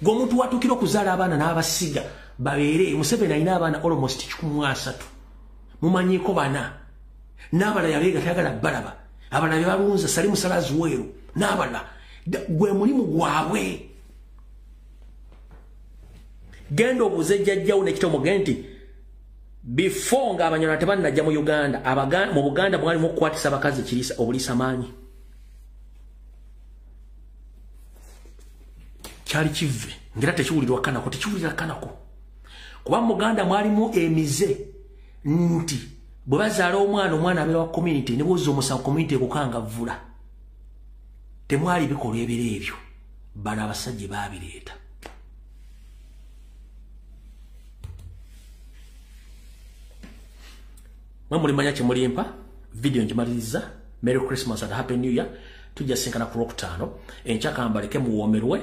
A: Gwe omuntu watuukira okuzaala abaana n'abasiga babeere. Museveni alina abaana almost 130. Mumanyiiko bana. N'abalala yabeega tayagala balaba. Abalala be balunza Salimu Salazi Weeru n'abalala. Gwe mulimu gwabwe. Genda obuuze jjajjawo n'ekitabo mugende nti before nga Abanyarwanda tebannajja mu Uganda, mu Buganda mwalimu okukwatisa abakazi ekiriisa obuliisa maanyi. Kyali kive ngera tekiwulirwa kanako, tekiwulira kanako. Kuba mu Buganda mwalimu emize nti bwe bazaala omwana, omwana abeera wa community, ne bw'ozza omusango community ekukangavvula. Temwali bikolwa ebiro ebyo, bano abasajja baabireeta. Mwe mulimanya kye mulimpa, video ngimaliriza. Merry Christmas and Happy New Year. Tujja sinkana ku Lwokutaano. Enkya kambaleke muwoomerwe.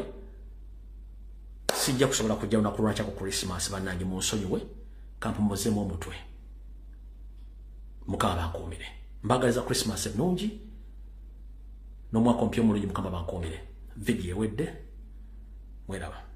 A: Sijja kusobola kujja lunaku lwakya ku Christmas, bannange munsonyiwe, kampumuzeemu omutwe. Mukama bankuumire. Mbaagaliza Christmas ennungi n'omwaka omupya omulungi. Mukama bankuumire. Video ewedde, mweraba.